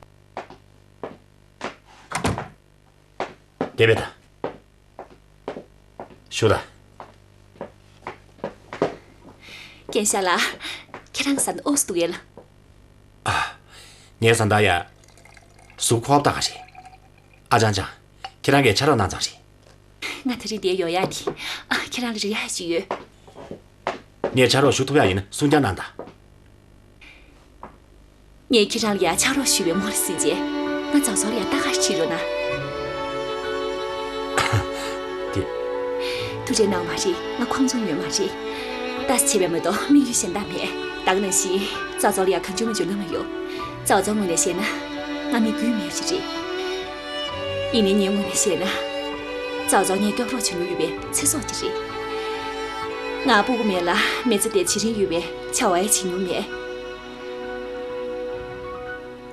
དེ་བས་ད། བཞུགས་དང་། རྒན་ཤང་ལགས། ཁྱེད་རང་གི་བཟའ་ཟླ་ཨོ་སི་འདུག་གས་ལགས། ཨ། ངའི་བཟའ་ཟླ་ཡ། གཟུགས་ཁོག་ཏག་ག་རེད། ཨ་ཅང་ཅང་། ཁྱེད་རང་གིས་ཕྱག་རོགས་གནང་ཙང་རེད། ང་ད་རེས་འདིར་ཡོང་ཡག་དེ། ཨ། ཁྱེད་རང་ལ་རེ་བ་ཞིག་ཡོད། ངས་ཕྱག་རོགས་ཞུ་ཐུབ་ཡག་ཡིན་ན་གསུང་རྒྱག་གནང་དང་། ངས་ཁྱེད་རང་ལ་ཡ་ཕྱག་རོགས་ཞུ་བའི་ངོ་ལ་ཟིན་རྗེས། ང་ཙའོ་ཙའོ་ལ་ཡ་ལྟ་ག་ཞིག་བྱེད་རོགས་གནང་། དེ། ཐུགས་རྗེ་གནང་བ་རེད། ང་ཁོང་ཚོ་ཉོས་མ་རེད། ལྟ་ས་བྱས་པས་མ་གཏོགས་དམིགས་ཡུལ་གཞན་དག་མེད། ད་ག་ནང་བཞིན་ཙའོ་ཙའོ་ལ་ཡ་གང་བྱུང་མང་བྱུང་གནང་མ་ཡོང་། ཙའོ་ཙའོ་ངོས་ནས་བཤད་ན། ང་མི་དགོས་མེད་ཅིག་རེད། ཡིན་ནའི་ངའི་ངོས་ནས་བཤད་ན། ཙའོ་ཙའོ་ངས་སྐྱོབ་རོགས་བྱེད་མྱོང་ཡོད་པའི་ཚེ་སྲོག་ཅིག་རེད། ང་སྤུ་གུ་མེད་ལ་མི་ཚེ་འདིར་བྱེད་རིན་ཡོད་པའི་བྱ་བ་ཡང་བྱེད་མྱོང་མེད།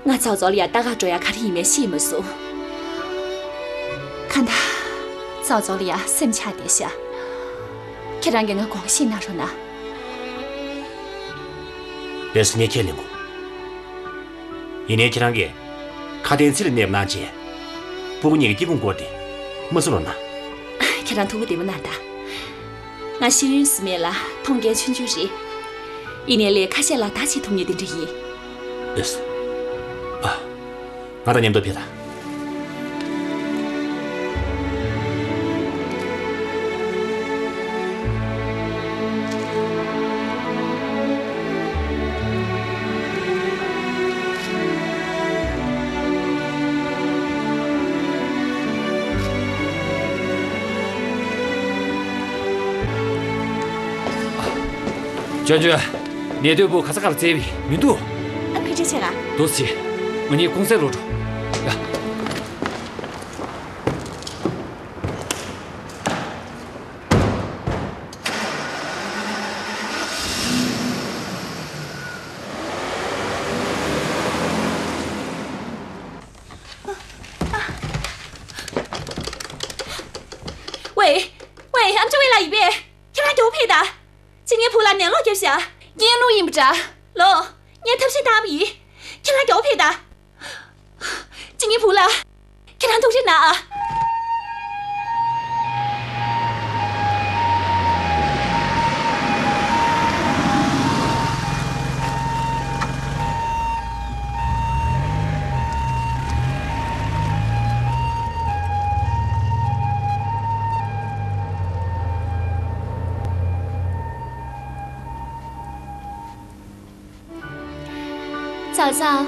ང་ཙའོ་ཙའོ་ལ་ཡ་ལྟ་ག་འགྲོ་ཡ་ག་རེ་ཡིན་མིན་ཤེས་མ་སོང་། གང་ལྟར། ཙའོ་ཙའོ་ལ་ཡ་སེམས་ཆགས་བསྡད་ཤག་ཁྱེད་རང་གིས་ང་དགོངས་བཞེས་གནང་རོགས་གནང་། ལགས་སོ། ངས་ཁས་ལེན་དགོས། ཡིན་ནའི་ཁྱེད་རང་གིས་ཁ་དན་ཚིག་ལ་གནས་པ་གནང་བྱས། སྤུ་གུ་གཉིས་ཀྱི་སྐྱེ་ཁུངས་སྐོར་དེ་མ་གསུང་རོགས་གནང་། ཁྱེད་རང་ཐུགས་ཁུར་བདེ་མོ་གནང་དང་། ང་ཤེས་ཡོན་སུ་མེད་ལ་མཐོང་མཁན་ཆུང་ཆུང་རེད། ཡིན་ནའི་ལས་ཁ་ཤས་ལ་བརྡ་བྱེད་ཐུབ་མཁན་དེ་འདྲ་ཡིན། ལགས་སོ། ཨ། ང་དང་མཉམ་དུ་ཕེབས་དང་། ཅོན་ཅོན། ནད་སྟོན་པོ་ག་ས་གར་བཙལ་བས་མི་འདུག་ཨ། ཕལ་ཆེར་ཕྱིན་ལ། འདུག་སེ། ང་གཉིས་ཀུང་སེར་ལོག་འགྲོ། ཡ། ཝེ། ཝེ། ཨམ་ཅོག་ཝེ་ལགས་ཡིན་པས། ཁྱེད་རང་མགྱོགས་པོ་ཕེབས་དང་། ཅི། ངའི་བུ་ལ་ནད་ལོག་བརྒྱབ་ཤག་གཉན་ལོག་ཡིན་པ་འདྲ། ལོ། ངས་ཐབས་ཤེས་བཏང་བ་ཡིན། ཁྱེད་རང་མགྱོགས་པོ་ཕེབས་དང་། ཅི། ངའི་བུ་ལ། ཁྱེད་རང་ཐུགས་རྗེ་གནང་ཨ། ཙའོ་ཙའོ།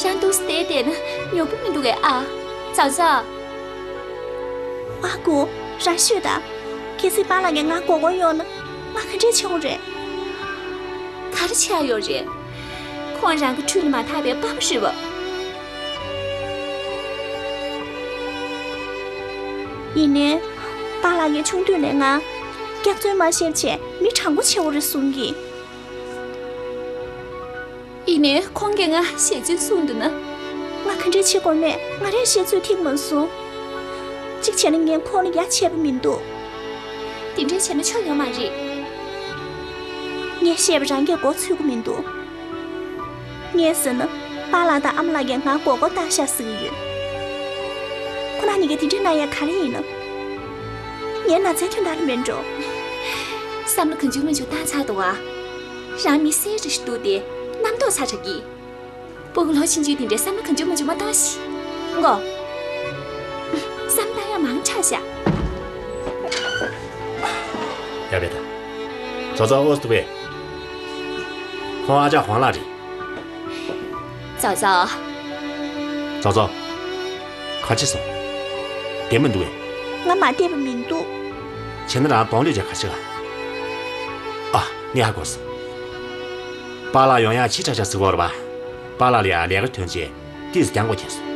རང་འདུག་སེ་བསྡད་ན་ཉོབ་པོ་མི་འདུག་གས་ཨ། ཙའོ་ཙའོ། ཨ་ཁུ། རང་ཤོད་དང་། གལ་སྲིད་པཱ་ལགས་ཀྱིས་ང་མགོ་སྐོར་གཡོགས་ན་ང་ག་འདྲས་བྱེད་དགོས་རེད། ག་རེ་བྱེད་ཡ་ཡོད་རེད། ཁོང་རང་གི་འཁྲུས་ལ་མ་ཐར་བའི་པཱ་མ་རེད་བ། ཡིན་ནའི། པཱ་ལགས་ཀྱིས་ཆུང་དུས་ནས་ང་སྐྱག་རྫུན་མ་བཤད་བྱས་མི་དྲང་པོ་བྱེད་དགོས་རེད་གསུང་གི། ཡིན་ནའི་ཁོང་གིས་ང་ཞེ་ཚོད་གསུངས་འདུག་ན། ང་ག་འདྲས་བྱེད་དགོས་མེད་ང་རང་ཤེས་ཚོད་ཐིག་མ་སོང་། གཅིག་བྱས་ན་ངས་ཁོང་ལ་ཡ་བྱས་པ་མི་འདུག་དེ་འདྲས་བྱས་ན་ཆོ་ཡོད་མ་རེད། ངས་བཤད་པ་རང་གིས་མགོ་ཚོས་ཀྱི་མི་འདུག་ངས་ཟེར་ན། པཱ་ལགས་དང་ཨ་མ་ལགས་ཀྱིས་ང་མགོ་སྐོར་བཏང་ཤག་ཟེར་གྱི་ཡོད། ཁོ་རང་གཉིས་ཀས་དེ་འདྲས་གནང་ཡ་ག་རེ་ཡིན་ནམ། ངའི་ན་ཚའི་དོན་དག་རེད་མེད་འགྲོ། བསམ་བློ་གང་བྱུང་མང་བྱུང་བཏང་ཚར་འདུག་ཨ། རང་མི་སེར་འདྲ་ཞིག་འདུག་སྟེ། རྣམ་རྟོག་ཚ་དྲགས་ཀྱིས། སྤུ་གུ་ལོ་ཆུང་ཆུང་དེ་འདྲས་བསམ་བློ་གང་བྱུང་མང་བྱུང་མ་གཏོང་ཞིག་མགོ། བསམ་བཏང་ཡ་མང་དྲགས་ཤག་ཡ། བས་ད། ཙའོ་ཙའོ་ཨོ་སི་འདུག་གས། ཁོང་ཨ་ཅག་ཧོང་ལགས་རེད། ཙའོ་ཙའོ། ཙའོ་ཙའོ། ག་རེ་བྱས་སོང་། བདེ་མི་འདུག་གས། ང་མ་བདེ་བ་མི་འདུག་བྱས་ན་རང་གདོང་ལོག་བྱས་ག་རེ་བྱེད་ག་ཨ། ངས་ཧ་གོ་སོང་། པཱ་ལགས་ཡོང་ཡག་ཕྱི་དྲགས་ཤག་ཟེར་གྱི་ཡོད་རེད་པ། པཱ་ལགས་ལ་ཡ་ལས་ཀ་ཐོན་རྗེས་ཏོག་ཙམ་རྒྱག་དགོས་བྱས་སོང་།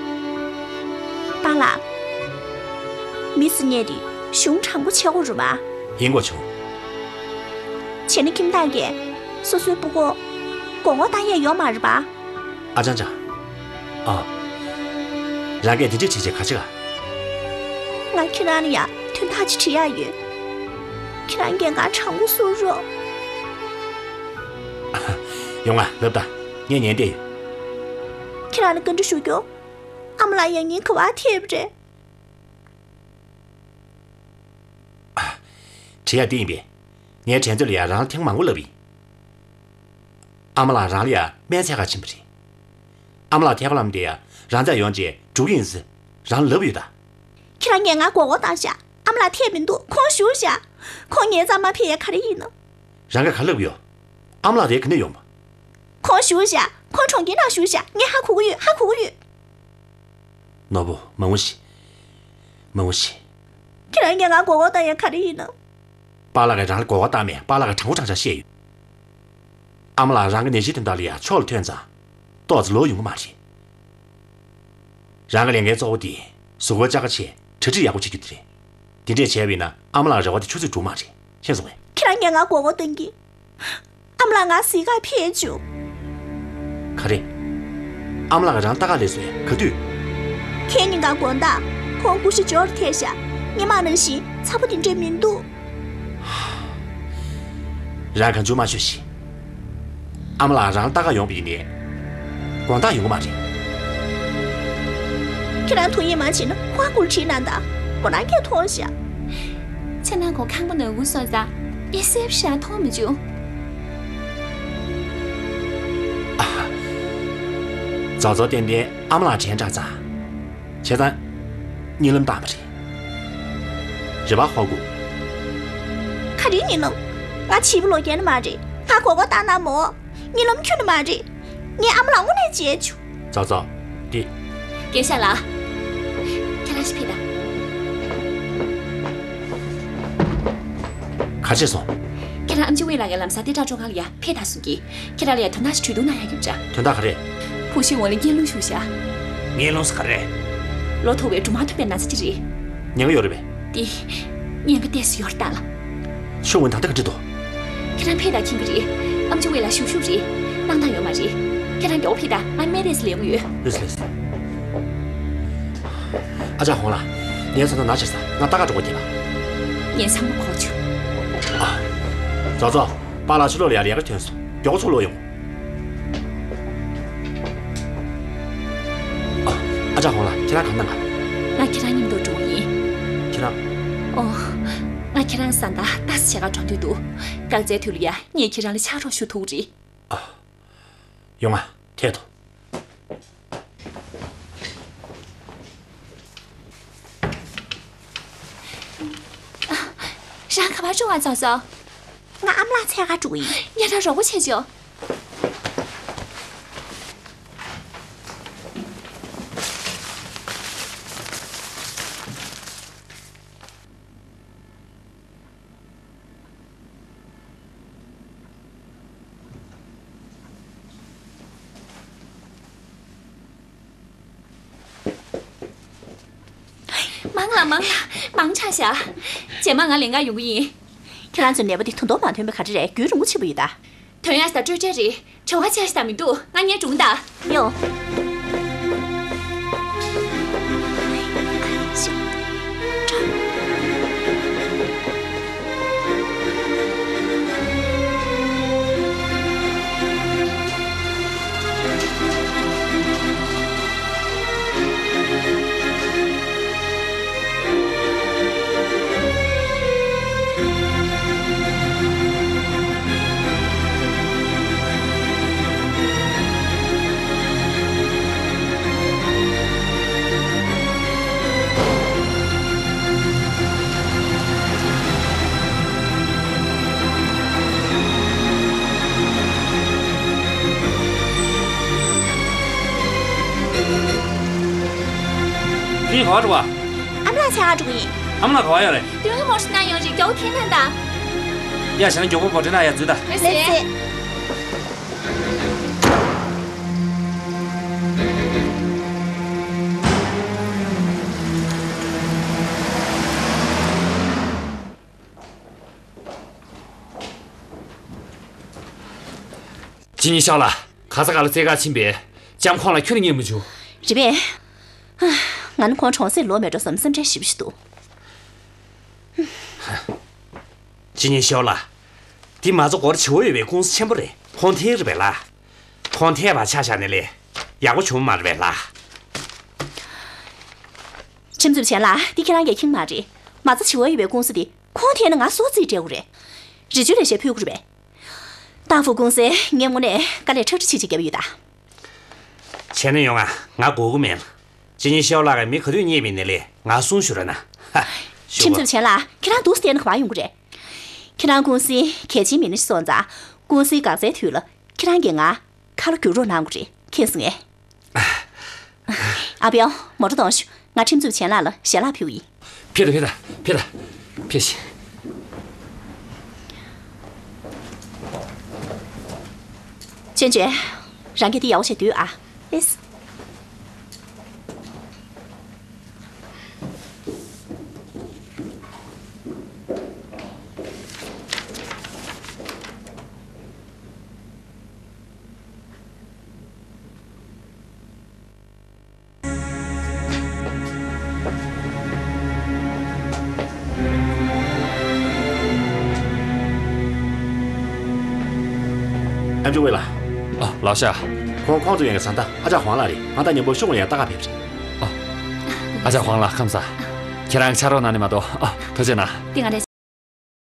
པཱ་ལགས། མི་ཟེར་མཁན་དེ་གཞུང་དྲང་པོ་བྱེད་དགོས་རེད་པ། ཡིན་དགོས་བྱུང་། བྱས་ན་ཁྱིམ་བདག་གིས་སོ་སོའི་སྤུ་གུ་མགོ་སྐོར་བཏང་ཡས་ཡོད་མ་རེད་པ། ཨ་ཅང་ཅང་། ཨ། རང་གིས་དེ་འདྲས་བྱེད་བྱེད་ག་ཅི་ག་ང་ཁྱེད་རང་ལ་ཡ་དོན་དག་ཅིག་དྲི་ཡ་ཡོད། ཁྱེད་རང་གིས་ང་དྲང་པོ་གསུང་རོགས། ཡོང་ང་ལབ་དང་། ངས་ཉན་བསྡད་ཡོད། ཁྱེད་རང་ལ་བཀའ་འདྲི་ཞུ་རྒྱུ། ཨ་མ་ལགས་ཡང་སྙིང་ག་པར་ཐེབས་པ་རེད། དྲི་ཡ་དེ་ཡིན་པས། ངས་དྲན་ཚོད་ལ་ཡ་རང་ལ་ཐེངས་མང་པོ་ལབ་ཡིན། ཨ་མ་ལགས་རང་ལ་ཡ་སྨན་ཚད་ག་ཕྱིན་པ་རེད། ཨ་མ་ལགས་ཐད་ཀར་ལམ་དེ་ཡ་རང་རྩར་ཡོང་རྗེས་འགྲོ་གི་ཡིན་ཟེར་རང་ལ་ལབ་ཡོད་ད། ཁྱེད་རང་ངས་ང་མགོ་སྐོར་བཏང་ཤག་ཨ་མ་ལགས་ཐད་མི་འདུག་ཁོང་བཞུགས་ཤག་ཁོང་ངའི་རྩར་མ་ཕེབས་ཡ་ག་རེ་ཡིན་ནམ། རང་གིས་ག་ལབ་ཡོད། ཨ་མ་ལགས་དེ་ག་ནས་ཡོང་བ། ཁོང་བཞུགས་ཤག་ཁོང་གྲོང་ཁྱེར་ནང་བཞུགས་ཤག་ངས་ཧ་གོ་གི་ཡོད། ཧ་གོ་གི་ཡོད། ནོར་བུ། མང་པོ་ཞིག་མང་པོ་ཞིག་ཁྱེད་རང་གིས་ང་མགོ་སྐོར་བཏང་ཡ་ག་རེ་ཡིན་ནམ། པཱ་ལགས་ཀྱིས་རང་ལ་མགོ་སྐོར་བཏང་མེད། པཱ་ལགས་ཀྱིས་དྲང་པོ་དྲང་བཞག་བཤད་ཡོད། ཨ་མ་ལགས་རང་གི་ནད་གཞིའི་དོན་དག་ལ་ཡ་ཕྱོགས་ལ་ཐོན་ཙང་། ཏོག་ཙམ་ལོག་ཡོང་གི་མ་རེད། རང་གི་ལས་འགན་གཙོ་བོ་དེ་གཟུགས་པོ་བཅག་ཁ་ཆེ་གྲ་སྒྲིག་ཡག་པོ་བྱེད་རྒྱུ་དེ་རེད། དེ་འདྲས་བྱས་པ་ཡིན་ན་ཨ་མ་ལགས་རེ་བ་དེ་ཆུད་ཟོས་འགྲོ་གི་མ་རེད། ཤེས་སོང་ངས། ཁྱེད་རང་གིས་ང་མགོ་སྐོར་གཏོང་གི། ཨ་མ་ལགས་ང་གཟིགས་གར་ཕེབས་བྱུང་། ག་རེ། ཨ་མ་ལགས་ཀྱིས་རང་ལྟ་ག་སླེབས་སོང་ཡ། ག་དུས། ཁ་ཉིན་གང་དགོང་དག་ཁོང་ཀུ་ཤུ་འབྱོར་ཐེབས་ཤག་སྔོན་མ་ནང་བཞིན་ཚ་པོ་དེ་འདྲས་མི་འདུག་རང་གང་བྱུང་མ་ཤོད་ཤིག་ཨ་མ་ལགས་རང་ལྟ་ག་ཡོང་བ་ཡིན་ནའི། དགོང་དག་ཡོང་གི་མ་རེད། ཁྱེད་རང་ཐུགས་ཡིད་མ་ཆེས་ན་ཧོ་ཧ་གུར་ཁྲིད་གནང་དང་། མོ་རང་གིས་མཐོང་ཤག་ཕྱི་ནང་གོ་ཁང་པ་ནང་འུ་སོང་ཙང་ངས་གསལ་པོ་ཞིག་མཐོང་མི་བྱུང་། ཨ། རྫོགས་རྫོགས་ཏན་ཏན་ཨ་མ་ལགས་དྲན་དྲགས་ཙང་། བྱས་ཙང་། གཉིད་ལམ་བཏང་བ་རེད། རེད་པ་ཧོ་གུ། ག་རེ་གཉིད་ལམ། ང་བྱིས་པ་ལོ་རྒན་མ་རེད། ང་མགོ་སྐོར་བཏང་ན་མོ། གཉིད་ལམ་ཁྱོན་ནས་མ་རེད། ངས་ཨ་མ་ལགས་དངོས་གནས་མཇལ་བྱུང་། རྫོགས་རྫོགས། འདི། རྒན་ཤག་ལགས། ཁྱེད་རང་ཞིག་ཕེབས་དང་། ག་བྱས་སོང་། ཁྱེད་རང་ཨེམ་ཆི་ཝེ་ལགས་ཀྱི་ལམ་སང་ལྟེ་ཁྲག་བཅོ་ཁང་ལ་ཡ་ཕེབས་དང་གསུང་གི། ཁྱེད་རང་ལ་ཡ་དོན་དག་ཞིག་གྲོས་བསྡུར་གནང་ཡ་ཡོད་པ་འདྲ། དོན་དག་ག་རེ། བུ་ཤི་ཝང་ལ་གཉིད་ལམ་ཞུགས་ཤག་གཉིད་ལམ་ཟེར་ག་རེ། ལོ་ཐོག་པའི་སྦྲུམ་མ་ཐོན་པའི་ན་ཚ་ཅིག་རེད། ཉེན་ཁ་ཡོད་རེད་པས། འདི། ཉེན་ཁ་ཏོག་ཙམ་ཡོད་རེད་ད། ཤི་ཝང་ད་ལྟ་ག་འདྲ་འདུག་ཁྱེད་རང་ཕེབས་དང་མཁྱེན་གྱི་རེད། ཨེམ་ཆི་ཝེ་ལགས་ཞུ་ཞུ་རེད། གནང་སྟངས་ཡོད་མ་རེད། ཁྱེད་རང་མགྱོགས་པོ་ཕེབས་དང་། ང་སྨན་རེས་ལས་ཡོང་གི་ཡོད། ལགས་སོ་ལགས་སོ། ཨ་ཅག་ཧོང་ལགས། ངས་ཚང་ཚང་ན་བྱེད་ས། ང་ལྟ་ག་འགྲོ་དགོས་ཀྱི་ལགས། ངས་ཚང་མ་གོ་བྱུང་། ཨ། རྫོགས་རྫོགས། པཱ་ལགས་ཕྱི་ལོགས་ལ་ཡ་ལས་ཀ་ཐོན་སོང་། མགྱོགས་པོ་ཚུར་ལོག་ཡོང་། ཨ། ཨ་ཅག་ཧོང་ལགས། ཁྱེད་རང་གང་ན་ང་། ང་ཁྱེད་རང་མཉམ་དུ་འགྲོ་གི་ཡིན། ཁྱེད་རང་། ཨོ། ང་ཁྱེད་རང་བཟའ་ཟླ་ལྟ་ས་བྱེད་གར་འགྲོ་འདོད་འདུག་སྐར་རྩའི་དུས་ལ་ཡ་ངས་ཁྱེད་རང་ལ་ཕྱག་རོགས་ཞུ་ཐུབ་རེད། ཨ། ཡོང་ང་། ཐད་དོ། རང་ག་པར་འགྲོ་བ། རྫོགས་རྫོགས། ང་ཨ་མ་ལགས་འཚོལ་ག་འགྲོ་གི་ཡིན། ངས་རང་རོགས་པ་བྱེད་ཆོག་མང་ལ་མང་ལ་མང་ཆ་བཞག་རྗེས་མ་ང་ལེན་ག་ཡོང་གི་ཡིན། ཁྱེད་རང་ཚོའི་ནད་པ་འདི་ད་དུང་མ་ཐོན་པ་ག་རེ་རེད། རྒྱུན་རིང་པོ་ཕྱིན་པ་ཡོད་ད། དོན་ཡག་དང་སྤྲོས་བྲལ་རེད། བྲེལ་བ་ཆེ་ཞིག་དང་མི་འདུག་ང་ཉལ་འགྲོ་གི་ཡིན་ད། ཡོ། ཁྱེད་ག་པར་འགྲོ་བ། ཨ་མ་ལགས་འཚོལ་ག་འགྲོ་གི་ཡིན། ཨ་མ་ལགས་ག་པར་ཡོད་རེད། དོན་ཧ་མོ་ཤི་ན་ཡོང་རེད། མགྱོགས་ཐད་གནང་དང་། ཡ། བྱས་ན་མགྱོགས་པོ་འབོར་འདྲེན་གནང་ཡ་འཛུལ་ད། ལགས་སེ། ཇི་ཉི་ཤང་ལགས། ག་ས་ག་ལ་བཙལ་ག་ཕྱིན་པས། ལྕམ་ཁོང་ལ་ཁྱོན་ནས་རྙེད་མི་བྱུང་། རེད་པས། ང་ནི་ཁོང་གྲོང་གསེབ་ལོག་མེད་འགྲོ་བསམ་སེམས་ཁྲལ་ཞེ་པོ་ཞིག་འདུག་ཇི་ཉིན་ཤོར་ལ། འདི་མ་རྩ་སྒོར་བྱེ་བ་ཡོད་པའི་ཀུང་སི་ཆེན་པོ་རེད། ཁོང་འཐད་རེད་པས་ལ། ཁོང་འཐད་པ་ཆ་བཞག་ནས་ལས་ཡག་པོ་བྱུང་མ་རེད་པས་ལ། ཁྲིམས་རྩོད་བྱེད་ལ་འདི་ཁྱེད་རང་གིས་ཁྱིམ་མ་རེད། མ་རྩ་བྱེ་བ་ཡོད་པའི་ཀུང་སི་འདི་ཁོང་འཐད་ན་ང་སོ་རྩིས་སྤྲད་དགོས་རེད། རི་ཆུ་ལས་བཤད་ཕུལ་དགོས་རེད་པས། ཏང་ཧྥུ་ཀུང་སི་ངས་དངོས་གནས་དཀའ་ལས་ཁྲག་ཁྲིག་ཅིག་བརྒྱབ་ཡོད་ད། བྱས་ན་ཡོང་ང་ང་དགོས་ཀྱི་མེད། ཇི་ཉིན་ཤོར་ལགས་ཀྱིས་མི་ག་དུས་རྙེད་པའི་ནས་ལས་ང་གསུང་ཞུ་རོགས་གནང་། ཧ། ཞུ་ཁྲིམས་གོ། རྩོད་བྱེད་ལ་ཁྱེད་རང་འདུག་སེ་བསྡད་ན་ག་པར་ཡོང་གི་རེད། ཁྱེད་རང་ཀུང་སིའི་གལ་ཆེའི་མི་སྣ་ཞིག་སོང་ཙང་ཀུང་སིའི་འགག་རྩའི་དུས་ལ་ཁྱེད་རང་གིས་ང་ཁ་ལོ་བསྒྱུར་རོགས་གནང་དགོས་རེད། མཁྱེན་སོང་ངས། ཨ་པའོ། མོ་ཊ་གཏོང་ཤོག་ང་ཁྲིམས་རྩོད་བྱེད་ལགས་ལ་ཞལ་ལག་ཕུལ་གི་ཡིན། ཕེབས་དང་ཕེབས་དང་ཕེབས་དང་ཕེབས་ཤིག་ཅོན་ཅོན། རང་གིས་འདི་ཡག་པོ་བྱས་སྡོད་ཨ། ཨེས། ཨ་ཅོ་ཝེ་ལགས། ཨ། ལགས་ཤག་ཁོང་ཁོང་ཚོ་ཡོད་ས་ད་ཨ་ཅག་ཧོང་ལགས་རེད། ང་དང་མཉམ་པོ་ཤོག་ངོས་ལ་ཡར་ལྟ་ག་ཕེབས་རེད། ཨ། ཨ་ཅག་ཧོང་ལགས་ཁམས་བཟང་། ཁྱེད་རང་ཕྱག་རོགས་གནང་ནི་མ་གཏོགས། ཨ། ཐུགས་རྗེ་གནང་། འདི་ང་རེད།